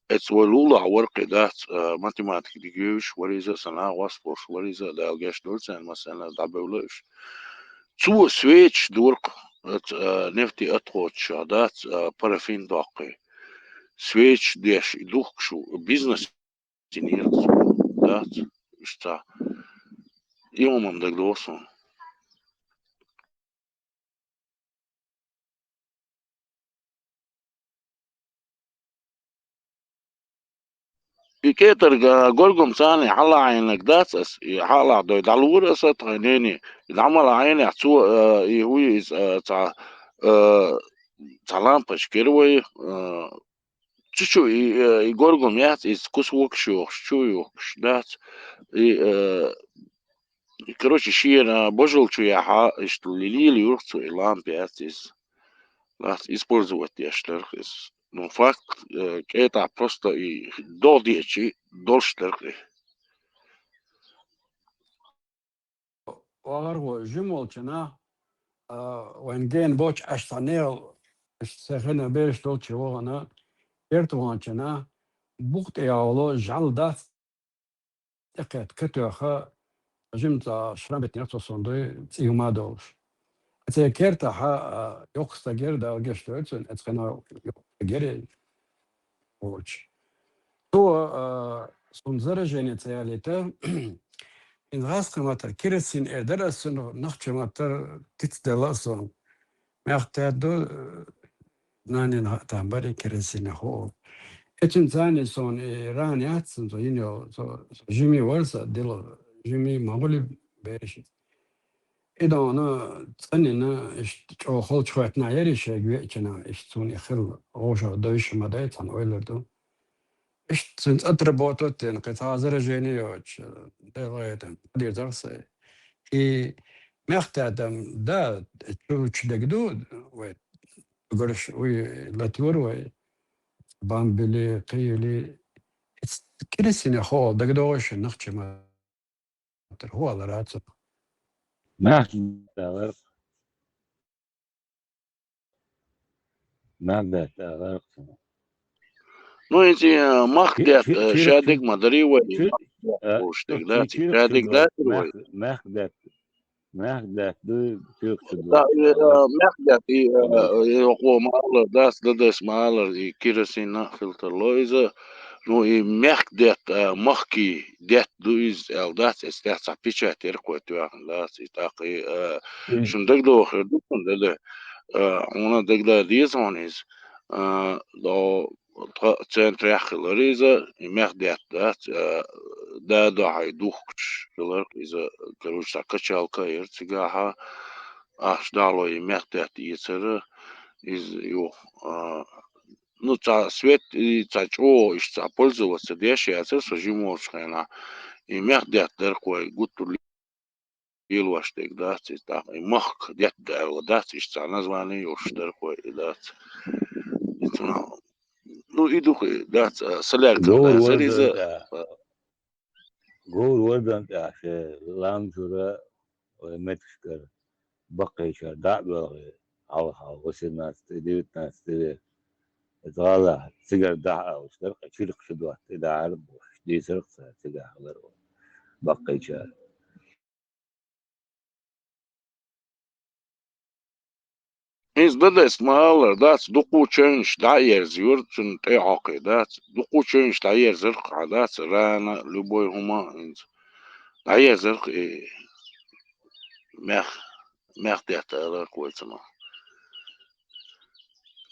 эца вай лулахь вара кхин дац, а, математика дигавеш, вара иза а сан нагӀос болуш, вара иза а Дала гечдойла царна, массарна дӀабевлла уьш. Цо свечаш дора-кх, оцу, а, нефтеотходашах дац, а, парафин доккхий. Свечаш деш, и духкуш ву, бизнес йинера цо, дац, иштта. И хӀуманна дагадогӀу суна. И кӀетарга горгум царна хьалаӀеннарг дац ас, и хьалаӀа дой дӀалора аса тхайн нене, и дӀа ма лаӀенехь, цо, а, и вуй иза, а, цхьа, а, цхьа лампочка яра вай, а, чу-чу и, а, и горгум яц, иза кусокаш йохуш, чу а йохуш, дац, и, а, Короче, шена божал чу яхьа, иштта лилийла юрх цо и лампа яц иза. Лац использовать деш ларх иза. Ну, факт, э, кӀетӀа просто и догӀу деачи долуш ларх и. Вагар гӀо жим волчана, а, вайн ген боч аш цхьа негӀал, аш цхьа хина бераш долчу вогӀана, керта ваханчана, букъ тӀе йолу жӀал дац, тӀекхетта катоьхха, жимца шрам битинарг цо суна дуй, цӀийма а долуш. Церан кертахьа, а, йоккха стаг яра, Дала гечдойла цунна, эцхьана йоккха стаг яра волчу. Цо, а, суна заражение ца ялийта, хӀинца гӀазкхийн маттара керосин эр дара ас цунах, нохчийн маттара тицделла ас суна. Мехкдаьтта ду, э, нанин хаа там бара и керосине хуу. Эцун царни сон и ран яц сан, со йина йо, со, со жими вара са дила, жими ма гули бериш. И дона цӀанина, иштта чӀогӀа холчу хӀоьттина яри шайга веачана, иштта цуна и хилла, гӀовшах дойша ма дай, цхьана ойла ду. Иштта цуьнца отработать дина, кхин цхьа заражение йоцуш, Дела гӀайта, дирзарх сай. И мехкдаьтта, да, чу, чу дерг ду, вай, гурш, уй, латур вай, бамбили, кхийли, керосине хо, дагадогӀуш, нахчи ма тар, хӀу алар ацу. Мехкдаьтта алар. Мехкдаьтта алар. Ну, эти, э, махкдаьтта, э, шадерг ма дарий вай, э, махкдаьтта, э, шадерг дац вай. Мехкдаьтта, мехкдаьтта ду, чуьркхи ду. Да, э, э, мехкдаьтта, и, э, э, хо ма алар, дац, дадас ма алар, и керосинна фильтр ло иза. Ну, и мехкдаьтта, э, махкий даьтта ду иза, аьлла дац, эцу тӀехь цхьа печать яра кхой тоьхна дац, и тӀаккха, и, э, шуна дагадогӀу хир ду, шуна дада, э, хьуна дагадогӀу деза хьуна иза, э, до тха центрехь хилар иза, и мехкдаьтта дац, э, да, до хьай духкуш хилар иза, короче, цхьа качалка яра цигахьа, ахча дало и мехкдаьтта эцара, иза юха, э, ну, цхьа свет, и цхьа чӀогӀа, иштта цхьа пользоваться деш яцара со жима волчу хенахь. И мехкдаьтта дара кхой, гуттар лелош дерг дац, и тӀаккха и махкдаьтта аьлла дац, иштта цхьа название йолуш дара кхой, и дац. И цунах, ну, и дукха, и дац, а, солярка говр лазар вардан иза, тӀехь, а, говр вардан тӀехь ше лам чура, вай меттигашкара баккхийчара дӀа а боьлхий, хьалха восемнадцатый, девятнадцатый век. Иза гӀала цигара дахьа алуш дара, кхин чуьркхи шу дотта, и дахьара бохуш, дийцарх цара цигахь хилар вай баккхийчара. Иза дадас ма аллара, дац, дукхачу чевнаш дӀаерза юра, цунна тӀе Ӏокхий, дац, дукхачу чевнаш дӀаерзарх хьа, дац, рана, любой хӀума, иза дӀаерзарх, и мех, мех детта аларх вай ца ма.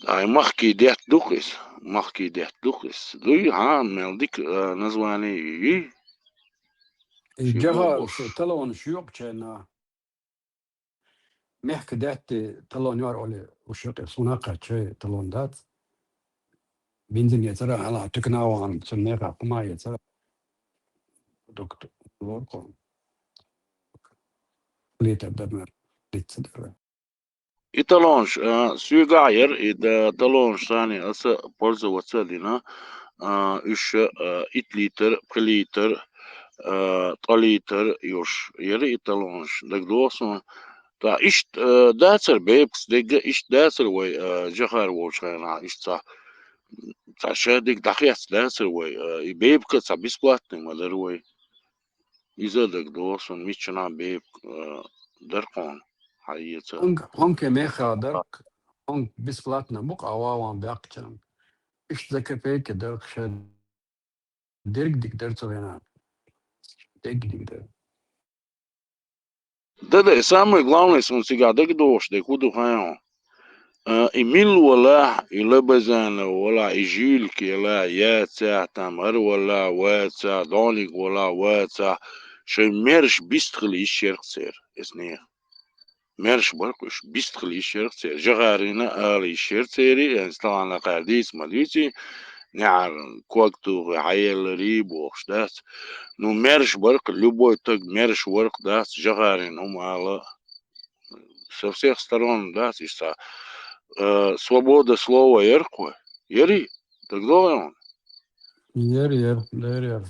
Ай, махкий детта дух иза, махкий детта дух иза. Дуй, хьа, мел дика, а, название юй. И Ши жагӀа бо-, бош. Шу талонаш юкъ чайна. Мехка даьтта талон яр оли уж юкъе, сона кхаччай талон дац. Бензин яцара, ала тукана ван, цун меха кума яцара. Продукт лорко. Литр дар мер, литр дар. И талонаш, а, суьгахь яр, и да-, талонаш сани аса пользоваться дина, а, уьш, а, ит литр, пхи литр, а, ткъа литр юш яр и талонаш, дагадогӀу суна. Та иштта, а, дацар бепкс дегга, иштта дацар вай, а, жахар волчу хенахь, иштта цхьа, цхьа ша диг дӀахец дацар вай, а, и бепка цхьа бесплатный ма дара вай. Иза а дагадогӀу суна, миччанхьа бепка, а, дара кхуна, хьаэца. Хьунг-, хьунке меха дара, хьунг бесплатно бу-кх, а ван баьккхича. Иштта за копейки дара, ша дерг диг дара цу вена. Дерг диг дара. Да-да, и самое главное, суна цигахь дагадогӀуш дерг хӀун ду хаьий хьуна? А, и мила валахь, и Лабазанов валахь, и Жуьлик елахь, яцахь, там, хӀара валахь, вацахь, Дониг валахь, вацахь, шайн маьрша бист хила йиш яр-кх церан, эцнех. Маьрша бар-кх уьш, бист хила йиш яр-кх церан. Жахарина ала йиш яр церан, эн стагана кхара дийца ма дуьйций, неӀарна ког тухий хьаелларий бохуш дац. Ну, маьрша бар-кх, любой таг маьрша вар-кх дац, жахарина хӀума ала. Со всех сторон, да, иштта, э, свобода слова яр-кх вай. Яри? ДагадогӀий хьуна? Яр, яр, яр, яр.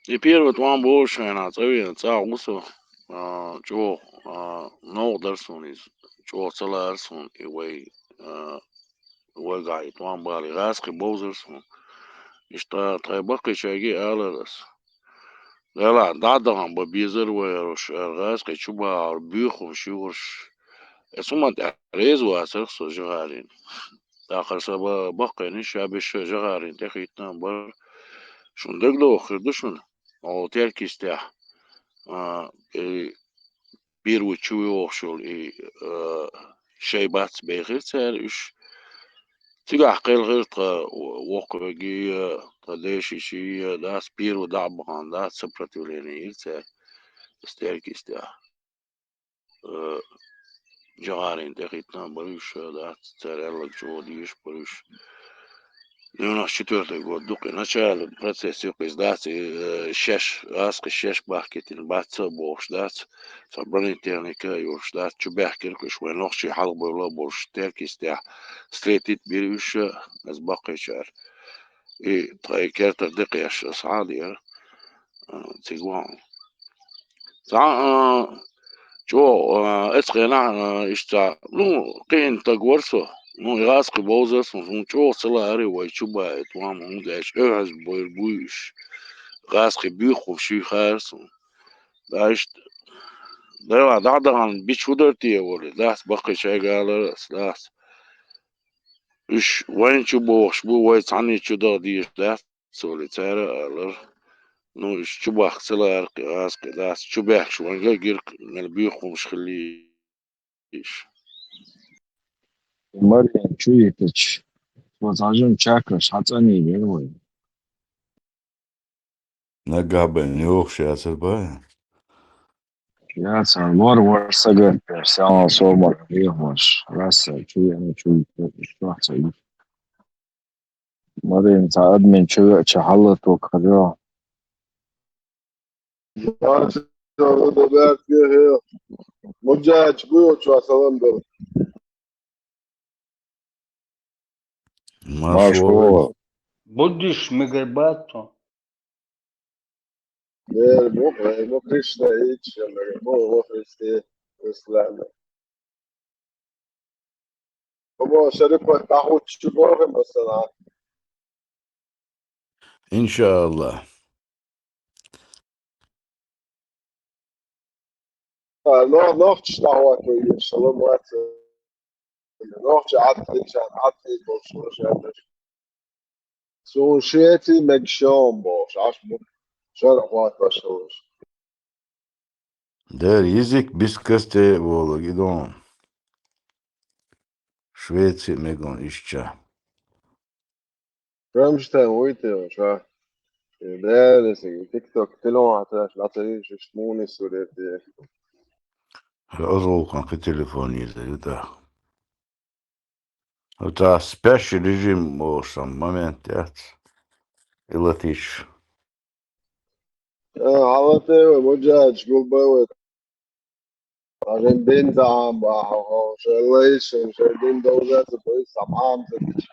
И первый тӀом болуш хенахь цӀа веана, цӀахь ву со, а, чӀогӀа, а, новкъа дара суна иза, чӀогӀа ца лаьара суна, и вай, а, вайгахь и тӀом бала, и гӀазкхи бовзара суна. Иштта тхайн баккхийчаьрга а алара ас. Делахь, дӀа а дахана бан безара вай хӀорш, ара гӀазкхи чу бахьара, буьйхамаш юхарш. Эс хӀуманна тӀехь реза вацара-кх со жахарина. ТӀаккха сан ба-, баккхийна ша беш жахарина тӀехӀиттина а бара. Шуна дагадогӀу хир ду шуна, оха Теркйистехь, а, и первый чу йогӀуш йолу и, а, шайн бац бехира цара уьш. Цигахь кхелхира тхан воккхавеги а, тхан дешичи а, дац, первый дӀа а бахана, дац, сопротивление йира цара. Теркйистехь. Э, жахарина тӀехӀиттина а бара уьш, дац, цара аьлларг чӀогӀа дезаш бара уьш. Девяносто четвёртый год ду-кх и, начало процесс ю-кх иза, дац, и, э, шаьш, гӀазкхи шаьш бахкийтина бац а бохуш, дац, цхьа бронетехника а йолуш, дац, чу баьхкира-кх уьш, вайн нохчий хьалхабевлла а болуш, Теркйистехь встретить бира уьш, аса баккхийчара. И тхайн кертара декхеш аса хьа а деара, а, цига вахана. Цхьа, а, чӀогӀа, а, эцу хенахь, а, иштта, ну, кхиъна стаг вара со. Ну, и гӀазкхи бовзара суна, хӀунда чӀогӀа ца лаара вай чу бан и тӀом, хӀунда аьлча, оьхьаза бер буй уьш. ГӀазкхи буьйхамаш юй хаьара суна. Ткъа иштта, делахь, дӀа а дахана, бича хӀун дара те, олий, дац, баккхийчаьрга алара ас, дац. Уьш вайна чу бохуш бу, вай цхьанне чу даха дезаш дац, олий, цара а алара. Ну, уьш чу бахка ца лаьара-кх и гӀазкхи, дац, чу баьхкича вайга а гира-кх, мел буьйхамаш хиллий уьш. Марин чу йитича, цо цхьа жима чаккхарш хьацӀанйийра вай. Нагахь бен йогӀуш яцара бан? Яцара, лор вара сагатдеш, сагӀан собар хьехамаш, расса чу яна чу йитича, уьш чохь ца йитича. Марин цхьа админ чу веача хьалатокхарехь. Муджач гуйочу салам дара. Марш вогӀу. Буддиш мегар бац цо. Мер бу, мер бу, Кришна ичча, мер бу, во Христе, Исламе. Бо шерифа тахучу боргӀа масала. Иншааллах. А, но, нохчаш тахвату, шалом ваца. Нохча Ӏадтинчарна Ӏадтин болуш вара шаьрташ. Суна шеций мегаш ма бохуш, Ӏаш бу шарахь хӀоттош хиларш. Дера, язык без костей волу, гидон. Швеция мегон ишча. Рамштайн вуй те, ша. Дера, сан TikTok телефон хьаташ, лацари, шиш муни сурете. Озолкан кхи телефон еза, юта. Оцу спящий режим бохуш сан момент яц. И латиш. Э, хьалатеве, муджач, гулбеве. Ажен дин даам бахьа, шеллайшин, шел дин довзаца, то есть сам ам задиш.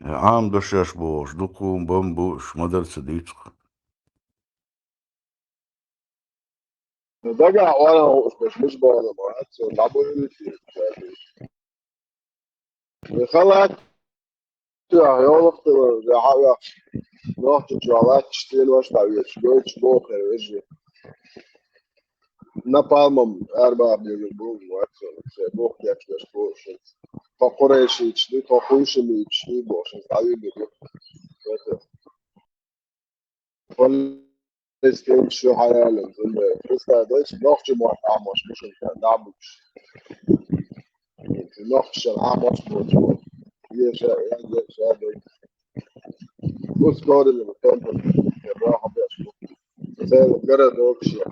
Э, ам дошаш бохуш, дукхун бам бу, шмадарца дицкъ. Дага вара уж беш миш бала бара, цо дабули. Халат, я, я лохтала, я, я. Нохча чуалат, штин ваш тавеш, гойч бохер, вежи. Напалмом арба бегу бу, ватсон, се бох, я чуеш бохер. По куреши, чди, по хуйшими, чди, бохер, стави бегу. Палестин шу хьаялан, зулбе. Пускай дойч, нохча мотт Ӏамош, мушин ка, дабуш. Нохча Ӏамош, мушин. Е ша, е, е ша, е. Ускорили, темпо, е, баха, беш. Це городок ше.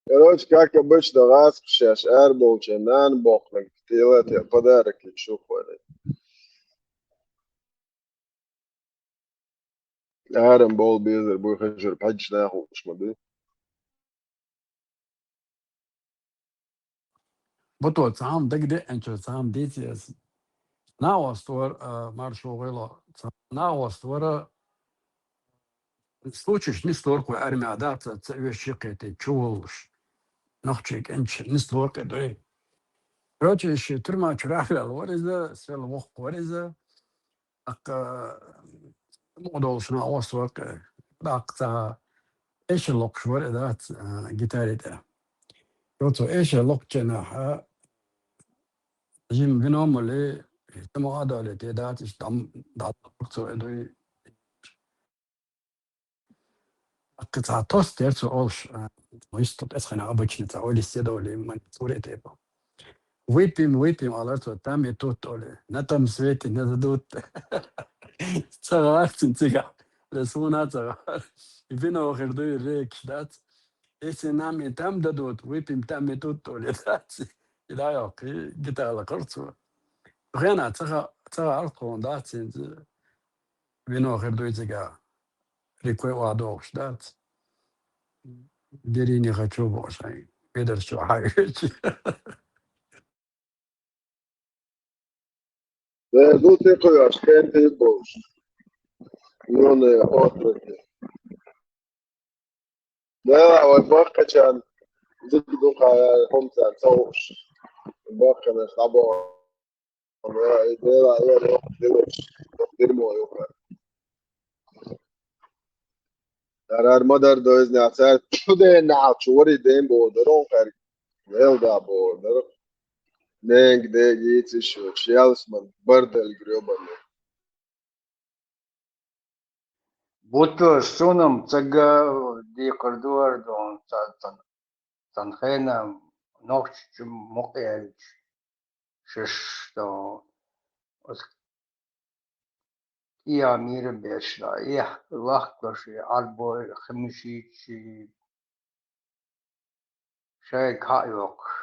Короче, как обычно, гӀаскхаш шаьш араболчу нана боккхунарг тӀелатӀе подарок ю шух вара. Арам болу безар буй хезар пхьаьчча нахуш ма ду. Бу то цхьа хӀума дагадеъначара цхьа хӀума дийци ас. Нахост вара, а, маршо гӀело. Цхьа нахост вара, случаеш нислур кху армия дац, ца веш ши кхетий чувуллуш. Нохчий кӀанча нислур кхе дуй. Короче, ши тюрьма чуьра ваьлла вара иза, сел воккха вара иза. ТӀаккха мукъа долуш нахост вара кхе. ТӀаккха цхьа эшар локхуш вара и дац, а, гитари тӀе. Йо, цо эшар локхученахьа, жима вино мали, самогӀа а доли, те дац, иштта дӀа-, дӀа-, цо и дуй. ТӀаккха цхьа тост яра цо олуш, а, висту тӀе цхьана обычно цхьа олисе доли, ман цуре тӀе бу. Выпьем, выпьем, алар цо, там и тут, оли. На том свете не дадут. Ца гӀарцин цигахь. Ла суна ца гӀар. Вино хир дуй рекаш дац. Если нам и там дадут, выпьем там и тут, оли, дац. И да йоккхи, гитала кхар цо. Хена ца ха-, ца гӀар кхун дац, вино хир дуй цигахь. Рикой ва дохуш дац. Деррине хочу бохуш хьайн. Бедарш чу хьайвечи. Э, ду те кхуьйош, кенти болуш. Нуне, ответ. Да, вай баккхачан, дукха хӀумца ца хууш. Баккханаш дӀабо. Ай, дела, ай, ай, дела, дерьмо, юха. Арар ма дар дойзна, цаьрца чу ден нахьа, чу вари ден бо, дарон кхаьрг. Мел да бо, дар. Ненг де гийци шу, шелс ман, бардал грёбаный. Бутто сунам ца га дикхар дуар дон, ца, ца, цан хена нохчичу мукъ яьлча, шиш то, ос кия мира бешла, эх, лахкоши, арбой, химишичи, шайга хьа а йоккхуш.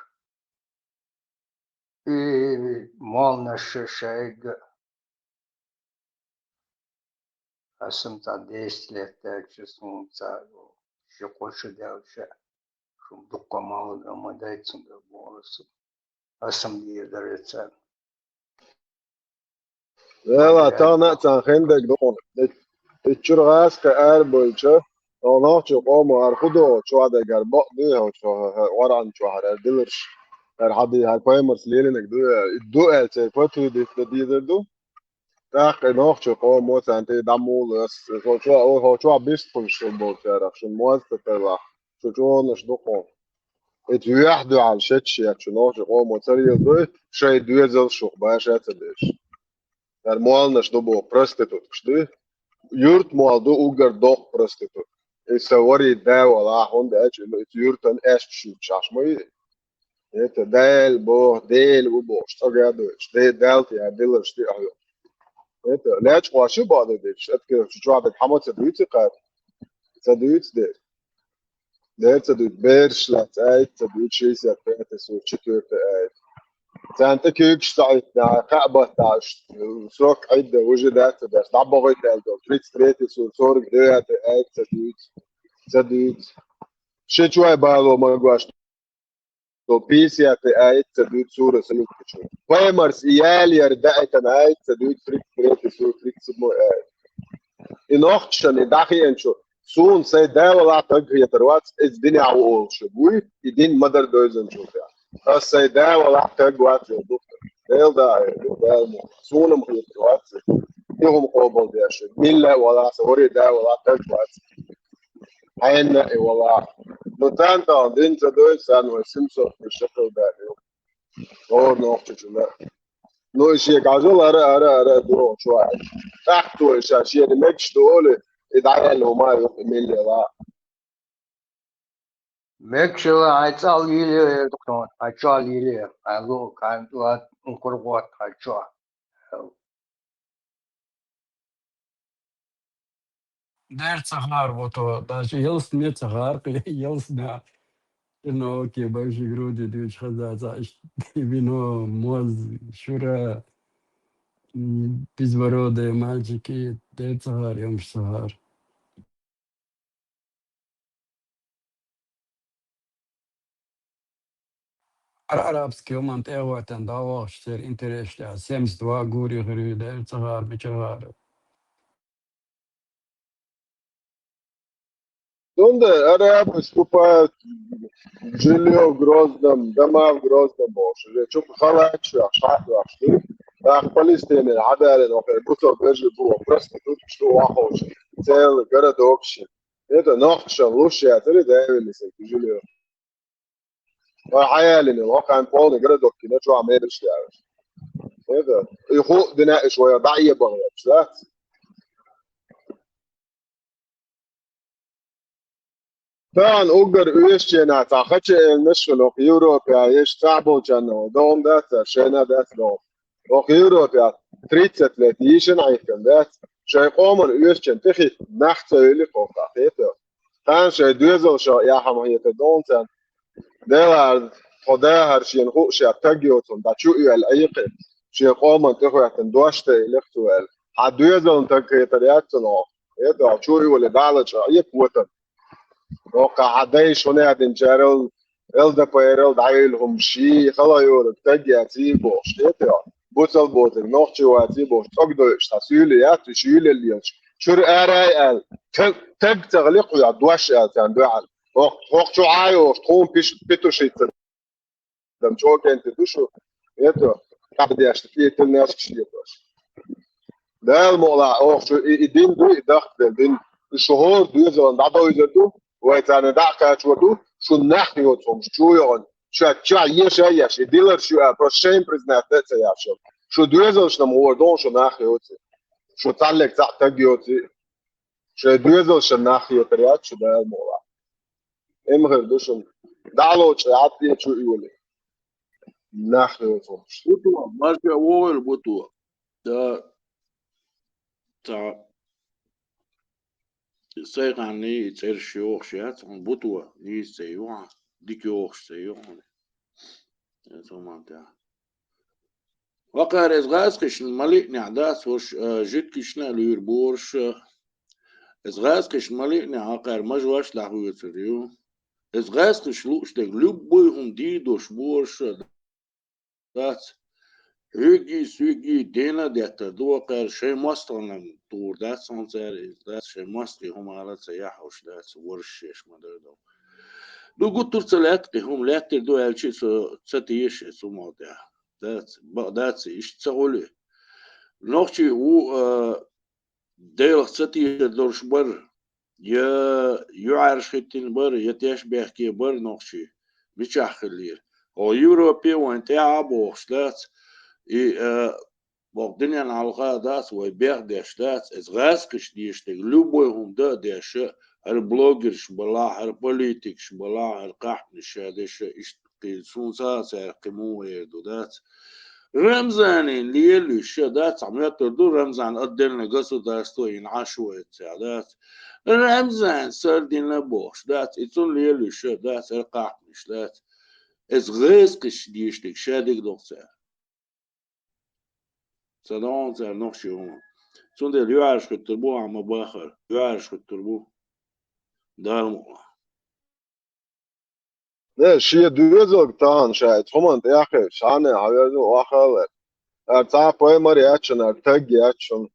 И молнаш шайга. Аса цхьа десять лет даьлча, суна цхьа ши-кхо шу даьлча, шун дуккха мал ма дайцун бохура аса. Аса дийр дара царна. Вела, тахана а царна хендерг ду хьуна. Ит чуьра гӀаскхи арабевлча, оха нохчийн къомо хӀара хӀу догӀу чохь дерг, хӀара бакъ дуй хьо чохь, хӀара Къуръан чохь, хӀара диларш, хӀара хьан ди, хӀара пайхамарс лелинарг дуй, и ду аьлла, церан патуьйдитта дийзар ду. ТӀаккха и нохчийн къомо царна тӀе дӀа мула ас, хьо чохь, хьо чохь бистхуьлуш шу болчарах, шун моз ца тарлахь, шу чӀогӀанаш ду хьо. Эта юьхь дуьхьал шеташ ечу нохча къомо ца леладой, шайн доьзал шух баша ца деш. Цара молланаш ду боху проституткаш ду. Юрт молла ду уггар доккха проститутка. И сан вари да валахь, хӀунда аьлча и юртан аьшпаш юьтуш Ӏаш ма ю. Это Дала боху, Дела ву бохуш, цӀа гадойтуш, Де-, Далла тӀехь дилларш тӀе а хьоьху. Это лаьчкъош ю боху дедеш, это чу чохь дерг хьан ма ца дуьйцу кхара? Ца дуьйцу дерг. Дера ца дуьйцу, бераш лаьцна аят ца дуьйцу, шестьдесят пятая сура, четвёртая аят. Царна тӀе куьйгаш ца Ӏиттина, кхаъ баттахь, срок Ӏидда уже дац ца деш, дӀабохуьйту аьлла долу, тридцать третья сура, сорок девятая аят ца дуьйцу, ца дуьйцу. Ши чой бало ма гош, пятьдесятая аят ца дуьйцу сура Саюккачу. Пайхамарс и ял яр даийтина аят ца дуьйцу, тридцать третья сура, тридцать седьмой аят. И нохчашна и дӀахиъначу, суна сайн да валахь таг хетар вац, иза динехь ву олуш вуй, и дин ма-дарра девзанчул тӀехь. Ас сайн да валахь таг вац йолу духар. Дела да, Дела мо. Суна-м хетар вац иза. И хӀума къобалдеш, милла а валахь, сан вари да валахь таг вац. Хьенна а и валахь. Ну, тан тахана дин ца дойу, сан вай семьсот шекел даьлла ю. ХӀора нохчочунна. Ну, и шега Ӏажал ара, ара, ара а догӀу чохь. ТӀаккха цо и ша шена мегаш ду олий, и дӀаяьлла хӀума а юкъа милла яла. Мегаш яла, хьайн цӀа лелае, хьайн чохь лелае, хьайн ло, хьайн ло, хьайн кура гӀотта, хьайн чохь. Дер ца хаар бу тхо, даже ялсаме ца хаар, ялсаме. Кино окей, большие груди дуьйцуш хаза ца иш, вино, моз, шура, м, безбородые мальчики, дер ца хаар, ямаш ца хаар. Ара арабский хӀуманна тӀе а хӀоьттина, дӀа а вахча, церан интересаш тӀехь, семьдесят два гури хир ю, дер ца хаар, мичара хаар. Цундела арабы скупают жильё в Грозном, дома в Грозном бохуш. Уже чу халачу ахь шахьтош ду. ТӀаккха Палестинера хьадалина, окей, бусалба вежарий бу, проституткаш ду, ваховши. Целый городок ши. Это нохчашна луш яцара, да, вели сан жильё. Вай хьаялина, вакхайн полный городок кина чохь мераш яра. Это, и ху дина иш вай дӀа а ебан яц, да? Тахана уггар оьшученах цхьа хача элнаш хилла, окху Европехь еш цхьаболчарна вай догӀун дац, шайна дац догӀун. Окху Европехь тридцать лет йийшина Ӏехкина дац, шайн къоман оьшучун тӀехӀитта нах ца йили кхокхахь хета. Тахана шайн доьзалша яхьама хета догӀун царна. Делахь, тхо дахар шена хууш, ша таг йоцун, дӀа чу а йоьлла Ӏийкхи, шен къоман тӀехӀоьттина дош тайилира цо аьлла. Хьан доьзална таг хетар яц цунах? ХӀета, чу а йоле, дӀалачкъа Ӏийкхи ватан. Оккха хьан дайша хӀун аьдинчарал, ЛДПР-ал дӀайолу хӀума ший, хала йолу таг яций бохуш, хета? Буцал боцург нохчи ваций бохуш, цӀогдойуш цхьа суьйле яц, уьш юьйлалла елча. Чуьра арай аьлла, таг, таг ца хили кхуьйхь, дош аьлла царна дуьхьал. Хьо-, хьо чу Ӏа йохуш, тхуна пиш-, петушица дам чӀокӀенти ду шу. Это, кхаба дешна, кхетар нешкаш летош. Дала мукъалахь, оха шу и, и дин ду, и дахкаделла дин. И шу хӀора доьзална дӀадовзар ду, вай царна дӀа а кхачор ду, шун нах йоцу хӀумаш чу а йогӀун. Ша чохь еша а еш, и диларш ю а, просто шайн признать ца еш. Шу доьзалшна ма хӀора догӀун, шу нах йоцу. Шу цхьаьллиг цхьаъ таг йоцу. Шайн доьзалшна нах йотар яц шу Дала мукъалахь. Эмхар ду шуна. ДӀалочкъа Ӏад тӀе чу а йоле. Нах йоцу хӀумаш. Бутуа, марша вогӀийла бутуа. Да, цхьа сайханний и цӀераш йохуш яц хьуна, бутуа, нийса цӀе ю хьан, дика йохуш цӀе ю хьуна. Э, цу мантехь. Вакхара иза гӀазкхишна ма лиънехь дац, хӀорш, а, жуьгташна а луьйр борш, а, иза гӀазкхишна ма лиънехь, вакхара мажош дӀахоьцур ю. Иза гӀазкхиш лууш дерг, любой хӀума дийр долуш борш, а, дац. Хьуьггий, суьггий, дена а деттар ду вакхара, шайн мостагӀна тухур дац хьуна цара, иза дац, шайн мостагӀий хӀума ала ца яхьуш дац, ворш шеш ма дара ду. Ду гуттар а ца лаьтта кхин хӀума, лаьттар ду аьлча а со ца теша иза хӀума тӀехь. Дац, бакъ дац, иштта ца хуьлу. Нохчий ву, а, Делах ца тешар долуш бара, я юьхьӀаьржа хӀиттина бара, я теш бехке бара нохчий. Мичахь хиллера? Хьо Европе вайн тӀаьхьа а бохуш дац, и, э, боху дуьненна хьалха а дац, вай бех деш дац, эца гӀаскхаш дешдерг, любой хӀума дан а деш, хӀара блогерш балахь, хӀара политикаш балахь, хӀара кхаьхьнаш ша деш, иштта кхин суна цхьа а цаьрга кхин муха эр ду дац. Рамзанин лелуьйш ша дац, цхьа моьттур ду, Рамзан отдельное государство йина Ӏаш ву эццехь дац. Рамзан сардина бохуш дац, и цунна лелуьйш ша дац, хӀара кхаьхьнаш дац. Эца гӀаскхаш дешдерг ша дерг доху цара. Ца догӀу цара нохчий хӀума. Цундела юьхьӀаьржа хӀуьттур бу, ахьа ма бахара. ЮьхьӀаьржа хӀуьттур бу. Дала мукъ лахь. Не, шен доьзалга тахана ша, хӀуманна тӀехь а, шаьш а хьаверза вахалар. ХӀара цхьа а пайхамар яц шуна, хӀара таг яц шуна.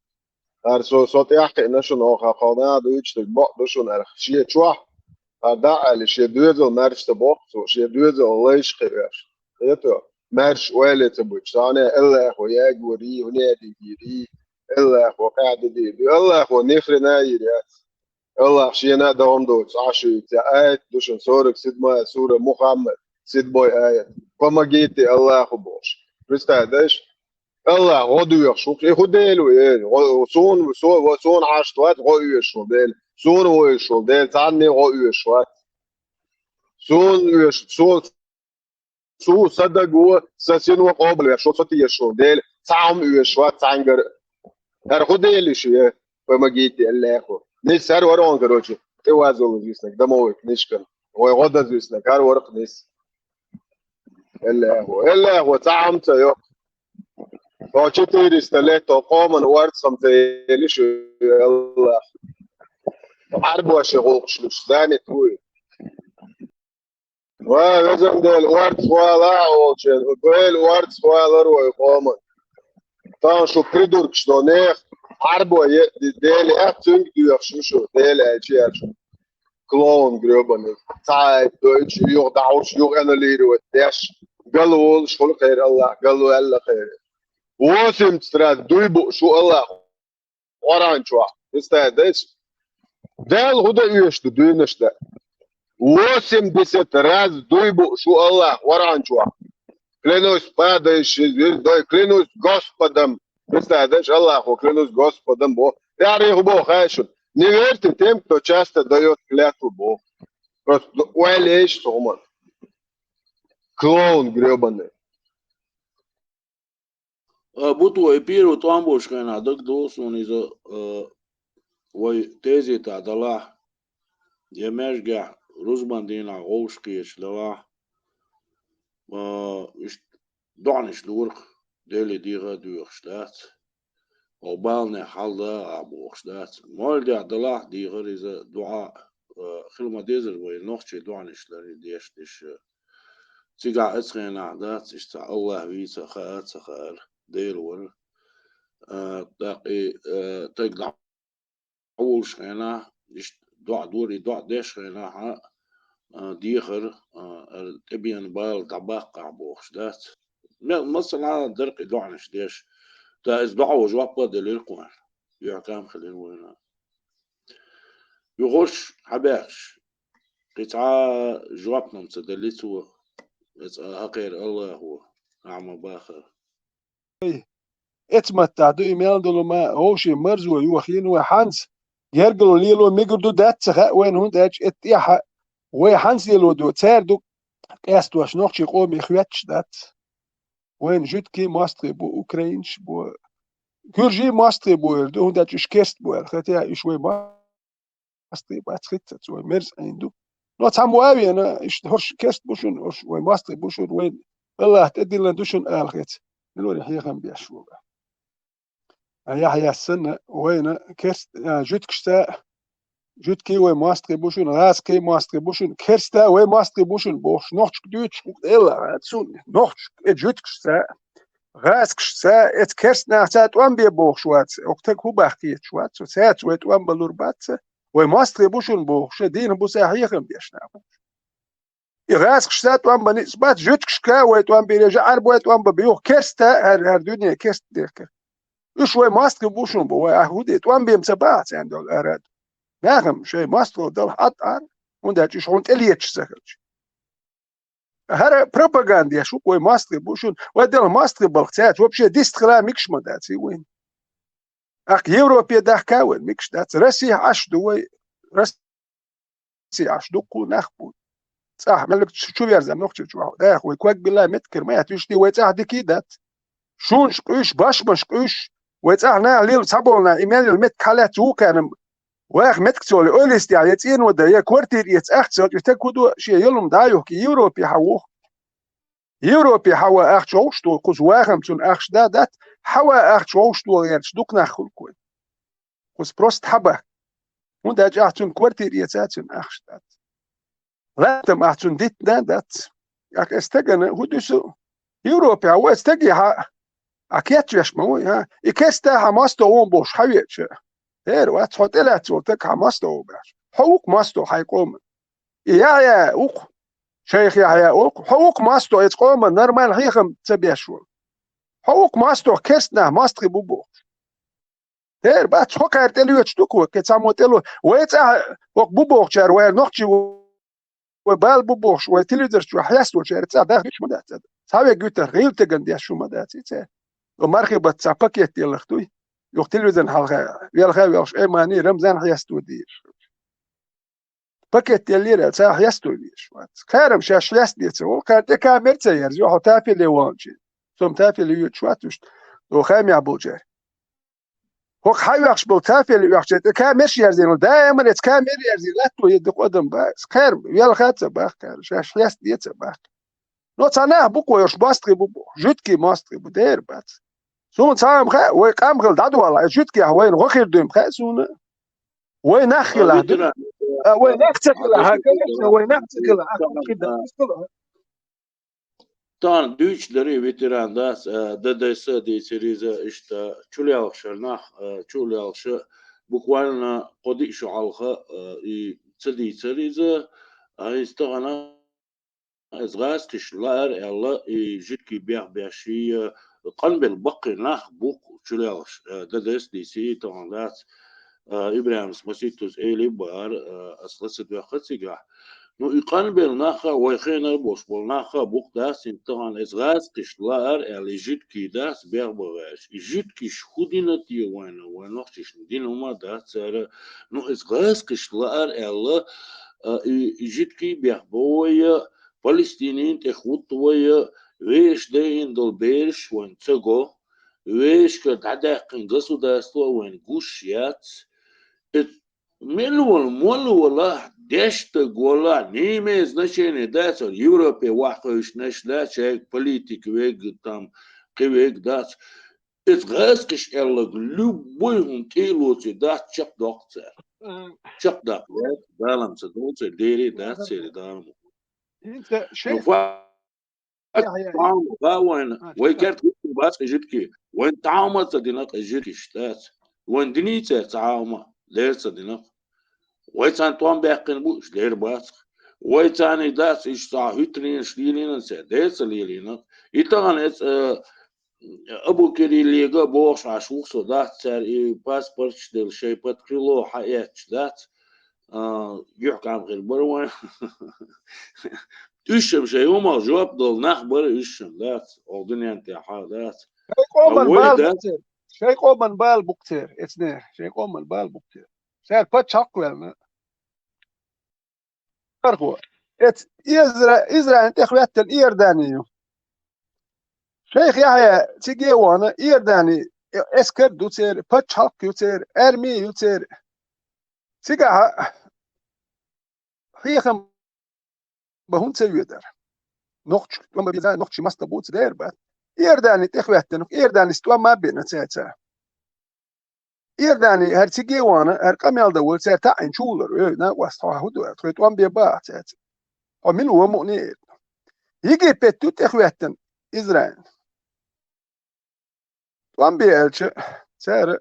ХӀара со, со тӀехь а кхиъна шуна, оха кхо наха дуьйцуш дерг бакъ ду шуна, хӀара шен чохь, хӀара дӀа а аьлла, шен доьзал маьрша ца боккху цо, шен доьзал лайш кхиъна. Хетий? Маьрша ойла ца буьтуш, цхьана а Аллахо ягорий, хӀунедигийрий, Аллахо къаьхьа дидийр ду. Аллахо ни хрена йийр яц. Аллах шена а догӀун доцу Ӏаш ю, цхьа аят ду шуна, сорок седьмая сура Мухаммад, седьмой аят. Помогите Аллаху бохуш. Представь, даш? Аллах гӀо доьхуш ву, и хӀун Дела ву, э, гӀо, суна, со-, суна Ӏаш вац, гӀо оьшуш волу Дела. Суна ву оьшуш волу Дела, цхьанне гӀо оьшуш вац. Суна оьшуш, суна Цу сан даго, сан сино къобалвеш, со тешаш волу Дела, цхьа хӀума оьшуш вац цхьаьнгара. ХӀара хӀун Дела ю шен? Помогите Аллаху. Нис хӀара вара хьуна, короче, тӀе вазалла виснарг, домовой книжкан. Вай гӀо даза виснарг, хӀара вара-кх нис. Аллаху. Аллаху, цхьа хӀума ца йо. Хьо четыреста лет хьо къоман орцахь ца елиш ю Аллах. Ӏарбоша гӀуллакхаш луш, занят вуй. Ва, везан Дела, орцахвала а волчеран, Дела орцахвалар вай къоман. Тахана шу придуркаш до нех, Ӏарбо е-, Дела яц, цуьнга доьхуш ю шу, Дела аьлча а шу. Клоун грёбаный. Цхьа а дойчу, юха дӀахьуш, юха аннулировать деш. Гал волуш хуьлу кхеран Аллах, гал ваьлла кхеран. Восемьдесят раз дуй бу шу Аллах. Къуръан чохь, представь, дайша. Дала хӀун дан оьшуш ду дуьйнаш дан? Восемьдесят раз дуй бу шу Аллах Къуръан чохь. Клянусь падающей звездой, клянусь Господом. Представь, дайша, Аллахо, клянусь Господом бо. ТӀаьхьа хӀун боху хаьий шуна? Не верьте тем, кто часто даёт клятву бо. Просто ойла еш цу хӀуманна. Клоун грёбаный. А, бу тхо и первый тӀом болчу хенахь дагадогӀу суна иза, а, вай тезетахь далахь, я маьжгехь рузбан дийнахь гӀовш кхеташ далахь, а, иштта доӀанаш дора-кх, Деле деха а доьхуш дац, оха баланехь хьалда а бохуш дац. Молдехь далахь дийхар иза доӀа, а, хила ма-дезара вай нохчий доӀанаш ларъян деш деш, а, Цигахь оцу хенахь дац, иштта цхьа Аллах вийца хаа а ца хаара, Дела вара. А, тӀаккха и, а, таг дӀаволуш хенахь, иштта доӀа дора, и доӀа деш хенахь, а, дехар, а, ара тӀебеана бала дӀабаккхахь бохуш дац. Ме-, масала, дара-кх и доӀанаш деш. Ткъа иза доӀа ван жоп а делира кхунна. Юьхькам хилира вайна. Юхуш хьабаьхкаш, кхин цхьа а жоп-м ца делли цо, эца хьакхера Аллахо, ахьа ма бахара. Эца маттахь ду и мел долу ма, вовшийн марзо йохийна вай хьанца, гергало лело мегар ду дац ца хаьа вайна, хӀунда аьлча эца тӀехьа вай хьанца лело ду, цара ду къастош нохчийн къоме хӀоьтташ дац. Вайна жуьгтий мостагӀий бу, украинцаш бу, куьржий мостагӀий бу эр ду, хӀунда аьлча уьш керст бу аьлла, хотя уьш вай мостагӀий бац хӀинццалц, вай мерза Ӏийна ду. Но цхьаммо а веана, иштта хӀорш керст бу шуна, хӀорш вай мостагӀий бу шуна, вай Аллах тӀедиллина ду шуна ала хеца. Милуре хьехам беш ву. А Яхьъяс санна, вайна керст, а, жуьгташца, жуьгтий вай мостагӀий бу шуна, гӀазкхий мостагӀий бу шуна, керста вай мостагӀий бу шуна бохуш, нохчашка дуьйцуш ву Дела, цунна, нохчашка, э, жуьгташца, гӀазкхашца, эца керст нахаца тӀом бе бохуш вац, окху таг хӀун бах кхеташ вац, цо цаьрца вай тӀом балур бац, вай мостагӀий бу шуна бохуш, шайн дийнахь буса хьехам беш нах бу. И гӀазкхашца тӀом бан ницкъ бац, жуьгташка вай тӀом бийр, жаӀар бой тӀом бан бе юха керста, хӀара, хӀара дуьне керста дехкар. Уьш вай мостагӀий бу шуна бу, вай ахь хӀун де, тӀом бен ца баха царна долу арад. Нахам шайн мостагӀалла дала хьатӀа, хӀунда аьлча уьш хьуна тӀелеташ ца хилча. ХӀара пропаганда еш ву вай мостагӀий бу шуна. Вай делахь мостагӀий балха цаьрца вообще дистхила микаш ма дац и вайн. Акх Европе дахка вайн микаш дац. Россия Ӏаш ду вай. Россия Ӏаш дуккху нах бу. ЦӀахь меллиг чу, чу верза нохчий чу ваху. Дах вай ког билла меткар ма яц, вуьшти вай цӀахь дикий дац. Шунаш къуьш, башмаш къуьш, вай цӀахь нах лила цхьаболна, и мел меттиг хьалаьцна вукхарна, ваха меттиг цо ле, ойлистехь, я цӀено дан, я квартира эца ахча ца, и стаг хӀу ду, шен ялум дӀа а юхки, Европе хьан воху. Европе хьан ван ахча вовш ду, кхуза вахам цунна ахча да, дац, хьан ван ахча вовш ду, гӀерташ дукха нах хуьлу кхуьн. Кхуза просто хьан бан. ХӀунда аьлча ахьа цунна квартира эца, цунна ахча дац. Лаьттам ахьа цунна дитта дац. Акх, эс стагана хӀу дуьсу? Европе хьан ван стаге хьан а кечвеш ма вуй, а? И кеста хьан мостагӀа вон бохуш хьан веча? ХӀера вац, хьо тӀелаьцна волу стаг хьан мостагӀа ву баьш. Хьо ву-кх мостагӀа хьайн къоман. И Яхьъя ву-кх, шайх Яхьъя ву-кх, хьо ву-кх мостагӀа, эца къоман нормально хьехам ца беш волу. Хьо ву-кх мостагӀа, керста нах мостагӀий бу бохуш. ХӀера бац, хьо кхаьра тӀелоьцуш ду-кх вай, кхин цхьаммо тӀело. Вай цӀахь хӀокху бу бохучара, вай нохчий ву, вай бала бу бохуш, вай телевизор чохь хьесточара цӀахь даха гуьтуш ма дац. Цхьа вега гуьтар, гӀийла теган деш шу ма дац и цаьрца. О, мархибат цхьа пакет елларх дуй. Юха телевизорна хьалха, велха а велхаш, Аймани, Рамзан хьесто дийраш. Пакет еллера, цхьа хьесто везаш вац. Кхарам шаьш хьеста деца волу, кхара тӀе камер ца ерза, хьо тафеле ваханчи. Цом тафеле йоьдуш вац уьш, о, хаймехь болчара. ХӀокху хьан оьхуш болу тафеле оьхуча тӀе камерш ерзийна, даиман эца камер ерзийна, латто едда кху адам бац. Кхарам, велха а ца баха кхара, шаьш хьеста де а ца баха. Но цхьа нах бу кхойуш, мостагӀий бу бу, жуьгтий мостагӀий бу, дера бац. Суна цхьа а ма хаьа, вай къам хила дӀадола, и жуьгтехь вайна гӀо хир дуй ма хаьа суна. Вай нах хила ду. А, вай нах ца хила, хьан конечно, вай нах ца хила, а, хӀун хир ду? Тахана дуьйцуш дара и ветеран дас, а, Д Д С дийцира иза, иштта чулелхашара нах, а, чулелхаша буквально кхо-диъ шо хьалха, а, и ца дийцира иза, а, иза тахана иза гӀазкхиш лаьара аьлла, и жуьгтий бех беш, и, а, къанбелла баккхий нах бу-кх чулелхаш, а, Д Д С дийцира тахана дац, а, ИбрахӀимас маситтаза элий бара, а, ас ла ца доьхна цигахь. Ну, и къанбелла нах а, вай хенара болуш болу нах а бу-кх дац, хӀинца тахана иза гӀазкхиш лаьара аьлла, и жуьгтий дац бех бан гӀерташ. И жуьгтий хӀу дина те вайна, вайн нохчашна дина хӀума дац цара. Ну, иза гӀазкхиш лаьара аьлла, а, и, и жуьгтий бех бо вай, Палестинин тӀе хӀутту вай, вешан дайина долу бераш вайна ца го, вешан кара дӀадаьккхина государство вайна гуш яц. Эт-, мила вала, молла вала, дешна стаг вала, не имеет значения, дац, Европе ваххуьйшинаш дац, шайга политик вега, там, кхин вега дац. Иза гӀазкхиш аьлларг, любой хӀума тӀе а лоций дац, чекхдоккху цара. Мгм. Чекхдаккха вац, Далам ца долу цара, дери дац церан Далам. ХӀинца Ну, шайх фа-, Яхьъя. Тхьамма, ба вайна, А, вай чекхдаккха. Керта хӀуттур бац и жуьгтий. Вайн тхьамма ца дина-кх и жуьгтий дац. Вайн диний цара цхьа хӀума, дера ца дина-кх. Вай царна тӀом баьккхина бу, уьш дера бац-кх. Вай царниг дац, уьш цхьа хӀуьттаренаш лелийна цара, дера ца лелийна-кх. И тахана эца, э, Абу Кириллига бохуш Ӏаш ву-кх со, дац цара и паспорташ делла, шайн пад кхило хьаэцча дац. А, юьхькӀам хир бара вайн. Уьш-м шайн хӀумах жоп долу нах бара, уьш-м дац, оха дуьнен тӀехь дац. Шайн къоман Ткъа вай бала дац. Бу-кх церан. Шайн къоман бала бу-кх церан, эцнера. Шайн къоман бала бу-кх церан. Цара паччахьалкх ваьлла. Кархо. Эц Изра-, Израиль тӀе хӀоьттина Иордани ю. Шайх Яхьъя циге а вахана, Иордани эскар ду церан, паччахьалкх ю церан, арми ю церан. Цигахь хьехам бан хӀунда ца йоьдара? Нохча, тӀом бан беза, нохчий мостагӀа бу ца дера бац. Иордани тӀе хӀоьттина, Иорданис тӀом ма бина цаьрца. Иордани хӀара циге а вахана, хӀара къамел дан волу цара таӀийна чу вулар, ой, накъост, хьо хӀун ду, тхоьга тӀом бен баха цаьрца. Хьо мила ву мукъане а эр. Египет ду тӀе хӀоьттина Израиль. ТӀом бе аьлча, цара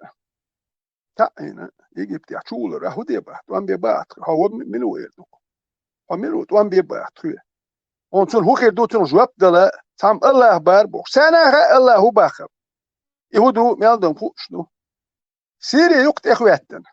таӀийна Египтехь чу вулар, а хӀун де баха, тӀом бе баха тхоьга, хьо ву мила ву эр ду-кх. Хьо мила ву, тӀом бе баха тхоьга. Хьуна цунна хӀун хир ду, цунна жоп дала, цхьамма АллахӀ бара бохуш. Царна а хаьа АллахӀ хӀун баха. И хӀун ду, мел дан хууш ду. Сири ю-кх тӀе хӀоьттина.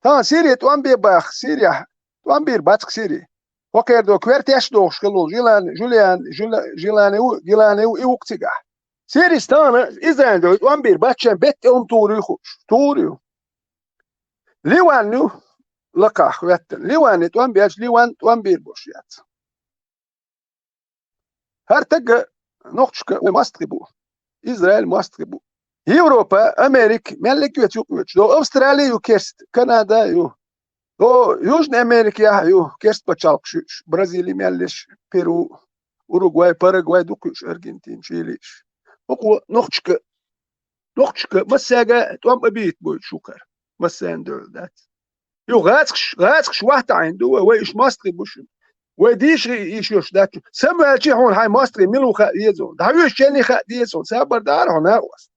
Тахана Сири тӀом бе баха, Сирияхь тӀом бийр бац-кх Сири. Хьо кхер до, квер теш дохуш хилла волу Жилан, Жулиан, Жуля-, Жилане ву, Гилане ву, и ву-кх цигахь. Сирис тахана Израиль дой тӀом бийр баччан бетта тӀе хӀума тур ю хууш. Тур ю. Ливан ю лакхахь хӀоьттина. Ливане тӀом бечу, Ливан тӀом бийр бош яц. ХӀара тагга нохчашка вай мостагӀий бу. Израиль мостагӀий бу. Европа, Америка, мел легоьцу юкъ йоьцуш. До Австрали ю керст, Канада ю. До Южная Америка яхьа ю, керст пачхьалкхаш юуш, Бразили мел леш, Перу, Уругвай, Парагвай дукха юуш, Аргентина, Чили иш. ХӀокхо нохчашка, нохчашка массаьга тӀом а бийта бойчу шукара. Массарна дуьхьал дац. Ю гӀацкаш, гӀацкаш вахтаӀийна ду вай, вай уьш мостагӀий бу шуна. Вай дийша йиш йолуш дац шу. Самаваьлчи хьуна хьайн мостагӀий мила ву хаа деза хьуна. ДӀахьоьжучу ченний хаа деза хьуна. Сабар дара хьо накъост.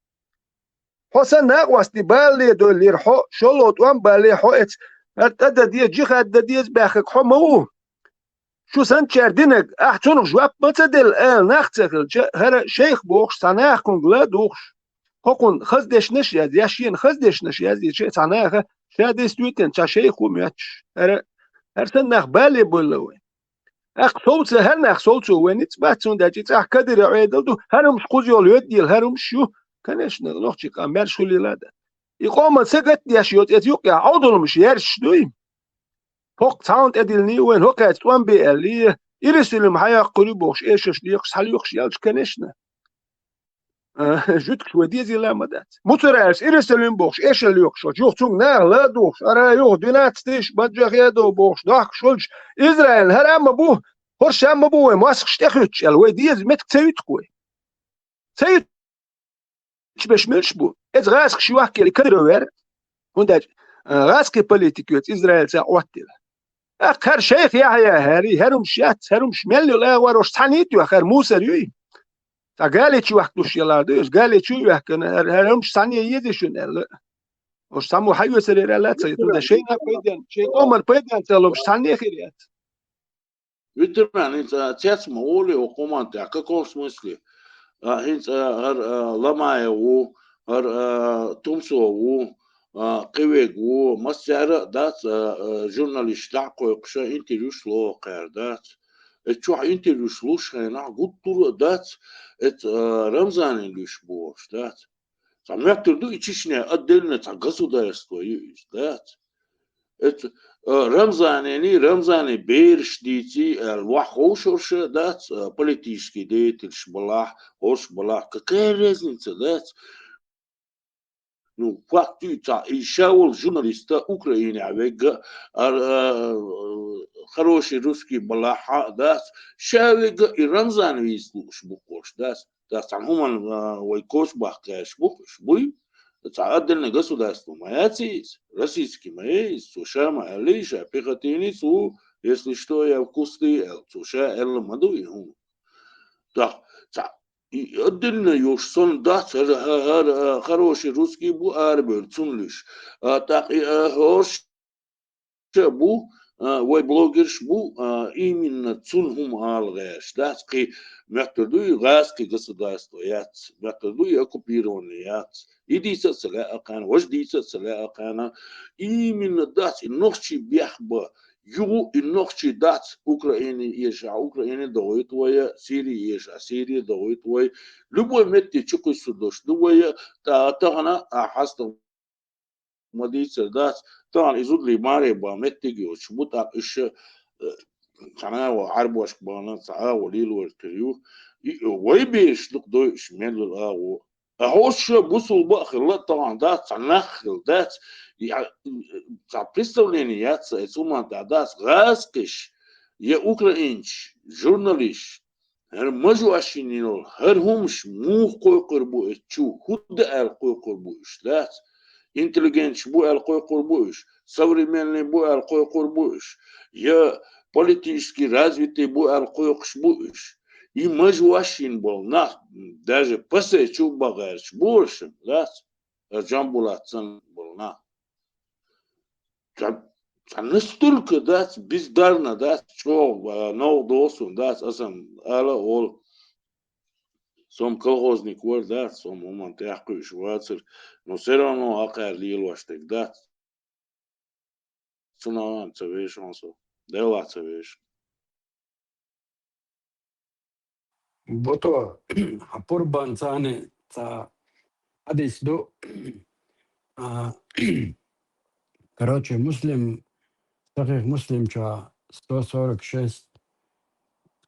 Хьо сан накъостий балале дойллера хьо, шолгӀа тӀом балале хьо эца. ХӀара тӀа дан деза, джихад дан деза баьхкаг хьо ма ву. Шу санначара динарг, ахь цунах жоп ма ца делла, ала нах ца хилча, хӀара шайх бохуш, цхьа нах кхуьнга ла а духуш. ХӀокхунна хаза дешнаш а язъеш, шена хаза дешнаш язъеш, цхьа наха ша дистуьйтина цхьа шайх ву моьттуш. ХӀара, хӀара санна нах балале бойла вай. ТӀаккха совца, хӀара нах совцо вай ницкъ бац, цундела и цӀахь Кадыров Ӏедал ду, хӀара хӀумаш кхуза йолу йоьддийла, хӀара хӀумаш ю, конечно, нохчийн къам маьрша хуьлийла а дан. И къоман сагатдеш йоцу эца юкъехь Ӏовдалмаш яьржаш дуй? ХӀокху цхьаьна тӀедиллина вайна, хӀокхаьчу тӀом бе аьллий, Иерусалим хьаяккхур ю бохуш, эшарш лоькхуш, схьалоькхуш яьлча, конечно. А, жуьгташ вай дезийла а ма дац. Муцараьллас Иерусалим бохуш, эшар лоькхуш волчу, юха цунга наха ла а духуш, ара юха двенадцать тысяч баджах едо бохуш, дохкуш волчу Израиль хӀара а ма бу, хӀорш а ма бу вай мостагӀаш тӀехуьттуш аьлла, вай деза меттиг ца юьту-кх вай. Ца юьту. Чу беш муьлш бу? Эца гӀазкхаш йохкелла и Кадыров вер. ХӀунда аьлча, а, гӀазкхи политика йоьцу Израильца Ӏоттийла. ТӀаккха хӀара шайх Яхьъя хӀара, хӀара хӀумаш яц, хӀара хӀумаш мел йолу агӀор уьш цхьаьна йита йоьху, хӀара мусар юй? Цхьа гали чу вахка душ ялар ду, уьш гали чу а ваьхкина, хӀара, хӀара хӀумаш цхьаьна е еза шуна аьлла. Уьш цхьаммо хьаоьцур яра аьлла а ца йита, хӀунда шайна а пайден, шайн къоман пайден ца луш цхьаьна а хир яц. Ветеран, хӀинца цец ма олу оха хӀуманна тӀехь, каком смысле? А, хӀинца, а, хӀара, а, Ламаев ву, хӀара, а, Тумсо ву, а, кхин верг ву, массара а дац, а, а, журналисташ дӀа а кхойкхуш, интервьюш ло кхаьра дац. Эцу чохь интервьюш луш хенахь гуттар а дац, эцу, а, Рамзанин луьйш бохуш дац. Цхьа моьттур ду и Чечня отдельно цхьа государство ю иза, дац? Эцу, а, Рамзанений, Рамзанин бераш дийций аьлла, ваха ховшурш а дац, а, политический деятельш балахь, хӀорш балахь, какая разница, дац? Ну, факт ю цхьа, и ша волу журналиста Украинехь вегга, а, а, хороший русский балахь а дац, ша вегга и Рамзан вийца лууш бу хӀорш, дац? Цхьана хӀуманна, а, вай коча баккха гӀерташ бу-кх уьш, буй? Цхьа отдельное государство ма яц иза, российский ма ю иза, цо ша ма аьллий, ша пехотинец ву, если что, я в кусты аьлла, цо ша аьлла ма ду и хӀума. Так, цхьа, и отдельно йолуш санна дац, хӀара, хӀара, хӀара, а, хороший русский бу арабевлла цунна луьйш. А, тӀаккха и, а, хӀорш а бу, а, вай блогерш бу, а, именно цунна хӀума ала гӀерташ дац, кхин моьттур ду и гӀазкхи государство яц, моьттур ду и оккупированный яц. И дийца а ца лаьа кхарна, важа дийца а ца лаьа кхарна. Именно дац и нохчий бехк бан, юха и нохчий дац Украине эшахь, Украине догӀуьйту вай, Сирия эшахь, Сирия догӀуьйту вай. Любой метте чукхуьссур долуш ду вай, та-, тахана а хьастагӀа ма дийцар дац, тахана и зударий маре бан меттиг а йоцуш бу, тӀаккха уьш, э, цхьана агӀо Ӏарбошка бахана, цхьа агӀо лелавар хир ю. И вай бераш дукха дойуш мел йолу агӀо. Ткъа хӀорш ша бусулба а хилла, тахана дац, цхьа нах а хилла дац. И, а, цхьа представление яц сан, эцу хӀуманна тӀехь дац, гӀазкхиш, я украинцаш, журналисташ, хӀара мажошйина йолу хӀара хӀумаш муха кхойкхур бу эцу чу? ХӀунда аьлла кхойкхур бу уьш, дац? Интеллигенташ бу аьлла кхойкхур бу уьш, современный бу аьлла кхойкхур бу уьш, я политически развитый бу аьлла кхойкхуш бу уьш? И мажошйина болу нах, даже пассе чу а бан гӀерташ бу уьш, дац? Джамбулат санна болу нах. Цхьа, цхьа настолько дац, бездарно дац, чӀогӀа, а, новкъа догӀу суна дац, аса ала а олу. Со-м колхозник вара дац, со-м хӀуманна тӀехь кхуьуш вацара, но всё равно акхаьра лелош дерг дац. Цунах а ца вешан со, Делахь ца вешан. Бото, хьан пурбан цани ца хьадис ду. А, короче, Муслим, Сахих Муслим ча сто сорок шесть,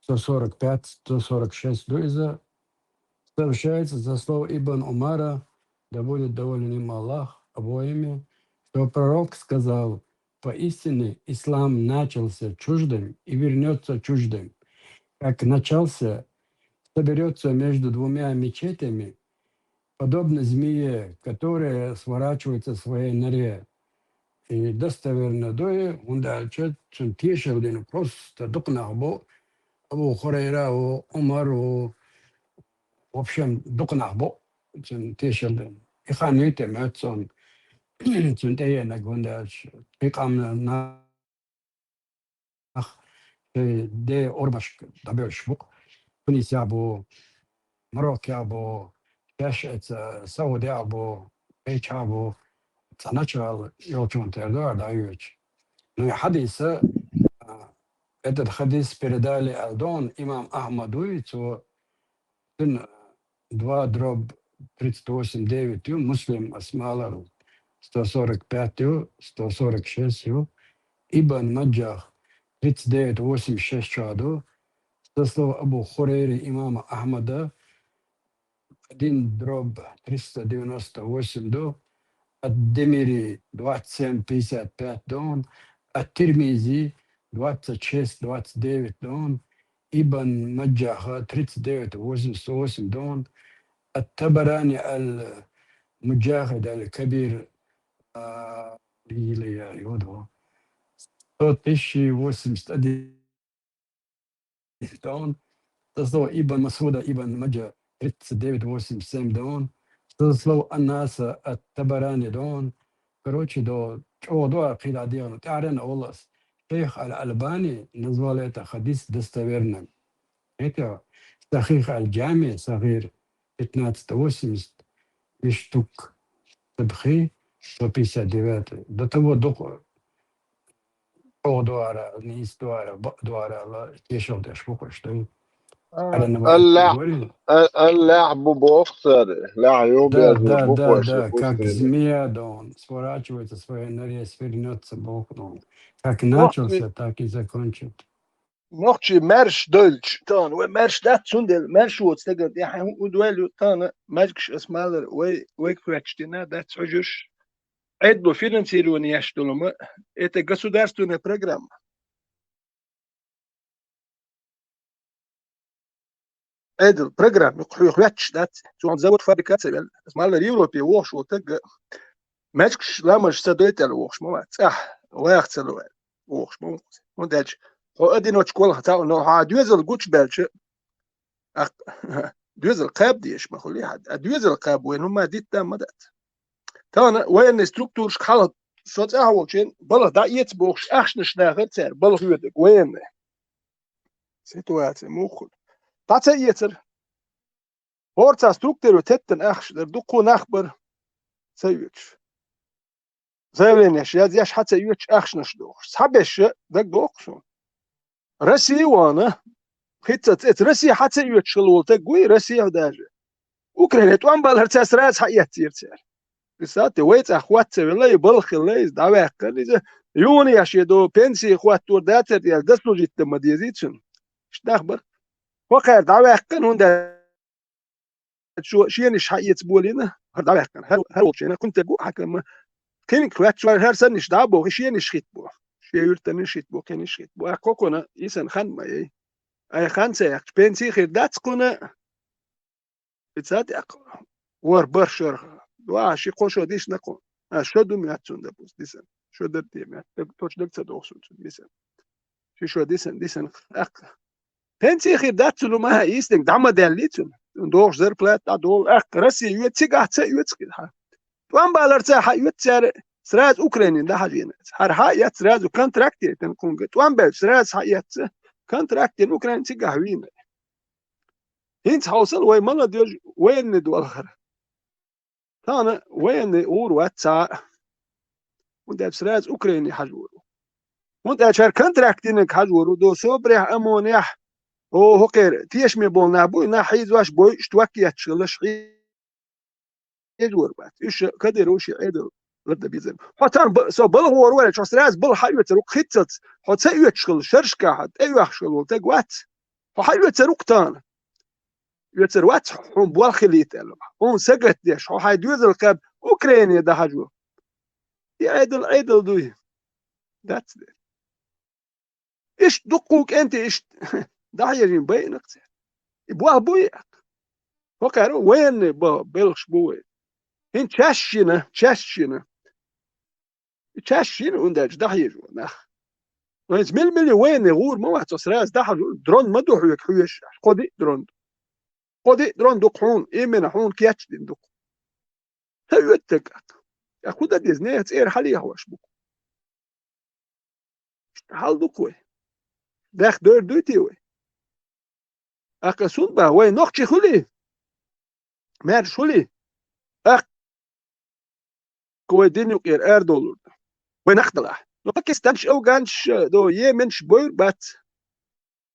сто сорок пять, сто сорок шесть ду иза. Сообщается со слов Ибн Умара, да будет доволен им Аллах обоими, что пророк сказал: «Поистине ислам начался чуждым и вернется чуждым, как начался, соберется между двумя мечетями, подобно змее, которая сворачивается в своей норе». И достоверно дуе, хӀунда аьлча цун тешал дина просто дукха нах бу, Абу Хурайра ву, Умар ву, в общем, дукха нах бу цун тешал дина. И хан витте моьтту цун, цун тӀеенаг, хӀунда аьлча кхин къаман нах шоай ден орамашка дӀабоьлхуш бу-кх. Тунисехь бу, Мароккохь бу, шаьш эца Саудехь бу, кхечахь бу, цхьа начало йолчунна тера ду ара дӀайоьдуш. Ну, и хьадис, а, этот хадис передали аьлла ду хьуна имам Ахьмад вуй, цо цуьнан два дробь тридцать восемь девять ю, Муслим, ас ма аллара, сто сорок пять ю, сто сорок шесть ю, Ибн Маджах тридцать девять восемьдесят шесть чохь ду, со слов Абу Хурайри имама Ахьмада один дробь триста девяносто восемь ду, ат-Димири двадцать семь пятьдесят пять ду хьуна, ат-Тирмизи двадцать шесть двадцать девять ду хьуна, Ибн Маджаха тридцать девять восемьдесят восемь ду хьуна, ат-Табарани аль-Муджахид аль-Кабир, а, или я, его два. Сто тысяча восемьдесят один ду хьуна, со слов Ибн Масуда, Ибн Маджа тридцать девять восемьдесят семь ду хьуна, со слов Анаса ат-Табарани ду хьуна. Короче, до чӀогӀа ду ара кхидӀа дегӀана, тӀаьхьаренна олу ас. Шейх аль-Албани назвал это хадис достоверным. Это Сахих аль-Джами Сагир пятнадцать восемьдесят, Миштук Сабхи сто пятьдесят девять. До того дукха чӀогӀа ду ара, нийса ду ара, бакъ ду ара аьлла, тешал деш бу-кх уьш, ду. А, Аллахь, а, Аллахь бу боху цара, лаьхьа йо безна бу-кх уьш, да, как змея ду хьуна, сворачивается в своей норе, свернётся боху ду хьуна. Как начался, так и закончит. Нохчий маьрша дойлча, тахана вай маьрша дац, цундела маьрша воцу стагана тӀехь хӀун дойлу, тахана маьжгаш ас ма аллара, вай, вайга хоьттуш дина дац хьуьжарш. Ӏедало финансирование еш долу ма, это государственная программа. Ӏедал программа, хьо хоьттуш дац. Цунах завод, фабрика ца велла. Ас ма аллара, Европе вохуш волу стаг маьжгаш, ламазаш ца дойту аьлла вохуш ма вац. ЦӀахь ваха ца ло аьлла вохуш ма ву. ХӀунда аьлча хьо одиночка валахь цхьаъ, но хьан доьзал гучубаьлча, а, доьзал кхаба дезаш ма хуьлий хьан. А доьзал кхаба вайна хӀумма дитта ма дац. Тахана военный структурашка хьалха со цӀахь волчийн балха дӀаэца бохуш, ахчанаш дахара цара, балха хьоьдург военный. Ситуация муха хуьлу? ДӀа ца эцара. ХӀора цхьа структуре теттина ахча дара, дуккха нах бара ца оьцуш. Заявленеш язъеш, хьа ца оьцуш, ахчанаш дохуш. Схьаберш дагадогӀу суна. Россия вахана, хӀинца эца Россия хьа ца оьцуш хилла волу стаг вуй, Россия даже. Украине тӀом баларца сразу хьаэццийра цара. Представьте, вай цӀахь хӀотта ца велла, и балха хилла, иза дӀаваьккхина, иза юха а шен до пенсии хӀоттор дацара аьлла, дослужить дан ма дезий цунна. Иштта нах бара. ХӀокхара дӀаваьккхина, хӀунда аьлча шо шенаш хьаэца болийна, хӀара дӀаваьккхина. ХӀара, хӀара волчу шена кхунтаг ву хьаькам, кхиниг хӀоьттуш вара, хӀара саннаш дӀа а боху, и шенаш хӀитта боху. Шен юьртанаш хӀитта боху, кхинаш хӀитта боху. Ай кхокхуна, и санна хан ма яй. Ай хан ца яьккхича, пенсий хир дац кхуна. Ица тӀаккха вара барх шарахь. Ва, ши кхо шо дисна кху. А, шо ду моьтту цунна, допустим, дисна. Шо дара те моьтту. Даг, точно даг ца догӀу суна цунна дисна. Ши шо дисна, дисна. ТӀаккха. Пенсий хир дац цунна, ма, йистинг дӀа ма даьллий цунна. Цунна догӀуш зарплата дӀадолу. ТӀаккха Россия йоьду, цигахь ца оьцу хила хьан. ТӀом баларца хьаоьцу цара, сразу Украине дӀахьажийна. ХӀара хьаэцна сразу контракт яйтина кхунга. ТӀом баьлча сразу хьаэцна, контракт йина Украине, цигахь вийна. ХӀинца хьовсал вай молодёжь военный долахара. Тахана военный гӀур вац цхьа а. ХӀунда аьлча сразу Украине хьажор ву. ХӀунда аьлча хӀара контракт йинарг хьажор ву, до СОБРехь, ОМОНехь, О, хӀокхера тешаме болу нах буй, нах хьийзош, бойуш, ток етташ хиларш хьийзор бац. Уьш Кадыров шен Ӏедал лардан безар. Хьо тан ба-, со балхавар вара, хьо сразу бала хьаоьцур ву-кх хӀинццалц, хьо ца оьцуш хилла шерашкахь тӀеоьхуш хилла волу таг вац. Хьо хьаоьцур ву-кх тана. Оьцур вац хьуна болх хилийта аьлла, хьуна сагатдеш, хьо хьайн доьзал кхаба Украине дӀахьажо. И Ӏедал, Ӏедал дуй? Дац дера. Иштта дуккха кӀентий иштта дӀахьежийна байина-кх церан. И болх буй-кх. ХӀокхара военный бан белхаш бу вай. ХӀинца чаьш йина, чаьш йина. И чаьш йина, хӀунда аьлча дӀахьежо нах. Но хӀинца мила-мила военный гӀур ма вац, со сразу дӀахьажо, дрон ма ду хьоьга хьоьжуш. Кхо-диъ дрон ду. Кхо-диъ дрон ду-кх хьуна, именно хьуна кечдина ду-кх. Ца оьттаг-кх. ТӀаккха хӀун дан деза, нехан цӀера хьалехош бу-кх. Иштта хьал ду-кх вай. Даха дойр дуй те вай? ТӀаккха сунба вай нохчий хуьлий? Маьрша хуьлий? ТӀаккха вай дин юкъера арадовлур ду. Вай нах далахь. Но пакистанцаш, афганцаш, до йеменцаш бойр бац.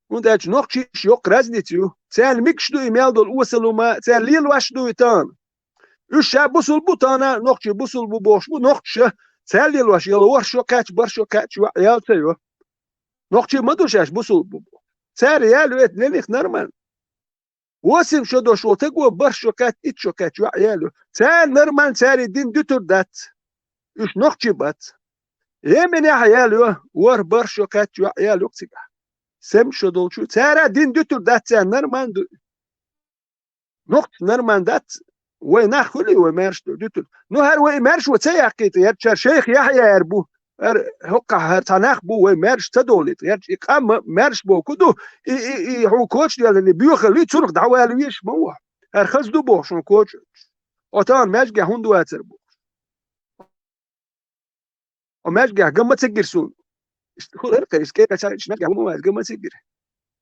ХӀунда аьлча нохчийчу йоккха разница ю. Царна мегаш ду и мел долу осал хӀума, цара лелош ду и тахана. Уьш ша бусул бу тахана, нохчий бусул бу бохуш бу, нохчаша цара лелош йолу ворхӀ шо кхаьчча, бархӀ шо кхаьчча йоӀ ял ца йо. Нохчий ма ду шаьш бусул бу боху. Цара ял йо, это для них нормально. Восемь шо долуш волу таго бархӀ шо кхаьчча, итт шо кхаьчча йоӀ ял йо. Цара нормально, цара и дин дуьтур дац. Уьш нохчий бац. Йеменехь ял йо, ворхӀ бархӀ шо кхаьчча йоӀ ял йо-кх цигахь. Семь шо долчу, цара дин дуьтур дац, царна нормально ду. Нохчаша нормально дац, вай нах хуьлий, вай маьрша ду-, дуьтур. Ну, хӀара вай и маьрша вай ца яккхийта, ярчара шайх Яхьъя яр бу, хӀара хӀокхахь хӀара цхьа нах бу, вай маьрша ца долийта, ярча и къам маьрша боху ду, и, и, и хьуна коча делла, и боьхалли, цунах дӀавала веш ма ву. ХӀара хаза ду боху шуна коча. О тахана маьжгехь хӀунда вацар бу? О маьжгехь ган ма ца гира суна. Иштта хӀун эр кхайса, кӀе кхайса, иштта маьжгехь хӀун ма ваьза, ган ма ца гира.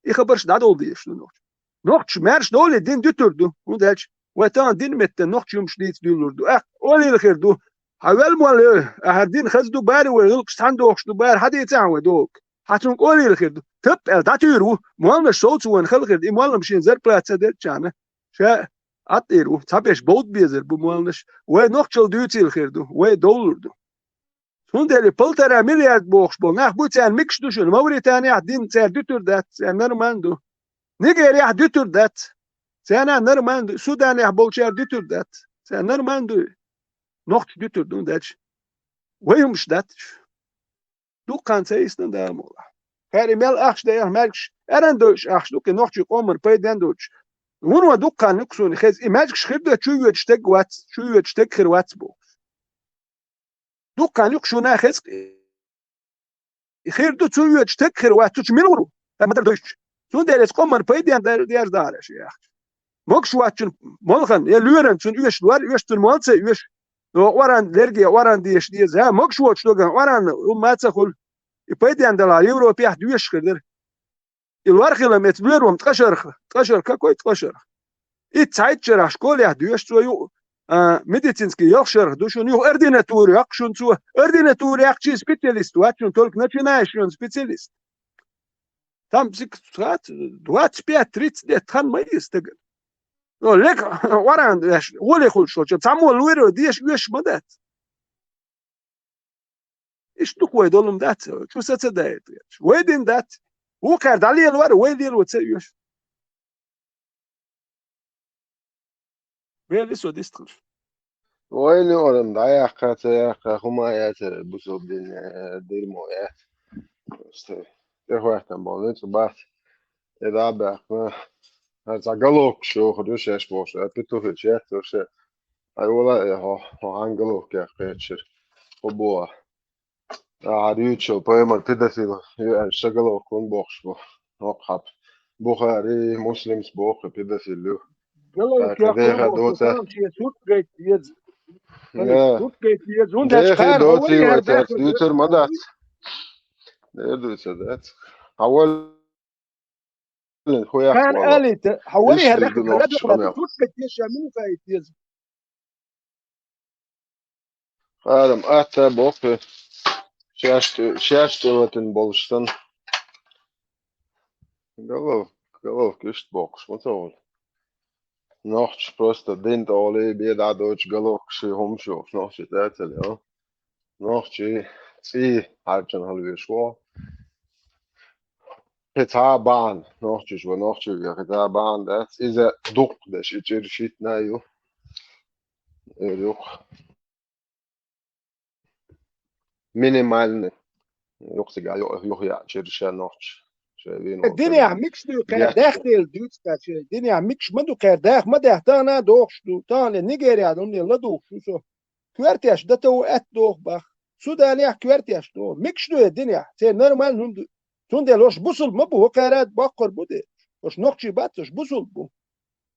И хабарш дӀадолу дезаш ду нохча. Нохча маьрша долий дин дуьтур ду, хӀунда аьлча вай тахана дин меттан нохча юмаш дийца дуьллур ду. Ахь олийла хир ду. Хьан вел молла, ахьа дин хаза ду бара вай, гӀиллакхаш цхьаьна дохуш ду бара, хьан дийца ахьа вай догу? Хьан цунна олийла хир ду. Тапп аьлла дӀатуьйр ву, молланаш совца вайна хала хир ду, и моллам шен зарплата ца делчарна. Ша Ӏаттийр ву, цхьаберш бовда безар бу молланаш, вай нохчалла дуьйцийла хир ду, вай довлур ду. Цундела полтора миллиард бохуш болу нах бу, царна мегаш ду шуна, Мавританияхь дин цара дуьтур дац, царна нормально ду. Нигерияхь дуьтур дац, царна нормально ду. Суданехь болчара дуьтур дац, царна нормально ду. Нохча дуьтур ду, даьлча. Вай хӀумаш дац. Дуккха хан ца йисна, Дала мукъ лахь. Хаьри мел ахча дайа маьргаш, аьран дойуш ахча ду, кхин нохчийн къоман пайден доцуш. Вуно дуккха хан юкъа суна хеза, и маьргаш хир ду, чу йоьдуш стаг вац, чу йоьдуш стаг хир вац бохуш. Дуккха хан юкъа шуна хеза, и хир ду, цу йоьдуш стаг хир вац, цу чу мила ву? Ма дар дойуш. Цундела иза къоман пайден дар деш дахьара аша яхча. Могуш воцчун молхана, я лоьран цунна оьшуш лор, оьшуш цунна мол ца оьшу. Но Къуръан лерге, Къуръан деша деза. ХӀа, могуш воцуш доган Къуръан хӀумма ца хуьлу. И пайден далахь Европехь доьшуш хир дара. И лор хилам эца лоьром ткъа шарах, ткъа шарах, какой ткъа шарах? Итт цхьайтта шарахь школехь доьшу цо ю, а, медицинский ялх шарах ду шуна, юха ординатура йоккху шуна цо. Ординатура яьккхича специалист вац шуна, только начинающий шуна специалист. Там псих-, двадцать пять тридцать лет хан ма йи стагана. Но лег Къуръан деш, гӀоле хуьлуш волчу, цхьаммо луьйро деш оьшуш ма дац. Иштта ду-кх вай долу-м дац, чу са ца даийта везаш. Вай дин дац. Вукхара дӀалелавар, вай лело ца оьшу. Вели со дистхуьлуш. Вайна орам дӀаяккха, ца яккха, хӀума а яцара бусалба дин, э, дерьмо яц. Просто тӀехӀоьттина болу ницкъ бац. И дӀа а баьккхина, хӀара цхьа головкаш йохур ю шаьш бохуш, хӀара петухи четтуш, хьай вала а хьо, хьо хьан головкех кхечира. ХӀун боху? Ахьа дуьйцуш йолу пайхамар педофил ю аьлча, сан головка хӀунда бохуш бу? ХӀокху хьапа. Бухари, Муслимс боху педофил ю. Головка ТӀаккха деха доцу. Шен сурт гайта деза. Да. Сурт гайта деза. ХӀунда аьлча деха кхара доций хӀо вай вай хӀара цаьрца баьхна дуьйцур ма дац. Дер дуьйцур дац. Хьан валлин хӀу яхка вала. Кхара алийта, хьан вай хӀара баьхна дуьйцур ма дац. Сурт гайта деза, ша муха гайта деза. Адам атта боху, шаьш тӀе-, шаьш тӀе ватина болуш санна. Гало, Головка иштта боккхуш ма ца волу. Нохчаш просто дин тӀе олий, бен дӀа доцуш головка ши хӀума шо, нохчи цӀе а ца лео. Нохчи цӀий хьарчана хьалавеш ву. Кхин цхьа а бахьана, нохчаш ван нохчий вен, кхин цхьа а бахьана дац. Иза дукха деш, и чӀир шитна а ю. Эр юкъа. Минимальный. Юкъа цига ю-, юха яа чӀир ша нохча. Ша вийна Э, динехь микаш ду кхаьр Гетто. Дахделла дуьйцу кхаьча. Динехь микаш ма ду кхаьр, дах ма даьхна, тахана а дохуш ду. Тахана Нигерия ду, ладугӀуш ду со. Коьртеш датов аьтта доху бах. Судане а коьртеш доху. Микаш ду э динехь? Церан нормально хӀума ду. Цундела ош бусулба ма бу, хӀокхара боккхур бу де. Ош нохчий бац, ош бусулба бу.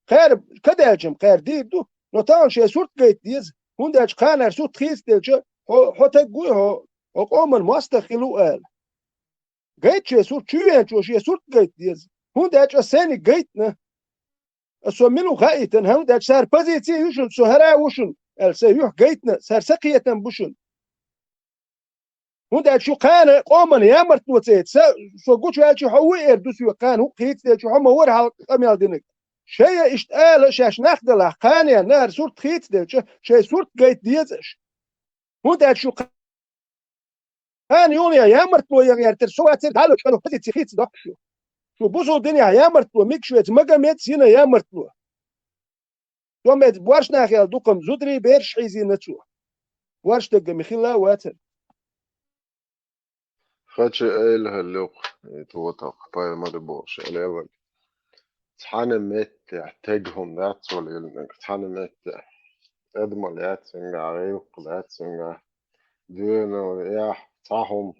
Кхаьра, кадаьлчам кхаьра дийр ду, но тахана шен сурт гайта деза, хӀунда аьлча кханара сурт хийцаделча, хьо, хьо таг вуй, хьо, хьо къоман мостагӀ хила ву ала. Гайта шен сурт, чувенчо шен сурт гайта деза, хӀунда аьлча ас сайниг гайтина. Ас со мила ву хаийтина, хӀунда аьлча сара позици ю шуна, со хӀара а ву шуна, аьлла, сайн юьхь гайтина, сара са кхетам бу шуна. ХӀунда аьлча шу кхана къоман ямартло ца яйта, са, со гучуваьлча хьо ву эр ду соьга кхана, хӀуъа хийцаделча хьо ма вара хьалха къамел динарг. Шайа иштта ала шаьш нах делахь, кхана ян нахара сурт хийцаделча, шайн сурт гайта деза аша. ХӀунда аьлча шу кхана юханехьа ямартло ян гӀертара, со вацара дӀалучу кӀанах позици хийца доккхуш ю. Шу бусул динехь ямартло, микаш веца Магомед сина ямартло. Цо меца борш нах ял дукхам зударий бераш хьийзийна цо. Борш даггами хилла а вацара. Хача эйла хӀаллакх, и тотах пайхамар бохуш, элеваг. Цхьана меттехь тега хӀума дац цо лелинарг, цхьана меттехь. Адамал яц цуьнгахь, гӀиллакх дац цуьнгахь. Доьналла яхь цхьа хӀума,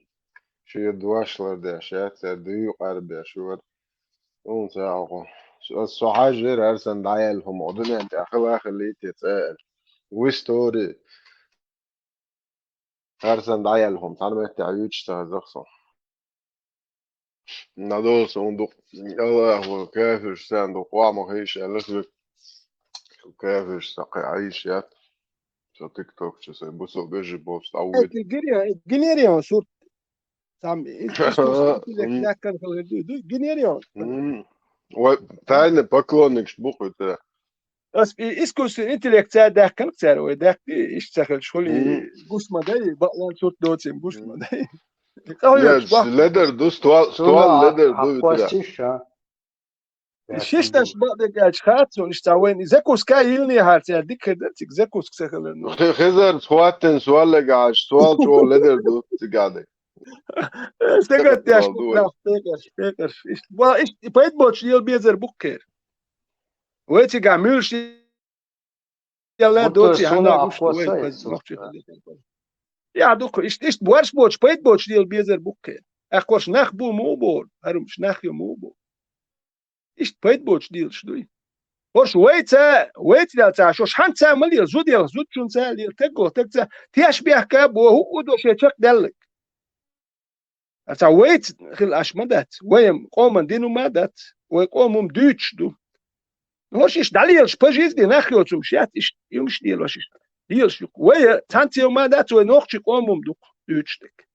шен дош лардеш яц, я дуьйкъара беш вара. ХӀунда ца аьлла хьо? Ас со хьажжера, хӀара санна дӀаяьлла хӀума, оцу дуьнен тӀехь хила а хиллий те цӀе аьлла. В истории. ХӀара санна дӀаяьлла хӀума, цхьана меттехь юьйцуш ца хезара со. Надолсунна дукха, Аллаху, кафирш санна дукха къа ма хийша аьлла соьга. Кафирш сан кхин Ӏийша яц. Со тикток чу сайн бусал бежи болчу дӀавоьду. Гинери, гинери он сурт. Там искусственный интеллект М. Даьккхина хилар ду, ду, гинери он. М. Вай, тайна поклонникаш бу кхуьйтура. Ас и искусственный интеллект ца даьккхина цара, вай даьккхи, иштта ца хилча хуьлий, М. Гуш ма дай, бакълан сурт доцийна гуш ма М. Дай. Къахьоьгуш Яш, бакъ. Ледар ду, ствол, ствол Суна ледар ду хьакхоссийша. Витра. Шиш таш бакъдерг аьлча хац цунна, иштта вайн закуска йилнехьара цара дика хир дара цига, закуска ца хилар ну. Хе-, хезарца хӀоттина суаллега Ӏаш, суал чӀогӀа ледар ду цига дерг. Стегат деш Стегат бу ду вай. Нах, пекъарш, пекъарш. Иштта, ва, иштта, и пайда боцуш лела безар бу кхера. Вай цигахь муьлш Яла Бутта доций суна хьанна гуш ду вай, акхоссай, кхаза нохчий хилла. Я, дукха, иштта, иштта борш боцуш, пайда боцуш лела безар бу кхе. Акхош нах бу муха боху, хӀарумаш нах ю муха боху. Иштта пайда боцуш лелаш дуй. ХӀорш вайца, вайца лелца, шош хьанца ма лела, зуда яла, зудчунца лела, тагго, тагца, теш бехка бо, хӀуъу до шен чекх даьллаг. Аса вайца хила аш ма дац, вай къоман дину ма дац, вай къомум дуьйцуш ду. ХӀорш иштта дӀалелаш, пожизненно нах йоцумаш яц, иштта юмаш лелош иштта. Лелаш ю. Вай цхьанца ма дац, вай нохчий къомум ду дуьйцуш дерг.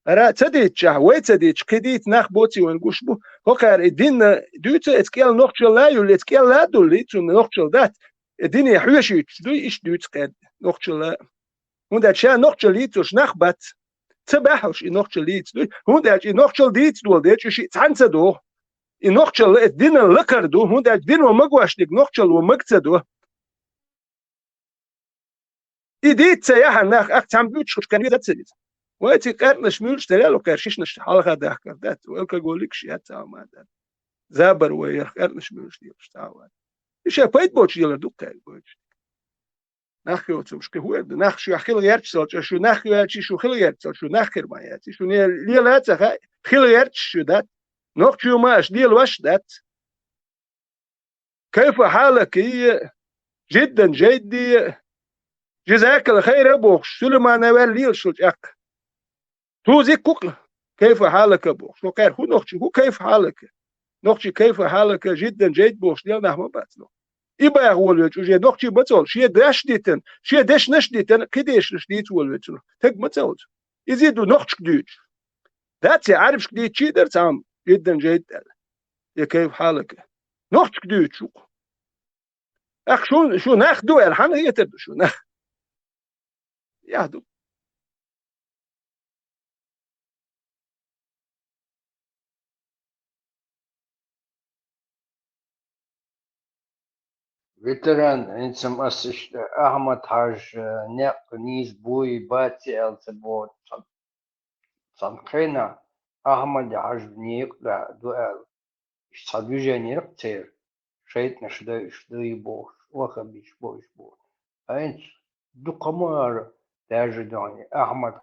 Ара ца дийцчахь, вай ца дийцча, кхин дийца нах боций вайн гуш бу. ХӀокхара и динна дуьйца, эца кӀел нохчалла а юлла, эца кӀелла а дуллий, цунна нохчалла дац. И дине хьоьшуьйтуш дуй, иштта дуьйца кхаьдда, нохчалла а. ХӀунда аьлча ша нохчалла йийцалуш нах бац. Ца баьхьалуш и нохчалла йийца дуй. ХӀунда аьлча и нохчалла дийца дола дечу шиъ цхьаьна ца доху. И нохчалла эца динан лакхара ду, хӀунда аьлча дино магош дерг нохчалла ван мага ца до. И дийца ца яхьа нах, ах цхьаьна буьйцуш хуьлуш кхаьрна веза ца веза. Вай цига къаьркъанаш муьлш ца лело кхаьр шишнаш хьалха дахкар дац, алкоголикаш яц цхьа а ма дац. Забар вай ярх къаьркъанаш муьлш делаш цхьа а вац. И шайн пайда боцуш лелар ду кхаьрга гойтуш. Нах йоцумаш кхин хӀу эрна? Нах шу хила гӀерташ ца лча, шу нах йоьлча, шу хила гӀерташ ца, шу нах хир ма яц. Шу не лела а ца хаьа, хила гӀерташ шу дац. Нохчо ма аша лелаваш а дац. Кайфа хьалаки, жиддан жайди, жизакал хайра бохуш, Сулеймана ваьлла лелаш шу чӀаккха. Тузик кукъ, кайфа хьалака бохуш. Шу кхаьр хӀу нохчи, хӀу кайфа хьалака. Нохчи кайфа хьалака, жиддан жайд бохуш, дел нах ма бац нох. И баха волавелча, уже нохчи бацалла, шен даш дитан, шен дешнаш дитан, кхи дешнаш дийца волавелча нох. Таг ма цалца. Изи ду нохчик дуьйцу. Дац я Ӏарбашка дийцчий дара цхьамма, жиддан жайд аьлла. Е кайф хьалага. Нохчик дуьйцуш ву-кх. Ах, шу, шу нах ду аьлла, хьан хетар ду шу нах? Яхь ду. Ветеран, хӀинца-м ас иштта Ахьмад-Хьажа, э, некъ нийса буй, баци аьлла ца боху. Цхьан, цхьан хенахь Ахьмад-Хьажа некъа тӀехь ду аьлла, иштта цхьа движение яра-кх церан, шайтӀанаш дайуш, дуй бохуш, ваххабиташ бу уьш бохуш. ХӀинца дукха ма ара, даже дохьа Ахьмад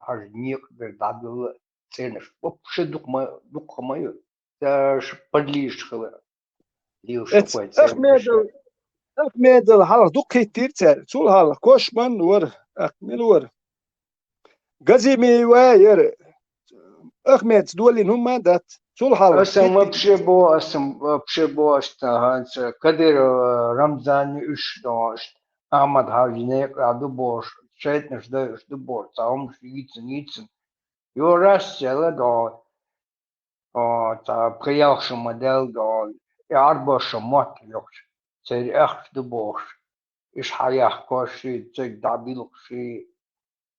Хьажа некъа тӀера дӀадилла цӀернаш. Вообще дукха ма, дукха ма ю. Ца ш-, подлижаш хила. Лийла Эц шукой цӀернаш. Ахмедал, Ахмедал хьалха дукха хӀиттийра цара. Цул хьалха Кошман вара, Ахмед вара. Газимиева яра. Ахмедца долийна хӀума дац. Цул хьалха Аса м хӀиттийра вообще цара. Бо, аса м вообще бо, аса хӀанца Кадыров Рамзан уьш дохуш, Ахьмад-Хьажа некъа ду бохуш, шайтӀанаш дайуш ду бохуш, цхьа хӀумаш йийцина, йийцина. Йо, Россияла доху, о, цхьа пхи-ялх шо ма-делла доху, и Ӏарбоша мотт йохуш, церан ахча ду бохуш, иша хьаяккхош ший, цига дӀабилгӀаш ший,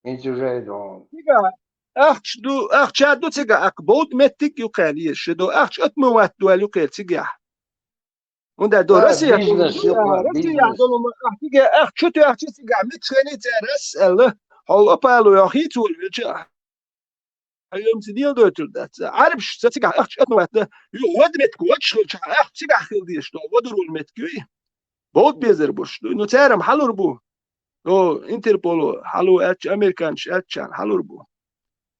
хӀинца уже доху. Цигахь ахча ду, ахча ду цигахь, аккха бовда меттиг а ю кхаьна еза, ши до ахча атма ватта дуьйла ю кхел цигахь. ХӀунда до Да, Россия бизнес ю, а, Россия бизнес. Долу ма, ахь цига, ахь чу тоьхча цига, мичхени цара ас аьлла, хьол опалу йохий цо велча. Хьайомца дел дойтур дац. Ӏарбаш ца цига ахча атма ватта, ю вад метка, вад шилча, ахь цига хил деш до, вадур вул метка юй. Бовд безар буш ду. Ну, царам хьалур бу. О, Интерполо хьалу аьлча, американаш аьлча, хьалур бу.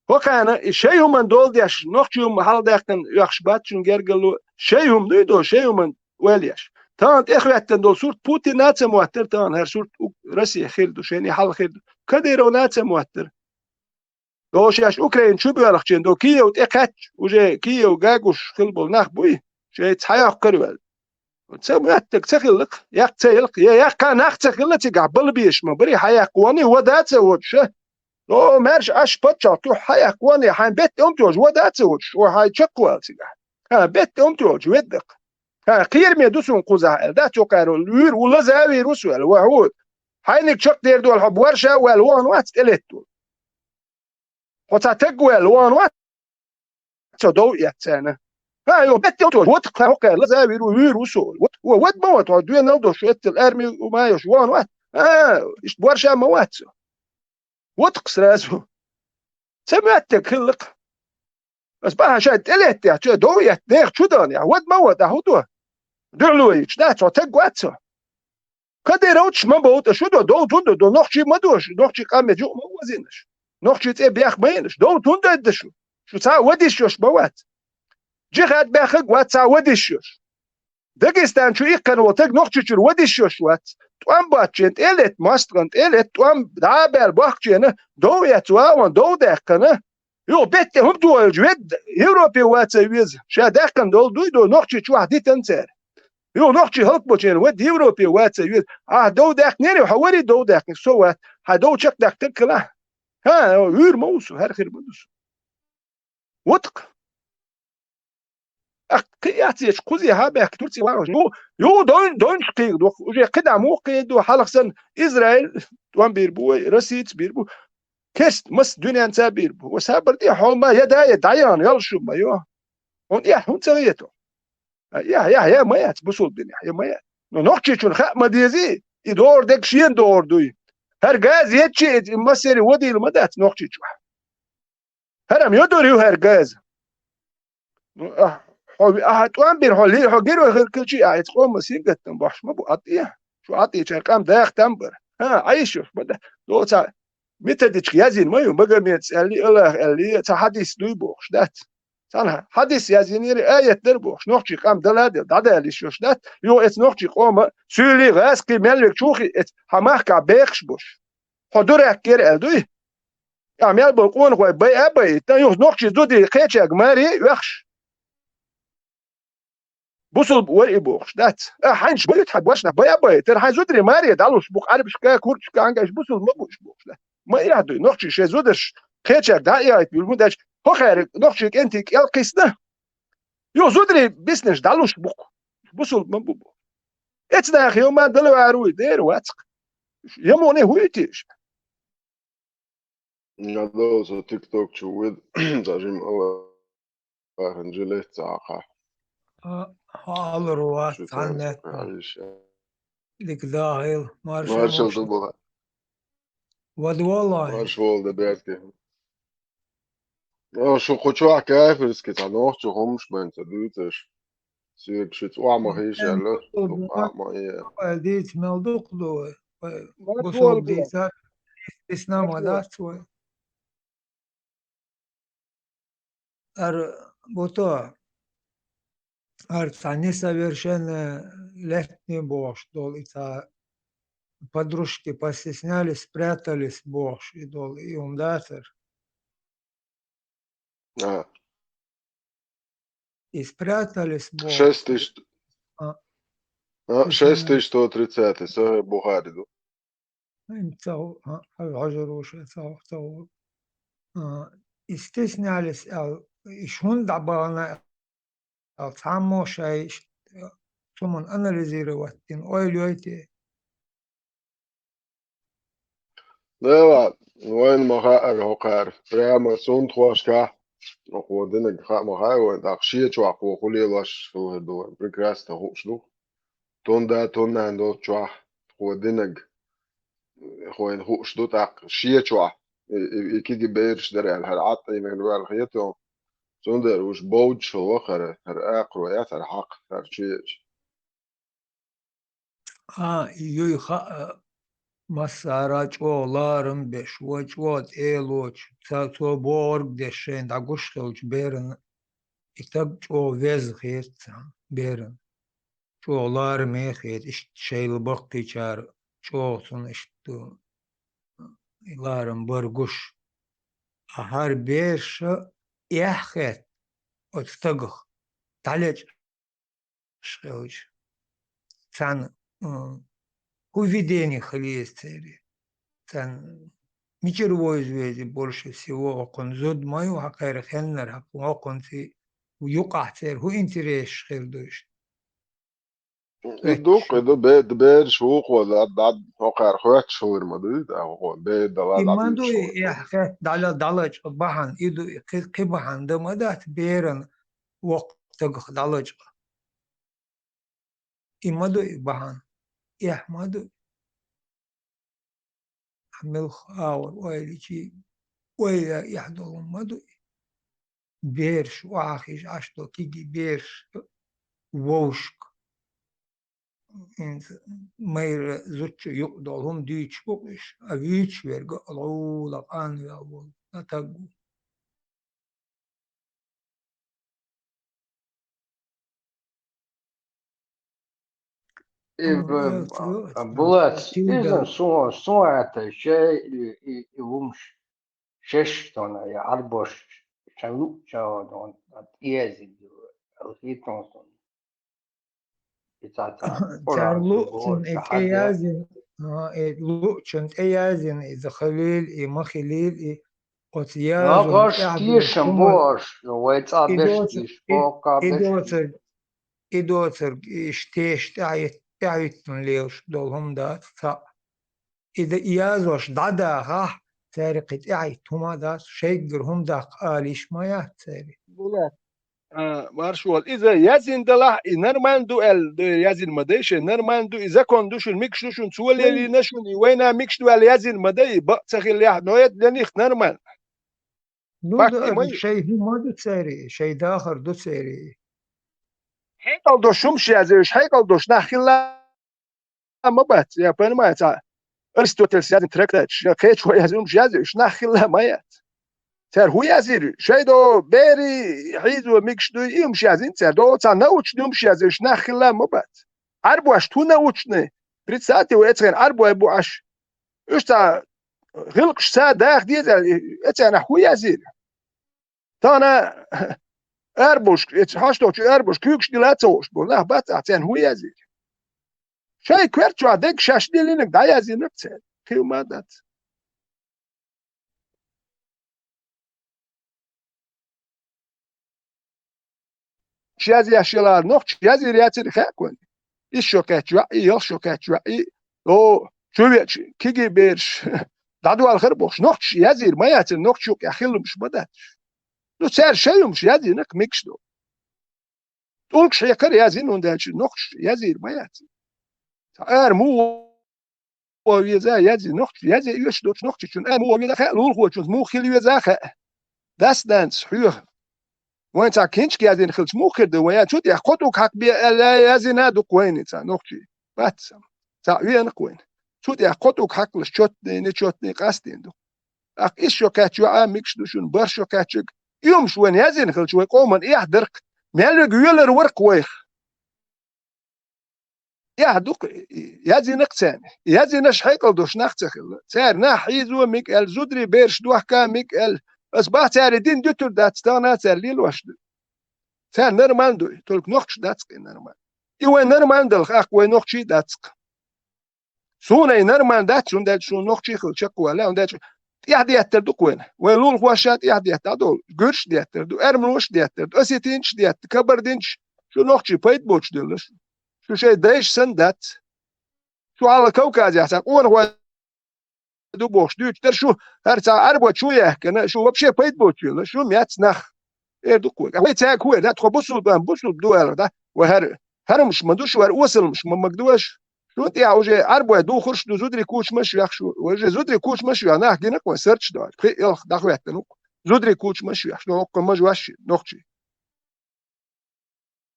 ХӀокхана и шай хӀуман дола деш, нохчий хӀума хьалдаьккхина оьхуш бац шун гергало, шай хӀума дуй до, шай хӀуман ойла еш. Тахана тӀехветтан долу сурт Путин нацам моттар, тахана хӀара сурт у-, Россия хир ду, шайна хьал хир ду. Кадыров нацам моттар. До шаьш Украина чу боьлхучийн, до Киев тӀе кхаьчча, уже Киев гагуш хила болу нах буй, шайца хьайоккхур ваьлла. Ца моьттаг ца хиллакх, яккха ца елкх, я яккха нах ца хилла цигахь, балбеш ма барий, хьаяккха вани, вада а ца воцуша. О, маьрша аш паччалкх юхь хьаяккха вани, хьайн бетта умтош, вада а ца воцуш, о, хьайн чакхвала цигахь. Ха, бетта умтош, веддакх. Ха, кхераме ду суна кхузахь аьлла, дац цо кхаьро, вуьйр, ву лаза а вийр ву со аьлла, ва хьу. Хьайниг чакхдер долу хьо борша а ваьлла, вахана вац тӀелетту. Хьо цхьа таг ваьлла, вахана вац цо дов эццена. Ха, йо, бетта умтош, вот кхаьро кхаьро, лаза а вийр ву, вуьйр ву со. Вот, о, вад ма вад, хьо доьналла долуш, эццал арми ма йош, вон вац. А, иштта борша ма вац. Вот-кх сразу. Ца моьттаг хиллакх. Ас бахьа шайн тӀелеттехь, чу дов етта, нехан чу дан, я, вад ма вад, а хӀун до? Дуьхьало йича, да, цо таг вац цо. Кадыровчаш ма бовту, шу до, дов тун до, до нохчий ма дош, нохчий къам меджу ма вазинаш. Нохчий цӀе бех ма йинаш, дов тун дайдда шу. Шу цхьа а вадиш йош ма вац. Джихад баьххаг вац цхьа а вадиш йош. Дагестан чу иккхана волу таг Нохчийчуьра вадиш йош вац. ТӀом боцчена тӀе а летта, мостагӀан тӀе а летта, тӀом дӀа а баьлла бохкучена, дов эцна вагӀан, дов даьккхина. Юха бетта хӀума тоьлча ведда, Европе ваца веза. Ша даьккхина долу дуй до, Нохчийчохь дитина цара. Юха нохчий хӀаллакбочена ведда, Европе ваца веза. Ахьа дов даьккхинера, хьо вари дов даьккхина, со вац. Хьайн дов чекхдаккхарг хилахь. ХӀа, вуьйр ма ву со, хӀара хир ма ду со. Вот-кх. Ах, кхин яц ечу кхузе хьа баьхка Турция вагӀаш. Ю, ю, дойн-, дойнаш кхийга доху. Уже кхидӀа муха кхийду, хьалха санна Израиль тӀом бийр бу вай, Россица бийр бу. Керст масса дуьненца бийр бу. Ва сабар де, хьол ма я да, я дӀаяхна, ял шу ма йо. Хьуна эхь, хӀунда ца гӀету? А, я, я, я, ма яц, бусул динехь, я ма яц. Но Нохчийчун хаа ма дезий, и догӀур дерг шена догӀур дуй. ХӀара газа еччи, и массери водийла ма дац Нохчийчохь. ХӀара-м йодур ю хӀара газа. Ну, ахь, хьо, ахьа тӀом бира, хьо ли-, хьо геро хир килчи, ахь эцу къоман сингаттам бохьуш ма бу, Ӏад тӀе. Шу Ӏад тӀечара къам даха там бара. ХӀа, Ӏайшуш ма да. Доца методичка язйина ма ю, Магомедс аьлли, Аллах аьлли, цхьа хьадис дуй бохуш, дац. Цхьана хьадис язйинера, аят дара бохуш, нохчий къам дала а дела, дӀадалиш йош, дац. Юха эцу нохчий къома, суьйли, гӀаскхи, мел верг чухи, эцу хьан махкахь бехаш бош. Хьо дурак кера аьлла дуй? А мел болу къонахой бай а бай, тан юхс нохчий зуди кхечаьрга маре а оьхуш. Бусулба вара и бохуш, дац. А хьайнаш бай тхьа бошна бай а бай, тера хьайн зудри маре дӀалуш бу-кх Ӏарбашка, курдашка, ангайш бусулба ма бу уьш бохуш, дац. Ма эхь дуй, нохчий шайн зударш кхечаьрга дӀа а яйта буьлу, хӀунда аьлча хӀокхаьрга нохчий кӀентий кӀел кхиссна. Йо, зударий биснарш дӀалуш бу-кх. Бусулба ма бу-кх. Эцна хьо ма дала ваьр вуй, дера вац-кх. Ямоне хӀуй теш. Надо со тикток чу вид, зажим ала, ахын жилет цаха. А, хьалар вац, цхьаннетта. Дика дахил, маршал. Маршал ду бала. Вад валлахӀи. Маршал да бертке. А, шу кху чохь кафирский цхьа нохчо хӀумаш бен ца дуьйцуш. Соьга шуьца охьа ма хийша аьлла, дукха ма е. Вай дийца мел дукха ду вай. Вай бусалба дийца, исна ма дац вай. Ар буто, ар цхьа несовершеннолетний бохуш долу и цхьа подружки постеснялись, спрятались бохуш и долу, и хӀума дацара. А. И спрятались бохуш. Шесть тысяч, а, шесть тысяч сто тридцатый, Сахьихь Бухари ду. Ай, ца гӀо-, а, хьо-, хьожур ву ша, ца гӀо-, ца гӀо-, а, и стеснялись аьлла, и шун дӀабахана аьлла, цхьаммо шай иш-, цуман анализировать дина ойла йой те? Дела, вайна ма хаьара хӀокхара. Прямо сунтхошкахь, хӀокхо динарг хаа ма хаьа вайна, тӀаккха шен чохь кхо хӀун лелош хилла хир ду вайна, прекрасно хууш ду. Тун да, тун нана долчохь кхо динарг хӀойн хууш ду, тӀаккха шен чохь и, и, и кегий бераш дара аьлла, хӀара Ӏад Ӏийна ваьлла хета хьуна. Цундела уьш бовдуш хилла хӀара, хӀара акхаро яц, хӀара хьакха, хӀара чу еъча. А, юй хаьа, массара чӀогӀа ларам беш, вай чӀогӀа тӀе а лоцуш, ца, цо бохург деш шайна дӀагуш хилча берана, и стаг чӀогӀа веза хета цхьа берана. ЧӀогӀа лараме хета, иштта шайла баккхийчара чӀогӀа цунна иштта ларам бар гуш. А хӀара бераша эхь хетта оцу стагах дӀалечкъаш хилча, царна, м, хӀун видение хила еза церан? Царна мичара вовза веза больше всего, хӀокхунна зуда ма ю, хьакхайра хеннара, хӀокхунна цӀе юкъахь церан хӀун интересаш хир ду иштта? И ду, и ду, бе-, бераш вукхо, да, да, хӀокхара хоьттуш хилар ма дуй, да, хӀокхо, бер дала. И ма дуй, эхь хетта дӀала-, дӀалечкъа бахьана, и ду, и кхи-, кхин бахьана дан ма дац, берана воккха стагах дӀалечкъа. И ма дуй бахьана, эхь ма дуй. Муьлхха агӀор ойла йича, ойла эхь долу ма ду и. Бераш охьахиша Ӏаш долу кегий бераш вовшашка. ХӀинца майра зудчун юкъа долу хӀума дуьйцуш бу-кх уьш, а вуьйцуш верг а ловла къанвел волу стаг ву. И, Булат, иза суна, суна хӀетта шай и, и, и хӀумаш шеш тонна, я Ӏарбош шайн луъучу тӀеязйина ду, аьлла хетта суна. И цхьа, цхьа цара луъучун и тӀеязйина, а, и луъучун тӀеязйина иза хилийла, и ма хилийла, и оцу яжо тӀехь тешам бу аша, вай цӀа беш тешам бу, и доцург, и доцург, и доцург иштта тешаш тӀаьхьа-, тӀаьхьахӀиттина лелаш долу хӀума дац цхьаъ. И да-, и язош дӀадахахь, цаьрга кхин тӀаьхьахӀитта хӀума а дац, шайггара хӀума даккха ала йиш ма яц цаьрга. Булат, а, маршо, иза язйина далахь, и нормально ду аьлла, ду, язйина ма дай шайн, нормально ду, и закон ду шуна, мегаш ду шуна, цо лелийна шуна, и вайна мегаш ду аьлла язйина ма дай, и бакъ ца хиллехь, но это для них нормально. Ну, да, шайн хӀума ду церан, шайн дахар ду церан. Хьекъал долуш хӀумаш язйина, хьекъал долуш нах хилла ма бац, я понимаю, цхьа Аристотелес язйина трактаташ, я кхечо язйина хӀумаш язйина, нах хилла ма яц. Цара хӀун язйира? Шайн до берий хьийзо мегаш дуй, и хӀумаш язйина цара. До цхьа научный хӀумаш язйина, нах хилла ма бац. Ӏарбошна хӀун научный? Представьте, вай эцхена Ӏарбой бу Ӏаш. Уьш цхьа гӀиллакхаш ца даха деза, эцарнахь хӀун язйира? Тахана арбушка, эца хьаштохчу арбушка куьйгаш дила а ца хууш бу, нах бац ахь царна хӀун язйира? Шайн коьрта чохь дерг шаьш диллинарг дӀаязйинарг церан. Кхин хӀума а дац. язъеш ялар, нохчаша язъяр яцара хаьа вайна. Исс шо кхаьчча йоӀ и, ялх шо кхаьчча йоӀ и, о, чу веача кегий бераш дӀадоалахар бохуш, нохчаша язъяр ма яцара, нохчаша юкъехь хилламаш ма дац. Ну, цара шайн юмаш язйина-кх, мегаш ду. ТӀулгаш хьекхар язйина, хӀунда аьлча нохчаша язйийр ма яц. Цхьа ара муха веза язйина, нохчаша язъе оьшуш доцу нохчочунна ара муха веза хаьа, лулахочунца муха хила веза хаьа. Дас-нанас хьоьху. Вайн цхьа киншка язйина хилча муха хир ду вайн, я цу тӀехь кхо тӀулг хьакхабе аьлла язйина ду-кх вайна цхьа нохчий? Бац. Цхьаъ веана-кх вайна. Цу тӀехь кхо тӀулг хьакхалаш чоттанийна, чоттаний къастийна ду. ТӀаккха исс шо кхаьчча йоӀ а мегаш ду шуна, бархӀ шо кхаьччарг, и юмаш вайна язйина хилча, вай къоман эхь дара-кх, мел верг велар вара-кх вайх. Эхь ду-кх, язйина-кх царна. Язйинарш хьекъал долуш нах ца хилла. Цара нах хьийзо мега аьлла, зударий бераш дохка мега аьлла. Ас боху, цара и дина дуьтур дац, тахана а цара лелош ду. Цара нормально ду, только нохчаша дац-кх и нормально. И вайн нормально далахь, тӀаккха вай нохчий дац-кх. Суна и нормально дац, хӀунда аьлча суна нохчий хила чекхваьлла, хӀунда аьлча тӀаьхьа деттар ду-кх вайна. Вайн лулахоша тӀаьхьа детта дӀадолу, гуьржаша деттар ду, эрмалоша деттар ду, осетинцаша детта, кабардинцаша, шу нохчий пайда боцуш делла шу. Шу шайн дайша санна дац. Шу хьалха Кавказехь цхьа къонахой ду бохуш дуьйцуш дара шу, хӀара цхьа Ӏарбой чу яьхкина, шу вообще пайда боцуш елла, шу мец нах. Эр ду-кх вай. Вай цаьрга хӀун эр, да, тхо бусулба, бусулба ду аьлла, да? Вай хӀара хьарамаш ма ду шу, хӀара осалмаш ма магадо аш. Шу тӀехь уже Ӏарбой духурш ду, зударий кучамаш а йоьху шу. Вай уже зударий кучамаш а йоьху, нах гина-кх вайн сурташ доцуш. Пхи-ялх дӀахӀоьттина ву-кх. Зударий кучамаш а йоьху, шу хӀокху мажош а нохчий.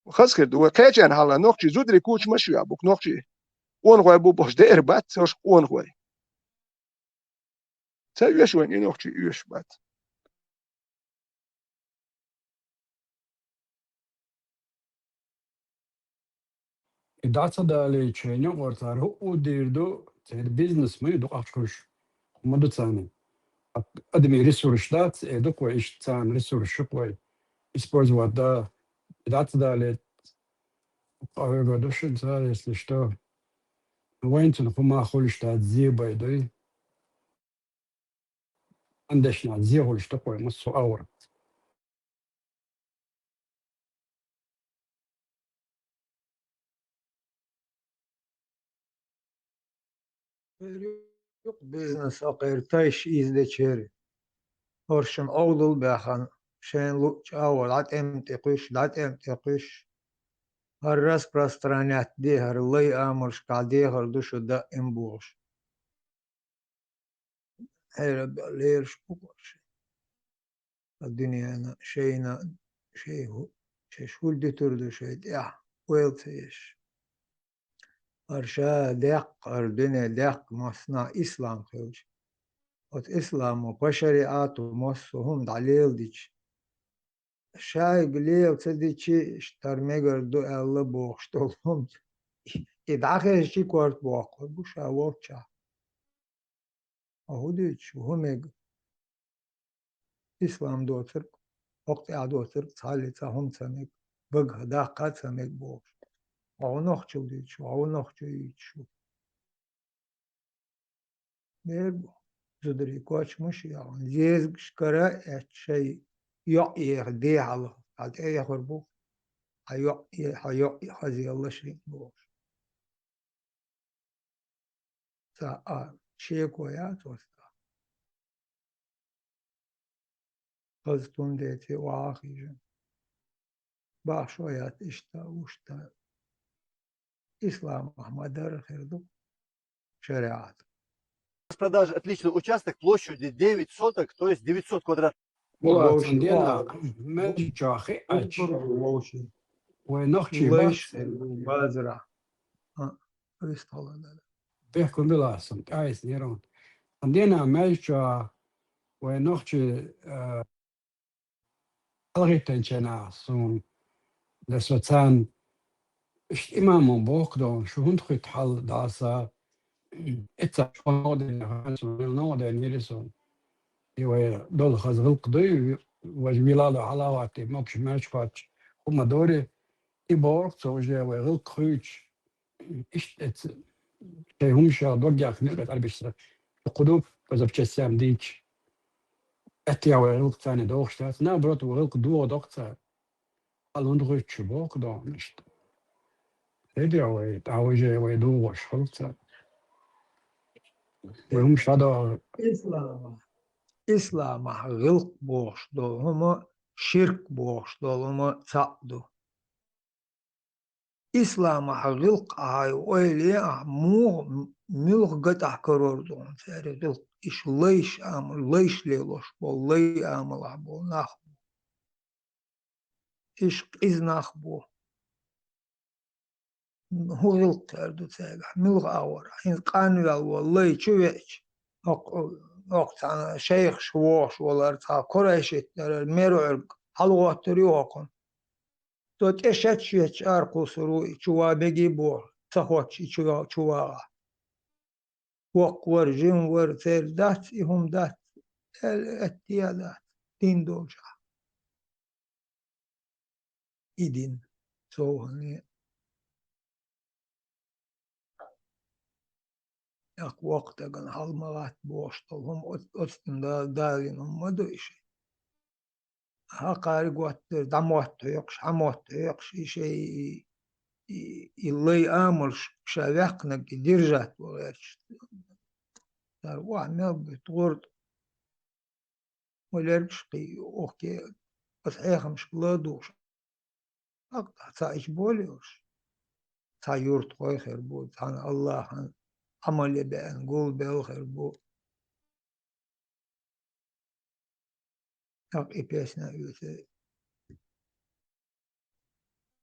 Хаза хир ду, вай кхечарна хьалха нохчий зударий кучамаш а йоьху бу-кх, нохчий къонахой бу бохуш деара бац, хӀорш къонахой. Ца оьшу вайна и нохчий, оьшуш бац. И дӀа ца далийча, шайн юкъара цара хӀуъу дийр ду, церан бизнес ма ю, дукха ахча хуьлуш хӀума ду царна. Адамийн ресурс дац, э, ду-кх вай иштта царна ресурс ю-кх вай использовать да, и дӀа ца далийта, къахьоьгур ду шуна цара, если что. Вайна цунах хӀума хуьлуш дац, зен бен дуй. Андешна зен хуьлуш ду-кх вай массо а агӀор. Юкъ бизнес а кхеран тайш иза дечеран. ХӀоршна Ӏовдал баьхна, шайна луъучу агӀор дӀатӀем тӀе кхуьйсуш, дӀатӀем тӀе кхуьйсуш. ХӀара распространять де, хӀара лай амалшкахь дехар ду шу даим бохуш. Хьераб лераш бу-кх уьш. Ткъа дуьненан шайна, шай хӀу-, шаьш хӀума дуьтур ду шайн тӀехь, ойла ца еш. ХӀара ша даккха, хӀара дуьне даккха массанхьа ислам хилча, оцу исламо по шариату массо а хӀума дӀалеладича, шайга лела ца дичи, иштта хӀара мегар ду аьлла бохуш долу хӀума, и дӀахезчи корта боккхур бу ша волччахь. Хьо хӀун дуьйцу, хӀун мега? Ислам доцург, хӀокху тӀехь доцург, цхьалли цхьа хӀума ца мега, багах даккха а ца мега бохуш. Хьо хӀун нохчалла дуьйцу, хьо хӀун нохчо юьйцу шу? Бер бу, зударий кочамаш а яхна, зезагашкара а эцна шайн йоӀ еха дехьа хьалха, хьан тӀе а яхар бу, хьан йоӀ е-, хьан йоӀ хаза елла шайна бохуш. Цхьа а шеко яц оцу тӀехь. Хаза тун деций охьа а хиъна. Бахьа шо яц иштта, уьшта. Исламахь ма-дарра хир ду шариӀат. Распродажа отличный участок площадью девять соток, то есть девятьсот квадратных. Вовши, цхьана дийнахь, вовши. Мел чохь хиъча. Вовши. Вай нохчий лайш бац. Базара. А, вистхьалла дара. Бехкун билахь сан, тӀаьхьа нерон. Цхьана дийнахь мел чохь вай нохчий, а, хьалхийтинчу хенахь суна, даса царна, иштта имамо боху дона, шу хӀунда хуьтту хьал дӀаса, эццахь шух новкъа дина, хӀинца мел новкъа дина йира суна. И вай долу хаза гӀиллакх дуй, важа вилалла хьала а хӀоттий, могуш мел чу кхоччуш хӀума дори, и бохург цо уже вай гӀиллакх хуьйцуш, иштта эца, шайн хӀума ша дог яхна, Ӏарбишца, кху ду, по запчастям дийча. Эттехь вай гӀиллакх царна дохуш дац, наоборот, вай гӀиллакх дохо доккху цара. Алун гӀуьттуш боху догӀмашта. Хедира вай, тӀавижай вай дугӀуш хилча. Вай хӀума шадагӀа. Ислама. Исламахь гӀиллакх бохуш долу хӀума, ширк бохуш долу хӀума цхьаъ ду. Исламахь гӀиллакх ахьа ойла е ахь, муха, муьлха гатӀахь карор ду хьуна церан гӀиллакх? Иша лайш амал, лайш лелош болу, лай амалахь болу нах бу. Иша къиза нах бу. ХӀун гӀиллакх тера ду цаьргахь? Муьлха агӀор? ХӀинца къанвелла волу лай чу веача, хӀокху, хӀокху цхьана шайхаш вогӀуш валар, цхьа корайшийтинарг, мерӀуьрг хьалагӀоттур ю хӀокхунна. Цо тӀе шаьш етташ ара кхуссур ву и чу ван мегий боху, ца хоттуш и чу, чу вагӀахь. Воккха вара, жима вара, церан дац и хӀума, дац, аьлла, аьттехьа дац, дин долчохь. И дин, цо хӀунне. ТӀаккха воккха дагана хьал ма гӀатта бохуш долу хӀума оц-, оцтан да-, далийна хӀума ма ду и шайн. Хьакхаьрга гӀоттар, дӀамотта хьоькхуш, хьамотта хьоькхуш, и шайн и, и, и лай амалш ша ваьккхинарг и держать ван гӀерташ. Цара охьа мел буьту гӀурта. Вай лергаш кхий, охке, аса хьехамашка ладугӀуш. ТӀаккха цхьа ича болуш, цхьа юртахой хир бу, цхьана Аллахьан Ӏамал е беана гулбелла хир бу. ТӀаккха и песня оьцу.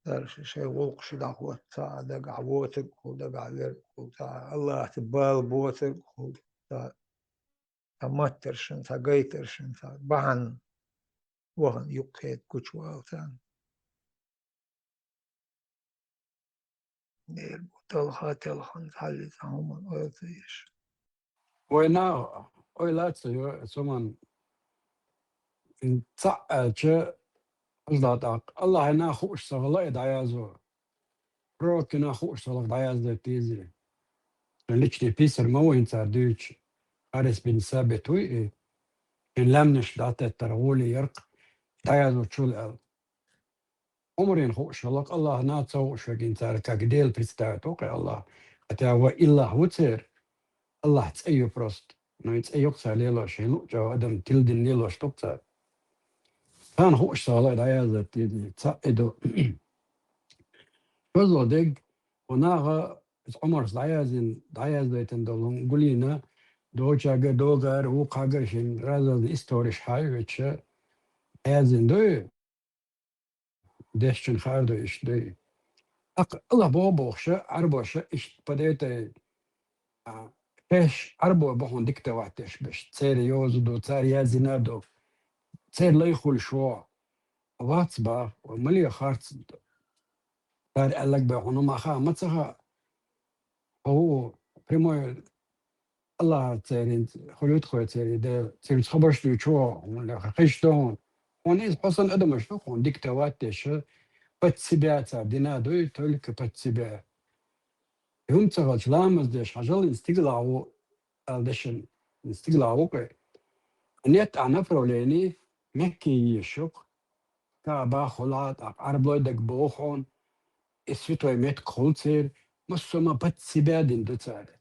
Цара шайн гӀуллакхаш дӀахӀотта, цхьа а дагахь воцург хул, дагахь верг хул, цхьа Аллахьца бала боцург хул, цхьа, цхьа маттаршна, цхьа гайтаршна, цхьа бахьана вахана юккъе гучувала царна. Дера бу, талха телхина хьалли цхьа хӀуманна ойла ца еш. Вайна ойла ца йо, цу хӀуманна цхьаъ аьлча, хӀунда тӀаккха Аллахьана хууш ца хилла и дӀаязо. Пророкана хууш ца хилла дӀаяздайта дезий. Личный писарь ма ву хӀинца цара дуьйцуш, Харис бин Сабит вуй и, шен лаьмнаш дӀатеттара гӀоле яркъ дӀаязочул аьлла. Ӏумарна хууш хилла, Аллахьана ца хууш верг, цара как Дела представить ву кхе Аллахь. Хотя ва иллахь ву церан, Аллахь цӀе ю просто. Но и цӀе ю-кх цара лелош, шайн луъучу адам тиладина лелош ду-кх цара. Царна хууш ца хилла дӀаяздайта дезий, цхьаъ и ду. ШозлагӀа дерг, вай наха иза Ӏумарс дӀаяздина, дӀаяздайтина долу гулйина, дочагара, догара, вукхагара шен разазна историш хьаоьцуш, дӀаяздина ду и? Дешчун хаар ду иштта дуй. ТӀаккха Аллахь боху бохуша, Ӏарбоша иштта падетай, а, шаьш Ӏарбой бохун диктовать деш беш. Церан йоза ду, цара яздина ду. Церан лай хуьлуш ву. Вац бах, вай мале харц ду. Цара аьлларг бен хьуна ма хаьа, ма ца хаьа. Хьо ву прямой Аллахь церан хуьлуьйту хой церан де, цуьнца хабарш дуьйцу хьуна, хезаш ду хьуна. Хьуна иза хьо санна адамаш ду хьуна диктовать деш, под себя цара дина дуй, только под себя. И хӀума ца хилча, ламаз деш хьажал, иза стигалахь ву, аьлла дешан, иза стигалахь ву кхе. Нет, а направление Мекке езаш ю-кх. Каъба хуьлу, тӀаккха Ӏарблой дага боху хьуна, и святой меттиг хуьлу церан, массо а ма под себя дина ду цара.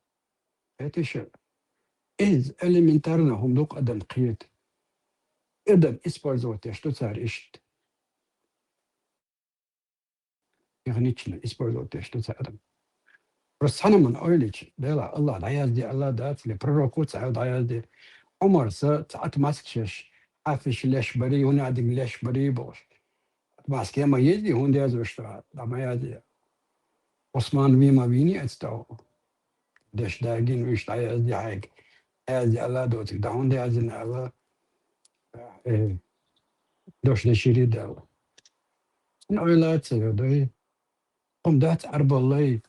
Хетий шу? Иза элементарно хӀума ду-кх адам кхета. Адам использовать деш ду цара иштта. Технично использовать деш ду цара адам. Просто цхьана хӀуманна ойла йича, Дела, Аллахь дӀаязде аьлла дац, или пророко цхьаъ дӀаязде. Ӏумарса цхьа атмаска шаьш, афиш леш барий, хӀунадиг леш барий бохуш. Атмаска ма езий, хӀунда язвеш ду, дӀа ма язде. Ӏусман вий ма вийний оцу тӀехь? Деш дагийна, уьш дӀаязде хьайга. Язде аьлла доцург, дӀа хӀунда яздина аьлла, э, дош деширий Далла. Цуьнан ойла ца йо дуй. Хьуна дац Ӏарбал лай,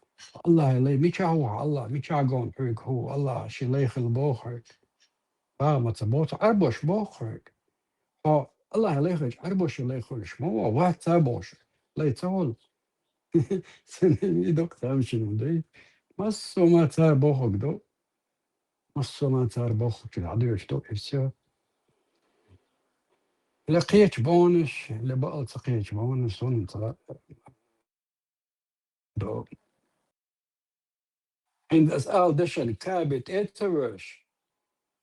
Аллахьан лай, мичахь ву хьан Аллахь, мичахь говна хьоьга хӀу, Аллахь шен лай хила боху хьоьга. Бага ма ца боху, Ӏарбоша боху хьоьга. Хьо Аллахьан лай хилча, Ӏарбоша лай хуьлуш ма ву, вац ца бохуш, лай ца хуьлу. Сан и доккха тамашийна ма дай. Массо а ма цара бохург ду. Массо а ма цара бохург чу дӀадоьшуш ду, и всё. Ле кхеча бонаш, ле бакъал ца кхеча бонаш, сона ца до. ХӀинца ас ала дешан каби тӀе ца веш.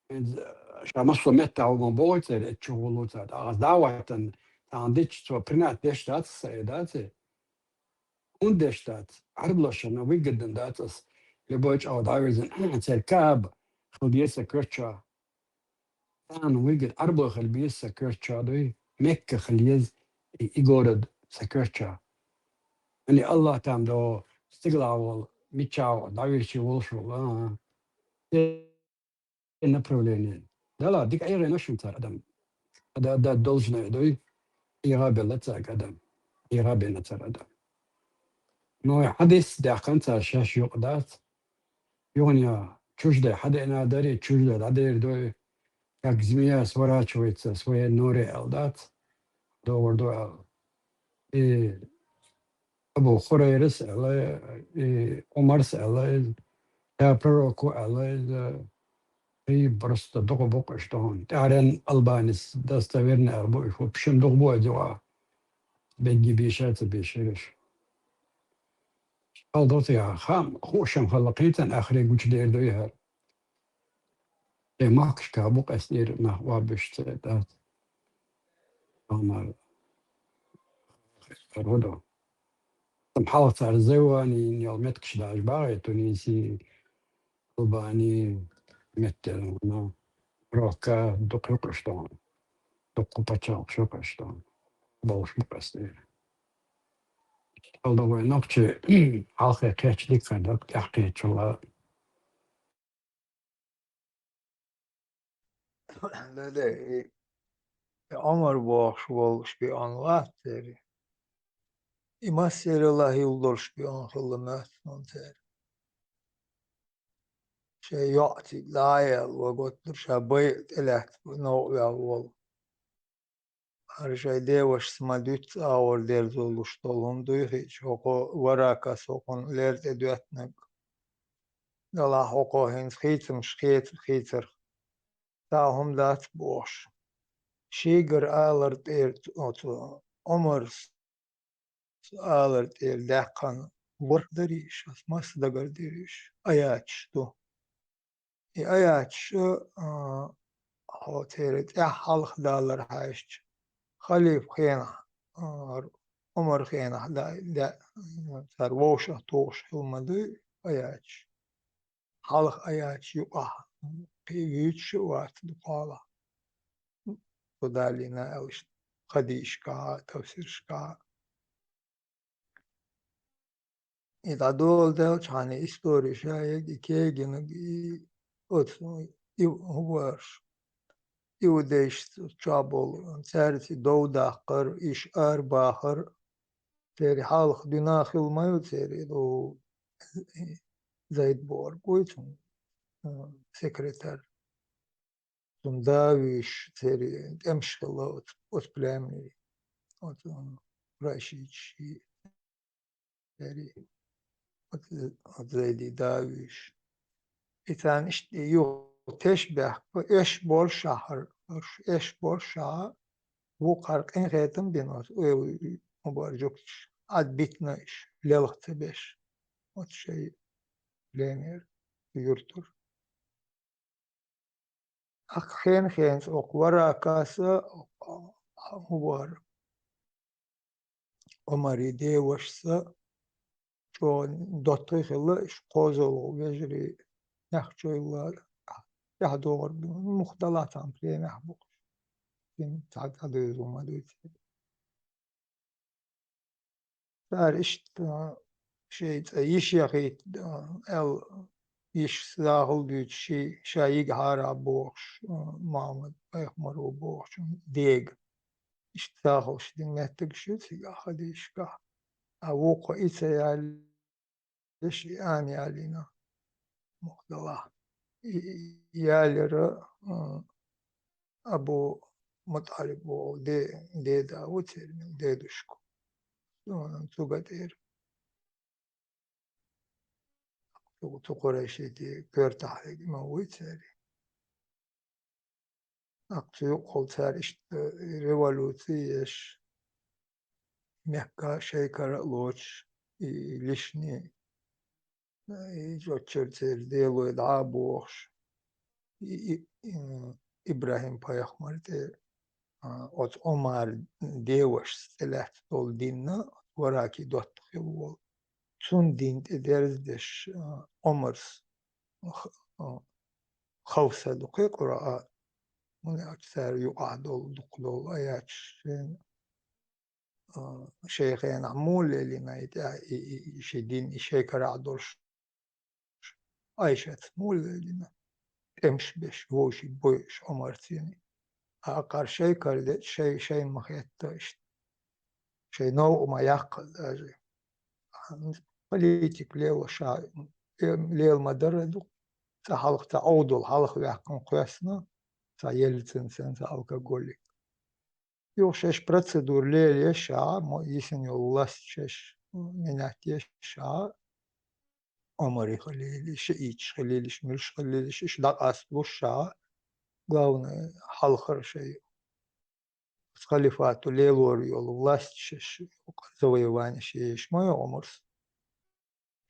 ХӀинца ша массо меттахь ма боху церан, эцу чу гӀуллу ца. ТӀаккха ас дӀа а ваттан, цхьана дича цо принять деш дац аса, э, дац, э? ХӀунда деш дац? Ӏарбошна выгодно дац ас любой чӀогӀа дӀавирзина, церан каба хила деза сан коьртачохь. Царна выгодно, Ӏарбой хила беза сан коьртачохь дуй, Мекка хила еза и, и город сан коьртачохь. Ани Аллах там до стигалахь волу, миччахь дӀавирчий волуш волу, а, а. Э, направление. Дала дика Ӏехийна шуна цара адам. Ада, ада должное дуй, Ӏеха белла цаьрга адам. Ӏеха бена цара адам. Но хьадис даьккхина цара шаьш юкъа дац. Юхана чужда хьадеана дарий, чужда дӀадер дуй, как змея сворачивается в своей норе аьлла дац. ДогӀур ду аьлла. И Абу Хурайрас аьлла, и Ӏумарс аьлла иза, я пророку аьлла иза, и просто дукха бу-кх уьш тахана. ТӀаьхьаренна Албанис достоверно аьлла бу уьш, вообще дукха бу иза юкъахь. Бегги бийша а ца бийшира уьш. Хьалдо цигахь, хаам, хууш-м хилла кхин цхьана ахре гучудер дуй хӀара. Тхайн махкашкахь бу къаьстира нах охьабуьсуш церан дац. Амма хӀара хӀун ду? Амма хьалха цара Зевани йолу меттигаш даьлча бахьа, Туниси, Албани меттигаш, Марокко, дукха ю-кх уьш тахана. Дуккха пачхьалкхаш ю-кх уьш тахана. Болуш бу къаьстира. Хьалдо вай нохчий хьалхе кхечча дика хир дара, тӀаьхьа кхеччалла. Леле, и, и Ӏумар бохуш волу шпион вац церан. И массералла хилла долу шпион хилла моьтту хьуна церан. Шайн йоӀ цига дӀа а яьлла ваготтура, ша байа тӀелаьцна новкъа ваьлла волу. ХӀара шайн девашас ма дуьйцу агӀор дерзо луш долу хӀума дуй хиъча, хӀокхо Варакас хӀокхунна лер тӀе доьттинарг. Делахь хӀокхо хӀинца хийцамаш хецар, хийцарх, цхьа хӀума дац бохуш. Шийгара алар тӀера оцу Ӏумарс алар тӀера даьккхина ворхӀ дарий иш, ас маса дагардира иш, аячаш ду. И аячаш, а, хьо церан тӀаьхьа хьалха далар хьаьжча, халифа хенахь, а, Ӏумар хенахь да, да, цара вовшах тухуш хилла ма дуй аячаш. Хьалха аячаш юкъахь кхин вуьйцуш а вац дукхахьолахь. Цо далийна аьлла иштта хадийсашкахь а, тафсирашкахь а. И дӀадоладелчхьана и истори ша яга, и кегийнарг, и оцу, и хӀун бу аьлла, иудейшца чохь болу, цаьрца и дов даккхар, иш арабахар, церан хьалха дуьнен хилла ма ю церан, и Зайд бохург вуй цуьнан, а, секретарь. Цуьнан да вуьйш, церан тӀемаш хилла оцу, оцу племени, оцу Курайшичий, церан, оцу, оцу Зайди да вуьйш. И царна иштта юха теш баьхка, эш болуш ахьара, эш болуш ахьа, вукхара къинхетам бина оцу, ойла ма бара жуьгташ, Ӏад битина иш, лелха ца беш, оцу шайн племера, юьртара. Ахь хен-хенца окху Варакаса, хӀун бара, Ӏумари девашаса чӀогӀа доттагӀий хилла, иш кхозлагӀа вежарий, нехчойла тӀаьхьадогӀург, муха далахь цхьана племехь бохуш. Цхьа цхьа девза ма дуьйцу. Цара иштта шайн цӀа йиш яхийта аьлла, йиш захал дуьйцуш, ши-, ша йигахьара бохуш, Мухьаммад пайхамар ву бохучун дега. Иштта сахалш дина меттигаш ю цигахь хадийсашкахь. А вукхо и ца яьлла, и ан ялийна муха далахь. И, и ялира, м, Абу МутӀалиб боху де-, деда ву церан, дедушка. Цуьнан цу гатӀера. Цу, цу Курайшитийн коьртахь хьегна вуй церан. ТӀаккха цу юкъахула цара иштта революци еш, мехка шайкара а лоцуш, и лишний, и чоччар церан делой дӀа а бохуш, и, и, и, ИбрахӀим-пайхамар тӀе, а, оцу Ӏумар девашца тӀелаьцна долу дин а, вараки доттагӀа хилла волу. Цунна дин тӀе дерзадеш, а, Ӏумарс х-, а, хавса ду кхин а Къуръан, хӀунда аьлча цара юкъахь долу, дукха долу аяташ шайна, а, шайн хенахь муха лелийна и тӀаьхьа, и, и, и ши дин, и шайн карахь долуш, Ӏайшатс муха лелийна, тӀемаш беш, вовшийн бойуш Ӏумарций. Ткъа кхара шайн кара деъча, шайн, шайна ма хетта иштта. Шайн новкъа ма яккха даже. Политика лело ша, лела ма дара ду. Цхьа хьалха, цхьа Ӏовдал хьалха ваьккхина кхоьссина, цхьа Ельцин санна, цхьа алкоголик. Юха шаьш процедура лелаеш а, мо йисина йолу власть шаьш менять еш а, Ӏумарий хилийла, шииташ хилийла, муьлш хилийла, иша дӀакъастлуш а, главное, хьалхара шайн халифату лелор йолу власть шаьш завоевание еш ма ю Ӏумарс.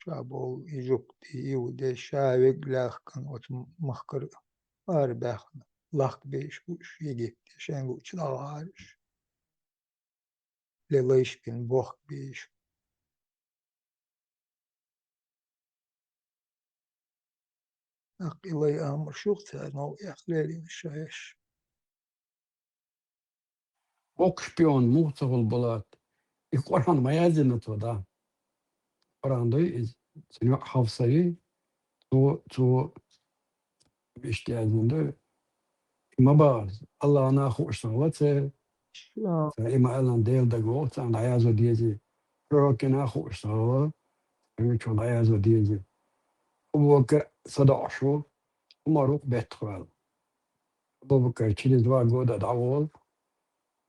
Ша боху, и жуьгти, и иудей, ша вег лаьхкина оцу махкара арабаьхна, лахка беш бу уьш Египте, шайн луучу дӀагӀара уьш. Ле лайш бина бохка беш. ТӀаккха и лай амарш юха цара новкъа яхлерина шаьш. Воккха шпион муха ца хуьлу, Булат? И Къуръан ма яздина цо, да? Къуръан дуй иза, цуьнан йоӀ Хьафса юй, цо, цо иштта яздина ду. И ма бахаза, Аллахьна хууш ца хилла церан. Ша. Цара и ма-аллара Делан дага вогӀу, царна дӀаязо дезий. Пророкина хууш ца хилла, царна чу дӀаязо дезий. Абу-Бакр садоӀуш ву, Ӏумар ву беттахваьлла. Абу-Бакр через два года дӀаволу,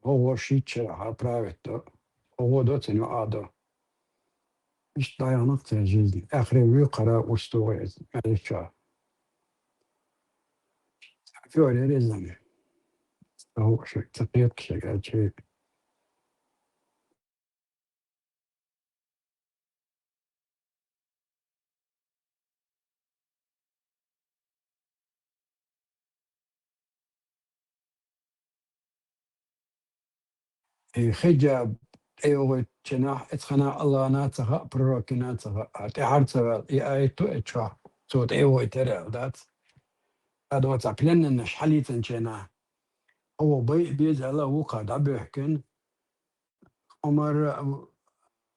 вогӀо шийтта шарахь править до, вогӀо до цуьнан йоӀа до. Иштта дӀаяхна-кх церан жизнь. Эхь вуьйцу хӀара уьстагӀ иза, маьждигчохь. Фёрер иза. Ца хууш, ца кхеташ, аьлча. И хиджаб тӀейогӀуьйтучу хенахь, оцу хенахь Аллахьна ца хаьа, пророкина ца хаьа, тӀаьхьара ца ваьлла, и аят ду оцу чохь, цо тӀейогӀуьйтура аьлла дац. Ада оцу пленнанаш хьалийцинчу хенахь, оха байа беза аьлла, вукхара дӀабоьхкина. Ӏумар, Абу-,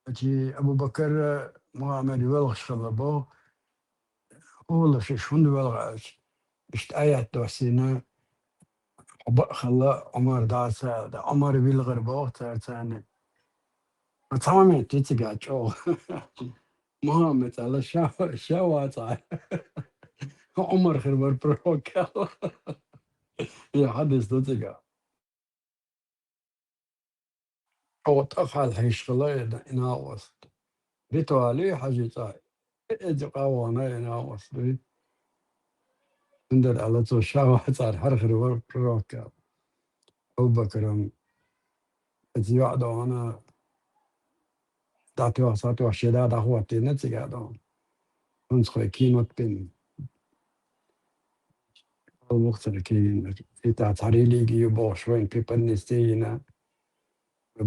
ачий, Абу-Бакар, Мухьаммад воьлхуш хилла боху, хӀун хилла шаьш, хӀунда воьлху аьлча, иштта аят доссийна, хьо бакъ хилла, Ӏумар дӀа ца аьлла. Ӏумар вилхира боху цара царна. Ма цхьа момент ю цигахь чӀогӀа. Мухьаммад аьлла, ша, ша вацахьара. Ӏумар хир вара пророк аьлла. И хьадис ду цигахь. Хьо тӀакхьал хьийшхила и накъост. Ритуал ю хьажи цӀа. Эза къавана и накъост дуй. Цундела аьлла цо, ша вацахьара, хӀара хир вара пророк аьлла. Абу-Бакрам, эза йоӀ дохана, дӀатоьхна, схьатоьхна, шен да дӀахӀоттийна цигахь дохана. ХӀинца кхой киймат бина. Аллахь цара кийна. И тӀа цхьа религи ю бохуш вайна преподнести йина.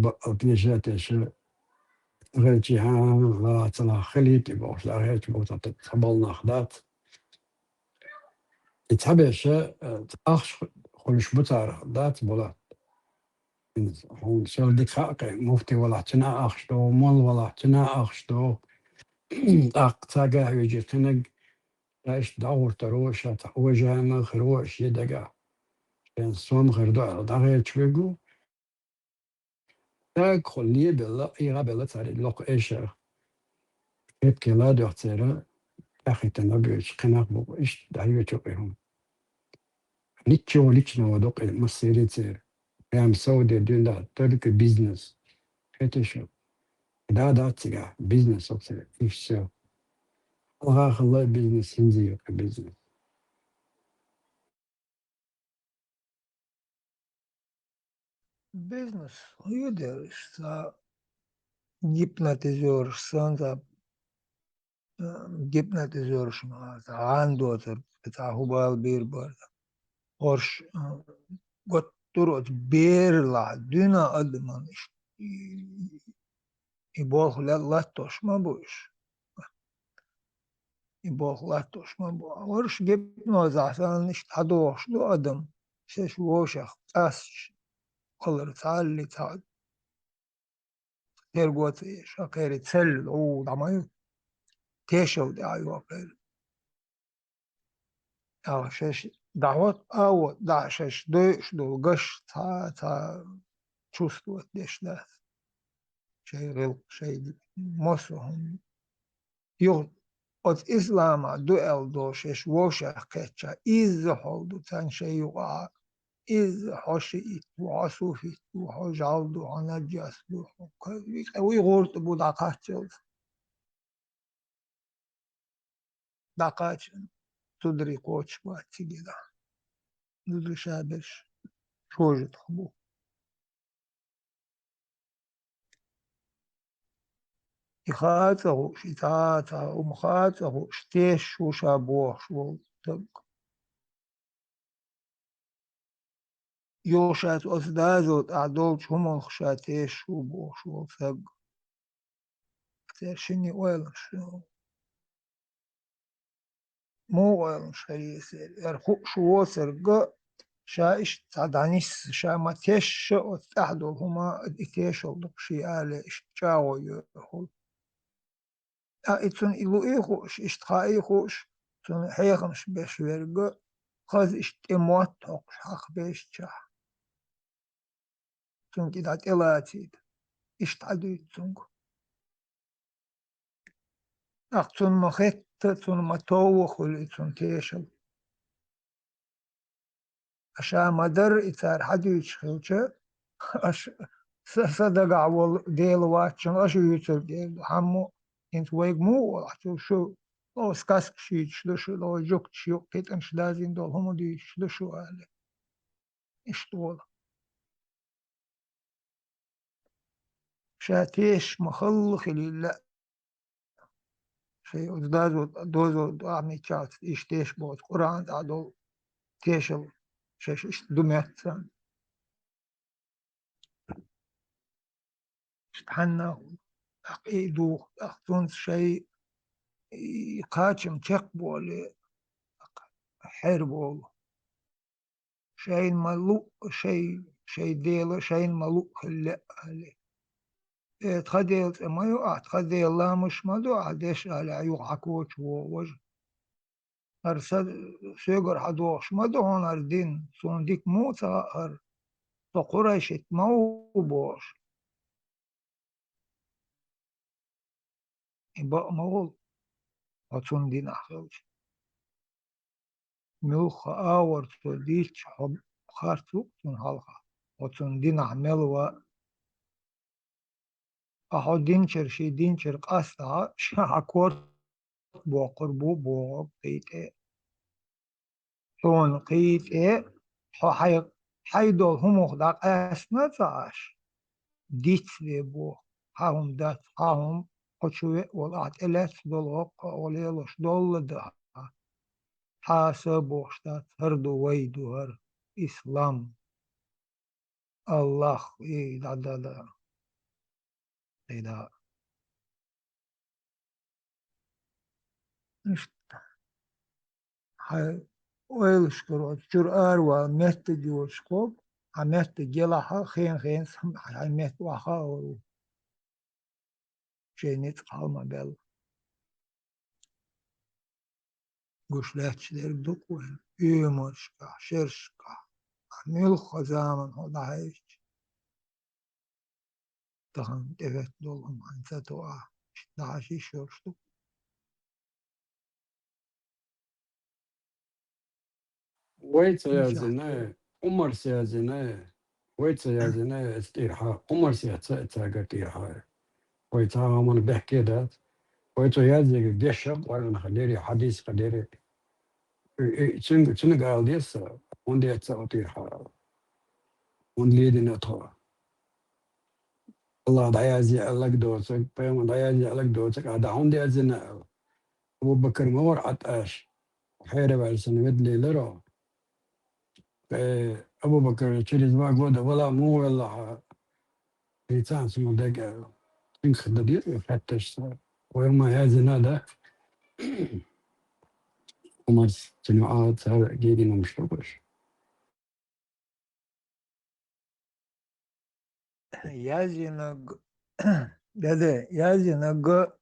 Бакъал теша а теша. ГӀелчи хьан, ла ца лахь хилийта и бохуш, ла гӀелчи боху цхьа, цхьа болу нах дац. И цхьаберш, э, ахча хуьлуш бу цара, дац, Булат? Хьуна шел дика хаьа кхин, муфти валахь, цуьнан ахча догӀу, молла валахь, цуьнан ахча догӀу. ТӀаккха цхьа гахь вижира кхинаг, ша иштта дӀагӀортар ву, ша цхьа уважаемый хир ву шен дагахь. Шен сом хир ду аьлла, дӀагӀерташ верг ву. Дагахула лебелла, ӀийгӀа белла цара и локху эшарх. Кепке ладоьгӀна церан, тӀаьхьийтина ма боьдуш, кхин нах бу, иштта дӀайоьчу кхин хӀума. Ничего личного докъе массеран церан. Прям Сауде дуьйна только бизнес. Хетий шу? Да, да, цигахь бизнес оцу, и всё. Хьалха хилла бизнес, хӀинца а ю бизнес. Бизнес хӀун ю дерриш, цхьа гипнотизераш санна, цхьа, э, гипнотизераш ма, цхьа гӀан доцар, цхьа хӀу бала бийр бар. Орш, э, готтур оцу бералахь дуьйна адаман иш-, и, и болх ла-, латтош ма бу иш. И болх латтош ма бу. Орш гипнозахь санна иштта хьадохуш ду адам, шаьш вовшах къаьсташ, кхалара цхьалли цхьа терго ца еш, а кхерий цалли, у, дӀа ма ю, тешал тӀе а йоккхур. Ала шаьш дӀахӀотта а вотта, дӀа шаьш дойуш долу гаш цхьа, цхьа чувствовать деш дац. Шайн гӀиллакх, шайн массо а хӀума. Юха оцу исламехь ду аьлла долу шаьш вовшах кхетча, изза хьол ду царна шайн юкъахь, изза хьо шиит ву, хьо суфит ву, хьо жӀалла ду, хьо наджас ду, хьо ка-, вуй гӀурта бу дӀакхаччалц. ДӀакхаччалц, цу дерриг кхочуш бац цига дӀа. Зударша берш шожатах бу. И хаа ца хууш, и цхьа а цхьа хӀума хаа ца хууш, тешаш ву ша бохуш волу стаг. Юха шаьш оцу дозалла тӀехь долчу хӀуманах ша тешаш ву бохуш волу стаг. Церан шинне ойланаш, муха ойланаш хир ю иза? Яра хууш воцург а, ша иштта цхьа дӀанисса, ша ма-тешша оцу тӀехь долу хӀума, и тешалла ду-кх шен аьлла, иштта чӀагӀо йо хӀума. Ткъа и цунна и луий хууш, иштта хаий хууш, цунна хьехамаш беш верг а, хаза иштта тӀе мотт хьокхуш хьакхабешчахь, цунна кӀе дӀа тӀелацийта, иштта хьадуьйцу цуьнга. ТӀаккха цунна ма-хетта, цунна ма-товва хуьлу и цунна тешал. Аша ма-дарра и цара хьадуьйцуш хилча, аша са, са дагахь волу Дела воцчунна аша вуьйцург дела ду. Хьаммо, хӀинца вайга муха олу ахь цу шу, о, сказкаш юьйцуш ду шу, о, жуьгташ юкъа кхетанаш дазийна долу хӀума дуьйцуш ду шу аьлла. Иштта волу. Ша тешаш ма-хала хилийла, шайн оцу дозо, дозо тӀехь миччалц иштта тешаш боцу Къуръан тӀехь долу тешал шаьш иштта ду моьтту санна. Иштта хьанна а хуьлу, тӀаккха и духу, тӀаккха цунца шайн и кхачам чекхболу, тӀаккха хьерболу. Шайна ма-луъу, шай, шайн Дела шайна ма-луъу хила лаьа аьлла. Э, тхан Делан цӀе ма ю ахь, тхан Делан ламазаш ма ду ахь деш аьлла, юха хьан коча вогӀу важа. ХӀара са, соьгара хьан дохуш ма ду хьуна хӀара дин, суна дика муха ца хаьа хӀара, со Къурайшит ма ву бохуш. И бакъ ма волу, хьо цунна динахь хилча. Муьлхха а вара цо дийцча, хьо харц ву-кх цунна хьалха, хьо цунна динахь мел ван а. Ткъа хьо динчуьра, шен динчуьра къастахь, ша хьан корта боккхур бу боху кхин тӀе. Суна кхин тӀе хьо хьайн, хьайн долу хӀумах дӀакъаьстина ца Ӏаш, дицде боху, хьан хӀума дац, хьан хӀума, хьо чу веа волу ахь тӀелаьцна долу гӀоккхо а лелош долла дан. Хьан са бохуш дац, хӀара ду, вай ду хӀара, ислам. Аллах, и да, да, да. И да. Иштта. Хьайн ойлашкара оцу чуьра аравала меттиг йоцуш кхобу, хьан меттиг елахь а, хен-хенца хьайн метта охьахаа а ву. Шайн ницкъ хьал ма белла. Гуш лаьтташ дерг ду-кх вайн, оьмаршкахь, шершкахь, муьлхха заман хьо дӀахьаьжча. Тахана тӀехӀотта долу хӀума хьайна ца тоъахь, иштта дӀахьажа йиш йолуш ду. Вай ца яздина, Ӏумарс яздина, вай ца яздина, эцу тӀирхьа, Ӏумарс яц цаьрга тӀирхьа. Вай цхьа хӀуманна бехке дац. Вай цо яздинарг дешах Къуръан хилира, хьадис хилира. И, и, цуьнга, цуьнга ала деза сан, хӀунда яц ца тӀирхьа. ХӀунда ледина тхо. Аллах дӀаязде аьлларг доцург, пайхамар дӀаязде аьлларг доцург, а дӀа хӀунда яздина аьлла. Абу Бакр ма вара Ӏаташ, хьераваьлла санна ведалеларо. Э, Абу Бакр через два года вала мугӀ велла хьа, дийцан сама дег аьлла. Цуьнга дан деза и хаттарш ца. Вай ма яздина да. Умар цуьнан а цара гегина муш догуш. Яздинарг, да-да, яздинарг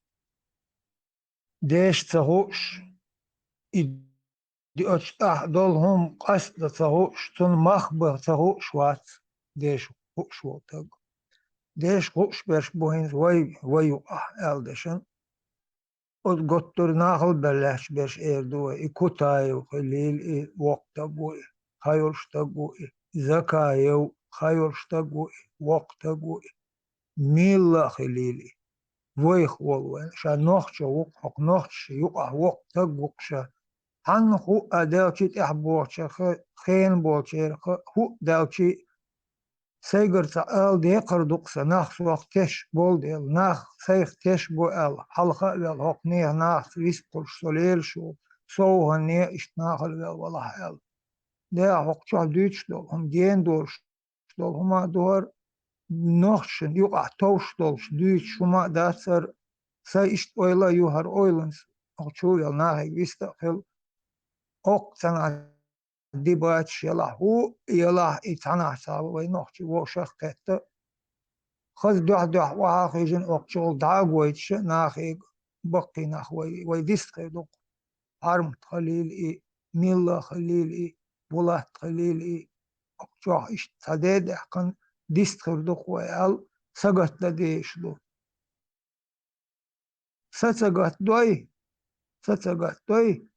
деша ца хууш, и ди-, оцу тӀехь долу хӀума къаста ца хууш, цунна мах бан ца хууш вац деша хууш волу стаг. Деша хууш берш бу хӀинца вай, вай юкъахь аьлла дешан. Оцу готтур нахал бен лаьтташ берш эр ду вай: и Кутаев хилийла, и воккха стаг ву и, хан йолуш стаг ву и, Закаев, хан йолуш стаг ву и, воккха стаг ву и, милла а хилийла и. Вайх волу вайн, ша нохчо ву-кх, хӀокху нохчаша юкъахь воккха стаг ву-кх ша. Хьанна хуу а делчи тӀехь бохучарх, хенан болчерах хуу а делчи, сайгара цхьа ала декхар ду-кх сан, нах сох тешаш болу дела, нах сайх тешаш бу аьлла, хьалха а ваьлла, хӀокху нехан нахаца вист кхуьлуш со лелаш ву, со ву хӀан нехан иштта нахала ваьлла валахь аьлла. Дела хӀокху чохь дуьйцуш долу хӀума, гена долуш долу хӀума а ду хӀара, нохчашна юкъахь товш долуш дуьйцуш хӀума а дац хӀара, сайн иштта ойла а ю хӀара ойланца, хӀокху чу а ваьлла нахе вист а хила, хӀокху цхьанхьа дебаташ елахь, хӀу елахь, и цхьанхьа цхьа вай нохчий вовшах а кхетта. Хаза дуьхь-дуьхьа охьа а хиъна, окху чухула дӀа а гойтуш, нахе баккхий нах вай, вай дистхир ду-кх. Хьармат хилийла и, Милла хилийла и, Булат хилийла и, окху чохь иштта цхьа де а даьккхина, дистхир ду-кх вай аьлла, сагатдан дезаш ду. Са ца гатдой, са ца гатдой,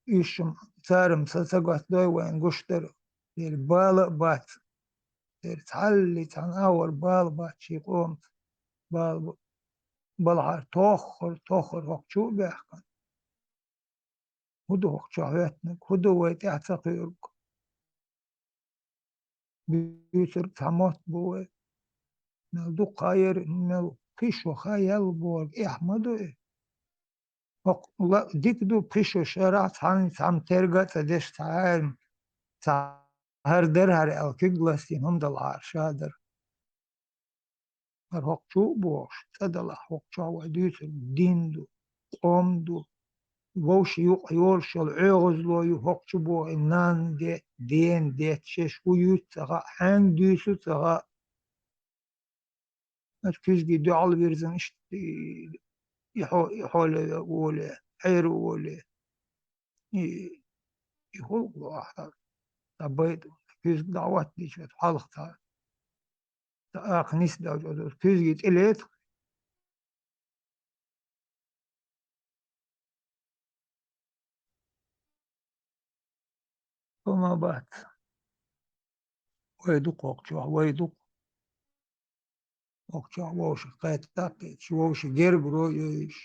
уьш-м, цара-м са ца гатдой вайна гуш дара, дера бала а бац, дера цхьалли цхьана агӀор бала бац шен къомаца, бала бу-, балхьара тоххара, тоххара хӀокху чу а баьхкина. ХӀун ду хӀокху чохь хӀоьттинарг? ХӀун ду вай тӀаьхьа ца кхуьург? Буьйцург цхьа мотт бу вай. Мел дукха ха яра, мел кхин шо ха яьлла бохург эхь ма ду и. ХӀокху ла-, дика ду, кхин шо шарахь цхьаьна цхьамма терга а ца деш, цхьа хьаьрма, цхьа хӀара дара хӀара аьлла, куьг ластийна хӀума далахьара ша дара. ХӀара хӀокху чу а бохуш, цӀа далахь, хӀокху чохь вай дуьйцург дин ду, къом ду, вовшийн юкъа йолуш йолу ӀоьгӀазло ю, хӀокху чу боху и нанна де, дена де, шаьш хӀун юьйцу ца хаьа, хьаьнга дуьйцу ца хаьа. Аса куьзге дуьхьал вирзина иштта и, и хьо-, и хьоле воле, хьеро воле. И, и хӀуллакх ло ахьа, ца байда, куьзга дӀа хӀоттийча, хьалха ца. Ткъа акха нисбелча оцу куьзге тӀе лета. Хьо ма бац. Вай ду-кх хӀокху чохь, вай ду-кх. ХӀокху чохь вовшах кхетта а кхеташ, вовшийн гергара а йовзуш.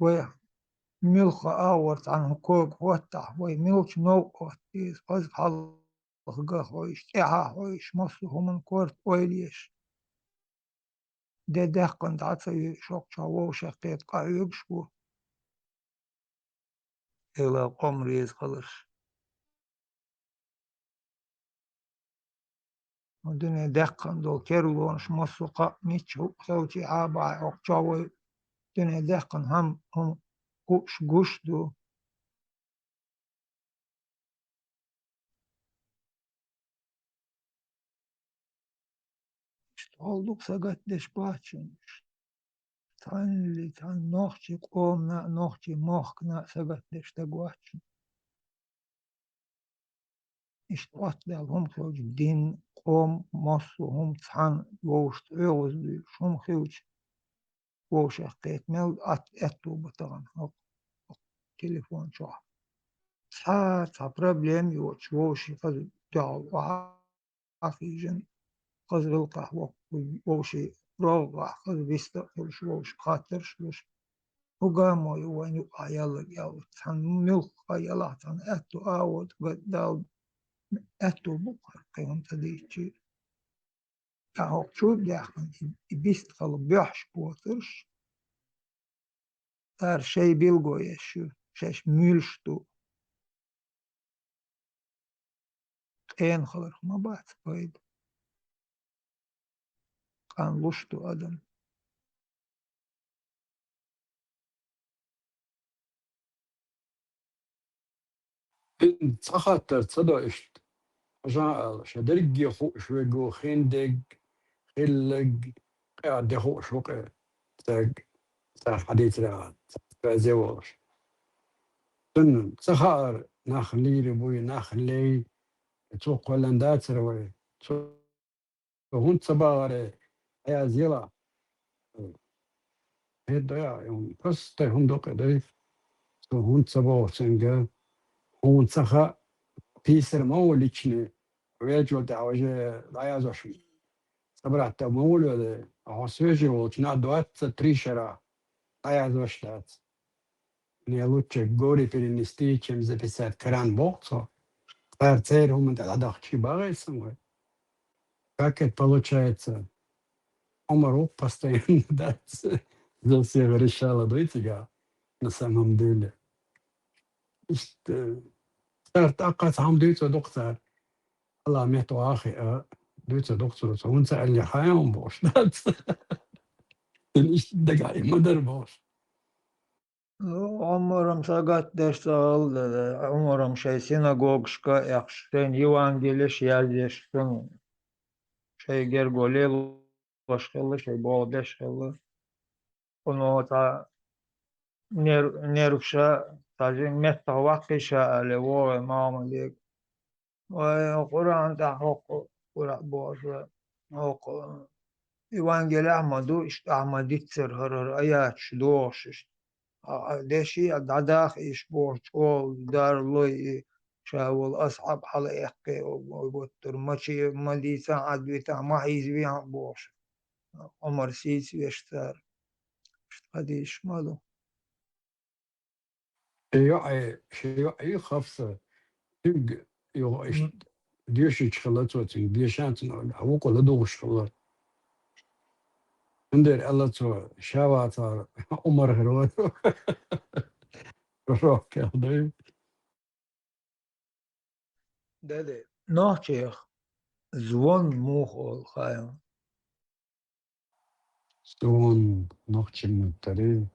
Вай муьлхха агӀор цхьана хӀун кога хӀоттахь, вай муьлхачу новкъа хӀотта деза, хаза хьалха ган хьойш, тӀаьхьа хьойш, массо а хӀуманна корта ойла еш. Де даьккхина дӀа ца йоьдуш, хӀокху чохь вовшах кхетта къахьоьгуш бу. Эла къом реза хиларш. Дуьне даьккхина долу керлонаш массо а кхаъ мичча хӀуъа совций хьаба хьокху чохь вай дуьне даьккхина хӀама хӀума хууш гуш ду. Иштта хьал ду-кх сагатдеш бац шуна. Цхьаннали, цхьана нохчийн къомана а, нохчийн махкана а сагатдеш стаг вац шуна. Иштта Ӏоттадаьлла хӀума хилча, дин, къом, массо а хӀума цхьана вовшашца оьгӀаз дуьйлуш хӀума хилча, вовшах кхетта мел атта аьтту бу тахана хӀокху телефон чохь. Цхьа, цхьа проблема йоцуш, вовшийн хаза дуьхьал охьа а хиъна, хаза гӀиллакхахь воккхуш, вовшийн рогӀехь хаза вист а хуьлуш, вовшашка хаттарш а луш, хӀун гамо ю вайна юкъахь яьлларг аьлла, цхьана муьлхха ялахь цхьана аьтту агӀо тӀе гатдала, аьтту бу-кх хӀара кхин хӀума ца дийцча. ТӀаккха хӀокху чу а даьхна, и, и бист хала боьхьаш боцурш, цара шайн билго еш ю, шаьш муьлш ду. Къена хиларх ма бац пайда. Къанлуш ду адам. ХӀинца цхьа хаттар ца до иштта. Хьажа ала, ша дерриге хууш верг ву, хин дерг, хилларг, къа де хууш ву-кх цаьрга, цара хьадийцарехь, цаьрца баьзе волуш. Цунна ца хаьара, нах лийр буй, нах лей, цо кхоьллина дацара вай. Цо хӀунда ца бахара, Ӏаязъелахь. ХӀета дай, и хӀума, простой хӀума ду-кх и дай. Цо хӀунда ца боху цуьнга, хьуна ца хаьа, писар ма ву личный, вечул тӀехь уже дӀаязош. Ца братта ма ву лоьлий, хьо свежий волчу нах двадцать три шарахь дӀаязош дац. Мне лучше горе перенести, чем записать Коран, боху цо. Цара церан хӀуманна тӀе дӀадахча, багӀий сан вай? Как это получается? Ӏумар ву постоянно дац. За всех решала дуй цигахь, на самом деле. Иштта, цара тӀаккха цхьа хӀума дуьйцур ду-кх цара. Алла метта вахи а, дуьйцур ду-кх цо, цо хӀунда ца аьлла, хьан хӀума бохуш дац. Иштта дагахь и ма дара бохуш. Ну, Ӏумарам сагатдеш ца хилла, Ӏумарам шайн синагогашка а эккхаш, шайна Евангелеш а язъеш, цунна шайн герго лелош хилла, шайн болх беш хилла. Кхуно цхьа нер-, нерваша, цхьа жин меттах ваккхий ша аьлла, вогӀий Мохьмаде. Вай, Къуръан тӀехь хӀокху Къуръан бохуш вай. ХӀокху Евангелехь а ма ду, иштта ахь ма диццара хӀара-хӀара аяташ дохуш иштта. А, а, деши а дӀадаха иш боху чӀогӀа дарлой и, ша волу асхьаб хьала эккхе, о, о, готтур, маче ма дийцахь, Ӏад витахь, ма хьийзавехьа бохуш. Ӏумар сийца веш цара. Иштта хадийш ма ду. Шен йоӀе, шен йоӀе Хафса, цуьнга юха иштта дешича хилла цо, цуьнга дешан цунна, а вукху ладугӀуш хилла. Цундела аьлла цо, ша вацахьара Ӏумар хир вара. Пророк аьлла дай. Дале, нохчех звон муха олу хаьий? Звон нохчийн маттахь.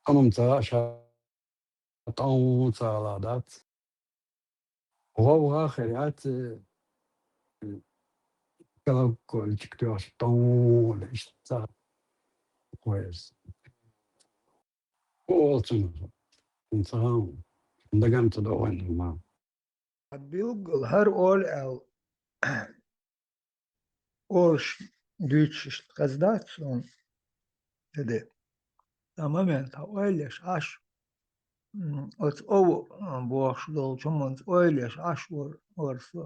Амма ца ша тӀом ца ала дац. ГӀовгӀа хир яц, э, колокольчик тоьхча, тӀом иштта ца кхоьру. Олу цунах, цунах дагам ца догӀийна ма. Билггал хӀара олу аьлла, олуш дуьйцуш иштта хезна дац суна, де. Цхьа момент хьан ойла еш Ӏаш, м, оцу ов, а, бохуш долчу хӀуманца ойла еш Ӏаш вар-, вара со.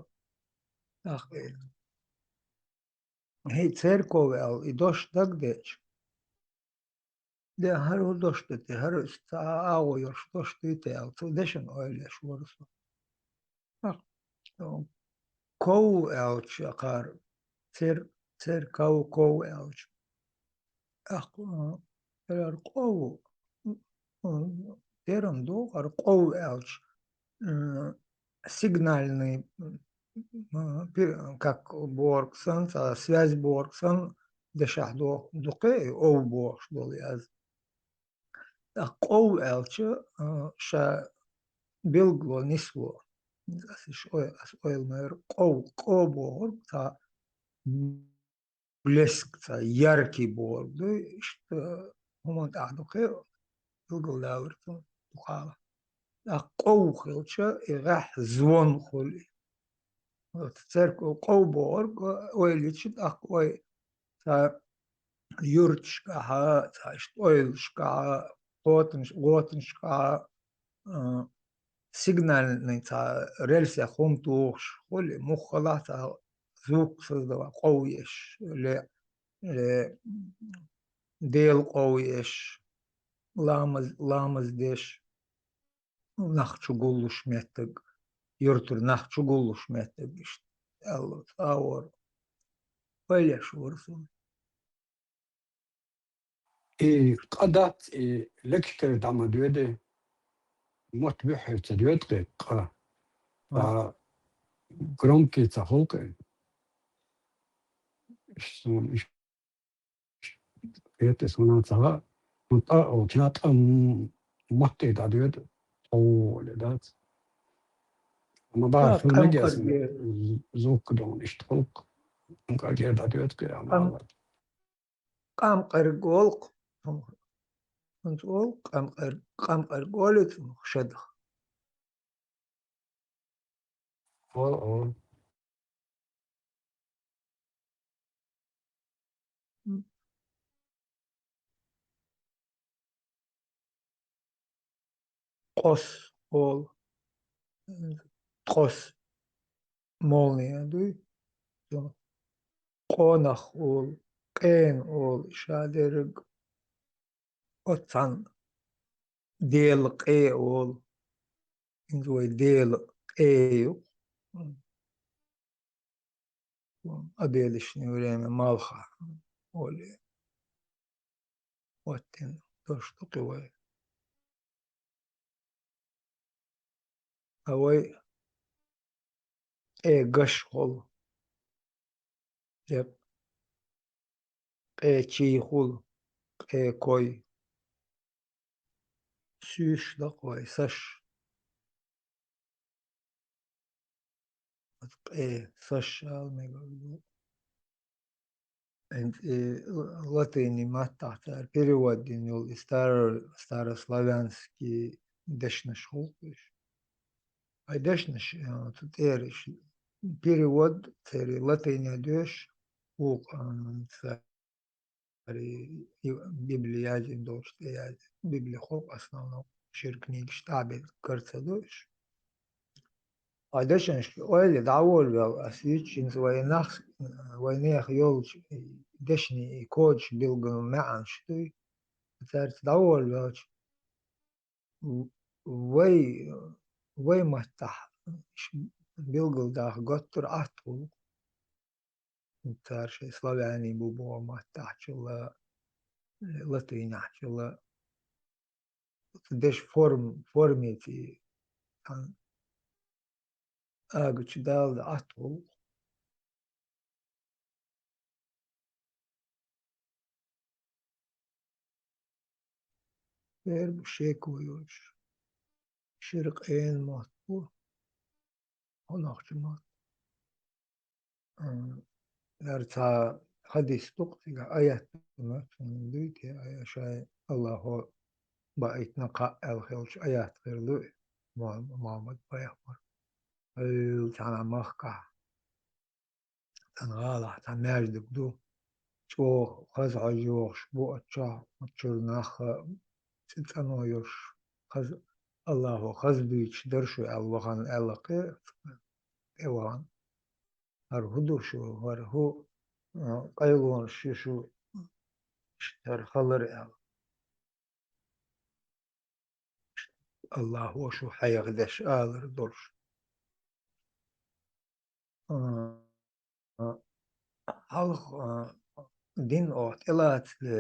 ТӀаккха и, хӀей, церков аьлла, и дош дагадеъча, де, хӀара хӀун дош ду те, хӀара ца а-, агӀо йолуш дош дуй те аьлла, цу дешан ойла еш вара со. ТӀаккха, ков аьлча кхара, цер-, церков, ков аьлча. ТӀаккха, а, хӀара къов, м, м, терам ду, хӀара къов аьлча, м, сигнальный, м, м, пи-, как борг санна, цхьа связь борг санна, дешахь до-, дукхе, и ов бохуш долу яз. ТӀаккха къов аьлча, а, ша билгало нисло. Ас иш ой-, ас ойла ма яра, къов, къо бохург цхьа блеск, цхьа яркий бохург ду, иштта хӀуманна тӀехь дукхе, билгалдалар цунна дукхахьа. ТӀаккха къов хилча, и гӀехь звон хуьлу. Вот церков къов бохург ойла йича, тӀаккха вай цхьа юьрташкахьа, цхьа иштта ойлашкахьа, гӀотанаш-, гӀотанашкахьа, а, сигнальный цхьа рельсех хӀума тухуш хуьлу, муххалахь цхьа звук создавать, къов еш, ле, ле, Дела къов еш, ламаз, ламаз деш, нах чу гуллуш меттиг. юртара нах чугуллуш меттиг иштта аьлла, цхьа а вара. Вай леш вара суна. И къа дац, и лекхкара дӀа ма доьду, мотт буьххьера ца доьду-кх къа. Ца громкий ца хул-кх. Иш суна, иш хетта суна ца хаьа, ну, тӀа, о, ча тӀа м-, мотт дӀадоьду, тховоле дац. Амма бахьа хила мегаш, къамкъарг, з-, звук дон иштта хул-кх. Къамкъарг дӀадоьду-кх, амма къам-, къамкъарг олу-кх. ХӀунца олу къамкъарг, къамкъарг олу цунах шадах. О, о. Къос олу. Ткъос. Молния дуй. Къонах олу. Къена олу. Ша дерриг. Оцу цхьана Дела къе олу. ХӀинца вай Дела къе ю-кх. Обеденное время малхахь олий. Оттина дош ду-кх вай. А вай къе гаш хуьлу. Я къе чий хуьлу, къе кой. Суьйш ду-кх вай, саш. Оцу къе саш ала мегар ду. ХӀинца и латыни маттахь цара перевод дина йолу и старо-, старославянский дешнаш хуьлу-кх уьш. Ай дешнаш, а, цу тӀера иш перевод церан латыни доьшу, вукху, а, цара и Библи яздина долчу тӀе яздина. Библи хуьлу-кх основном, шира книгаш тӀаьхьа бен кара ца ду уьш. Ай дешнашка ойла дӀаволавелла ас вичча, хӀинца вай нах, вайнех йолчу дешнийн и кодаш билггал маьӀнаш дуй, цаьрца дӀаволавелча, вай, вай маттахь билгалдаха готтур атта хуьлу. Цара шайн славянийн бу боху маттахьчул а, латынехьчул а. Деш форм-, формети, ан, агучу далла атта хуьлу. Берг бу шеко йоцуш. Шира къена мотт бу. Хьо нохча мотт. М, яра цхьа хьадис ду-кх цигахь, аят ма дуй те, ая шайн Аллахо баийтина кхаъ аьлла хилча аят хир ду и, Мухьаммад пайхамар. Хьуьлла цхьана махкахь, цхьана гӀалахь цхьа маьждиг ду, чӀогӀа хаза хьожа йогӀуш бу оцу чохь, оцу чуьра нах а цӀе-, цӀано йолуш, хаза, Аллахо хаза дуьйцуш дара шу аьлла вахана аьлла кхе, тӀе вахана. ХӀара хӀун ду шу, хӀара хӀун, а, къайлонаш ю шу, иштта хӀара хилар аьлла. Аллахо шу хьехадеш алар долуш. А, а, хьалха, а, дин оха тӀелацале,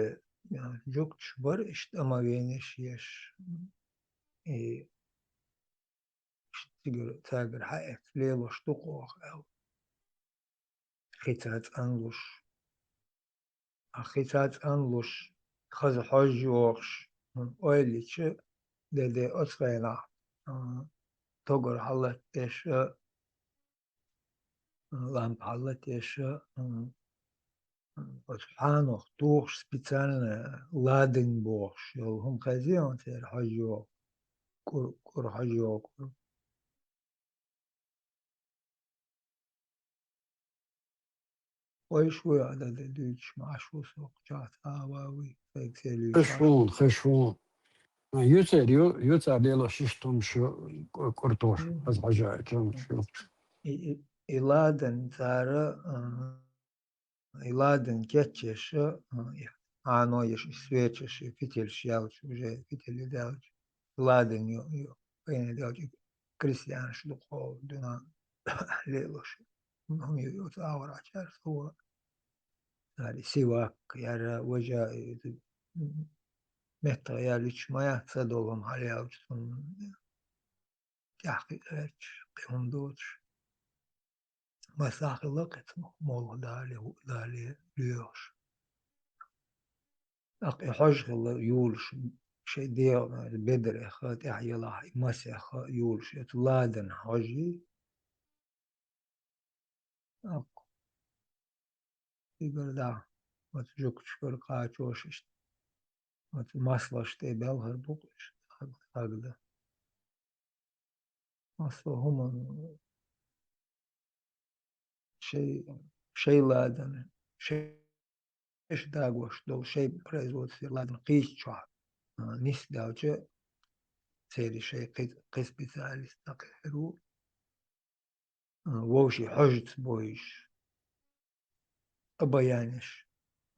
а, жуьгташ бара иштта омовенеш еш. И иштта цигара, цигара хьаэцна лелош ду-кх оха аьлла. Хица цӀанлуш. А хица цӀанлуш, хаза хьожа йогӀуш, хӀун ойла йича, де-де оцу хенахь, а, тогар хьалатдеш а, лампа хьалатдеш а, м, оцу хьанах тухуш специально ладан бохуш йолу хӀума хезий хьуна церан хьожа йогӀу, кӀур-, кӀур хьожа йогӀу кӀур. Вай шу яа дан де дуьйцуш ма Ӏаш ву со, кху чохь цхьа а ван вуй, сайга цӀе луьйш Хеш ву, хеш ву. А, ю церан, ю, ю цара лелош иштта хӀумаш ю, кӀу-, кӀуртош, Мгм. хаза хьожа, чамаш ю. И, и, и ладан цара, а, и ладан кечъеш, а, и хьано еш, и свечаш, и фитилш яьлча, уже фитили даьлча, ладан ю, ю, кхайна даьлча, и крестьянаш ду-кх хьо дуьнен лелош. ХӀума ю оцу агӀорахьчаьрца хӀума. Яра сивак, яра важа, э, меттах яьлча ма яц са долу хӀума хьалаяьлча цунна. ТӀаьхьа кхин а гӀерташ, кхин хӀума доцуш. Массахь хилла кхин цу молха дале, хӀуъа дале лоьхуш. ТӀаккха и хьожа хилла юлуш, шайн дегӀан бедарех тӀаьхьа елахь, и масех юлуш, оцу ладан хьожий. ТӀаккха цигара дӀа, оцу жуьгташкара кхачош иштта, оцу маслаш тӀе белхар бу-кх уьш, хьаг-, хьагда. Массо а хӀуманна шай, шай ладан, шайша дагош долу, шай производстве ладан кхийча чохь, а, нисдаьлча, церан шай кхин, кхин специалист дӀакхехьар ву, а, вовшийн хьожаца бойуш, обаянеш,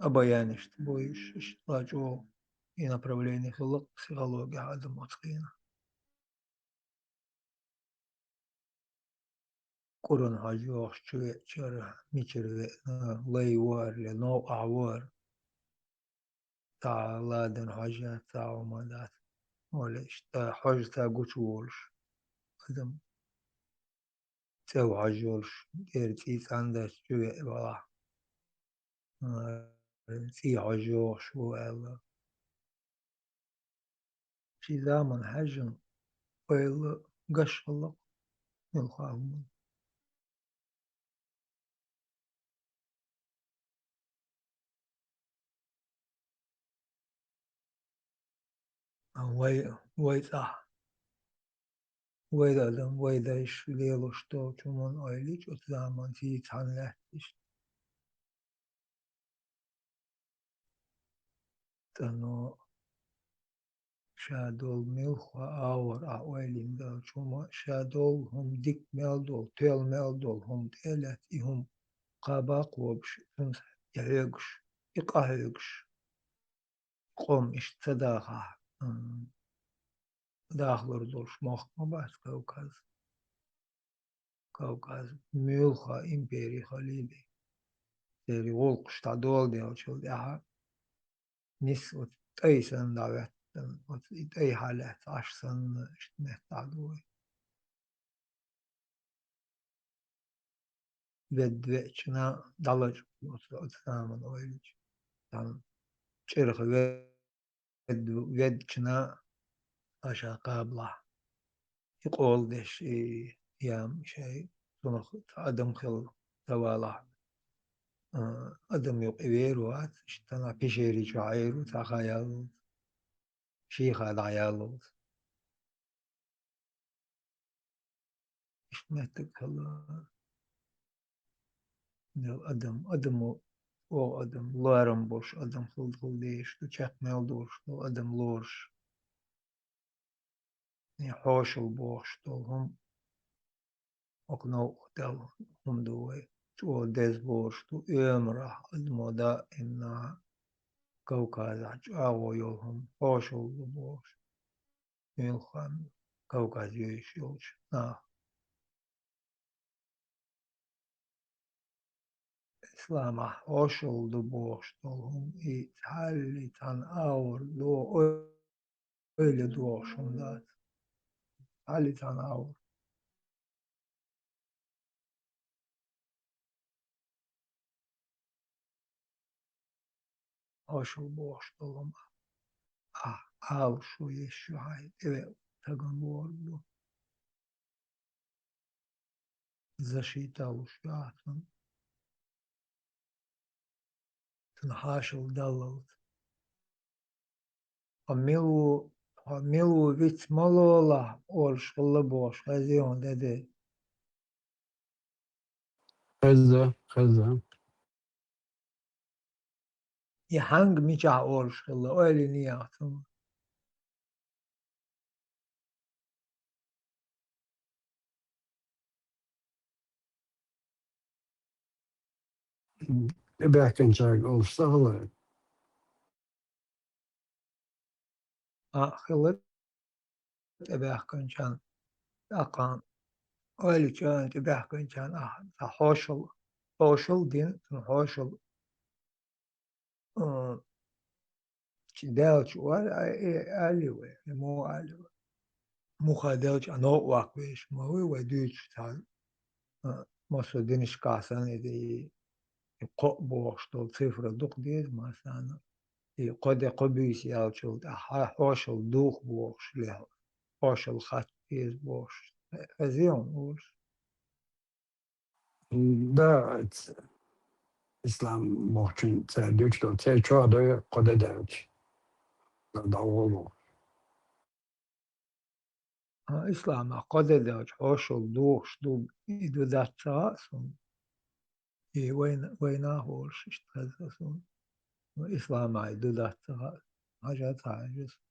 обаянешца бойуш, иштта чӀогӀа и направление хилла-кх психологехь адам оцу хенахь. КӀуранна хьожа йогӀуш чу веачара, мичара веана, лай вара, я новкъахь вара. Цхьа ладан хьожа яц, цхьа хӀума дац. Оле иштта хьожа ца гучуволуш, адам цӀе хьожа йолуш, тӀера цӀий цӀандаш чу веа валахь. А, цӀий хьожа йогӀуш ву аьлла. Ши заман хьаьжжина ойла гаш хилла-кх муьлхха хӀуманна. Вай, вай цӀахь, вай адам, вай дайша лелош долчу хӀуманна ойла йича, оцу заманца цхьаьна лаьтташ. ЦӀано ша долу муьлхха агӀор ахь ойла йина долчу хӀума, ша долу хӀума, дика мел долу, тоьлла мел долу хӀума тӀе а лаьцна, и хӀума кхаба а кхобуш, цуьнца и хьоьгуш, и къахьоьгуш, къом иштта ца дахахь, м, дахалур долуш мохк ма бац Кавказ. Кавказ муьлхха импери хилийла, церан гӀуллакхаш дӀадоладелчул тӀаьхьа, нисса оцу тӀай санна дӀахӀоьттина, оцу и тӀай хьалаьцна Ӏаш санна, иштта метта дӀадохуш. Ведда веачунна дӀалачкъа оцу, оцу заманан ойла йича. Цхьана чӀирха вед-, веддачунна аша кхабалахь. И къола деш, и яма шай, цунах цхьа адам хилла ца валахь. А, адам юкъа вер вац, иштта цхьана пещери чохь Ӏер ву, цхьа ха яллалц, ший ха дӀаяллалц. Иштта меттиг хилла. Дел адам, адамо, оха адам, ларам болуш адам хилла, хилла дезаш ду, чекх мел долуш долу адам лоруш. И хьошалла бохуш долу хӀума, оха новкъа даьлла хӀума ду вай, чӀогӀа деза лоруш ду, оьмарахь адамо даимна Кавказахь чӀагӀо йолу хӀума, хьошалла ду бохуш. Муьлхха Кавказ йовзуш йолчу наха. Исламахь хьошалла ду бохуш долу хӀума, и цхьалли цхьана агӀор до-, ойла дохуш хӀума дац. Цхьалли цхьана агӀор. Хьошалла бохуш долу хӀума, ахь Ӏалашо еш ю хьайн тӀевеа стагана лоруш ду. Защита луш ю ахь цунна. Цунна хьошалла даллалц. Хьо мила ву, хьо мила ву виц ма лолахь, олуш хилла бохуш, хезий хьуна, де-де? Хеза, хеза. И хьанга мичахь олуш хилла, ойла йиний ахь цунах? ТӀебаьхкинчаьрга олуш ца хилла? А, хилла тӀебаьхкинчарна. Аккха, ойла чӀоагӀа тӀе баьхкинчарна ахь, цхьа хьошал, хьошал дин, цунна хьошал, а, чи даьлча вар, а, э, али вай, э, мо али вай. Муха делча, а, новкъа ваккха веш, ма вай, вай дуьйцуш цхьа, а, массо динашкахь санна, и, и кхоъ бохуш долу цифра дукха деза массарна. И кхо де, кхо буьйса яьлчул тӀаьхьа хьошал дух бохуш ле, хьошал хатта деза бохуш. Хезий хьуна олуш? Да, ц-, ислам бохучун цара дуьйцуш долу, церан чохь ду кхо де даьлча, дӀагӀо бохуш. А, исламах кхо де даьлча хьошал духуш ду, и ду дац ца хаьа суна. И вайна-, вайнах волуш иштта хеза суна. Ну, исламах и ду дац ца хаьа. Хьажа ца хьажа суна.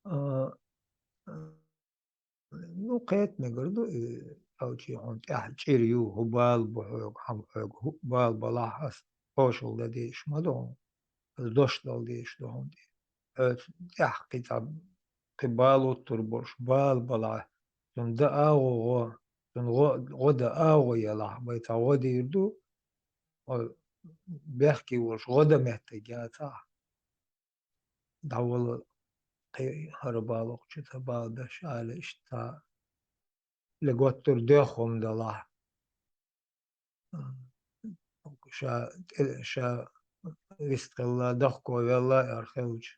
А, ну, кхетамегар ду, и, хьо чи хьуна тӀехь чӀир ю, хӀу бала бу хьоьга, хьан хьоьга хӀу бала балахь ас хьошалла дан дезаш ма ду хьуна. Ас дош дала дезаш ду хьуна тӀе. Хьоьца тӀехь кхин цхьа, кхин бала уттур болуш, бала балахь, цунна дан агӀо гӀо, цунна гӀо, гӀо дан агӀо елахь, вай цхьа гӀо дийр ду, хьо бехке волуш гӀо дан меттиг яцахь. ДӀавала кхин хӀара балахь чу ца бала даш ала иштта. Ле готтур доьху хӀума далахь. Ша тӀе-, ша вистхилла, дохко велла эр хилча,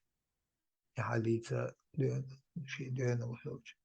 и хьадийца доьна, ши доьна хилча.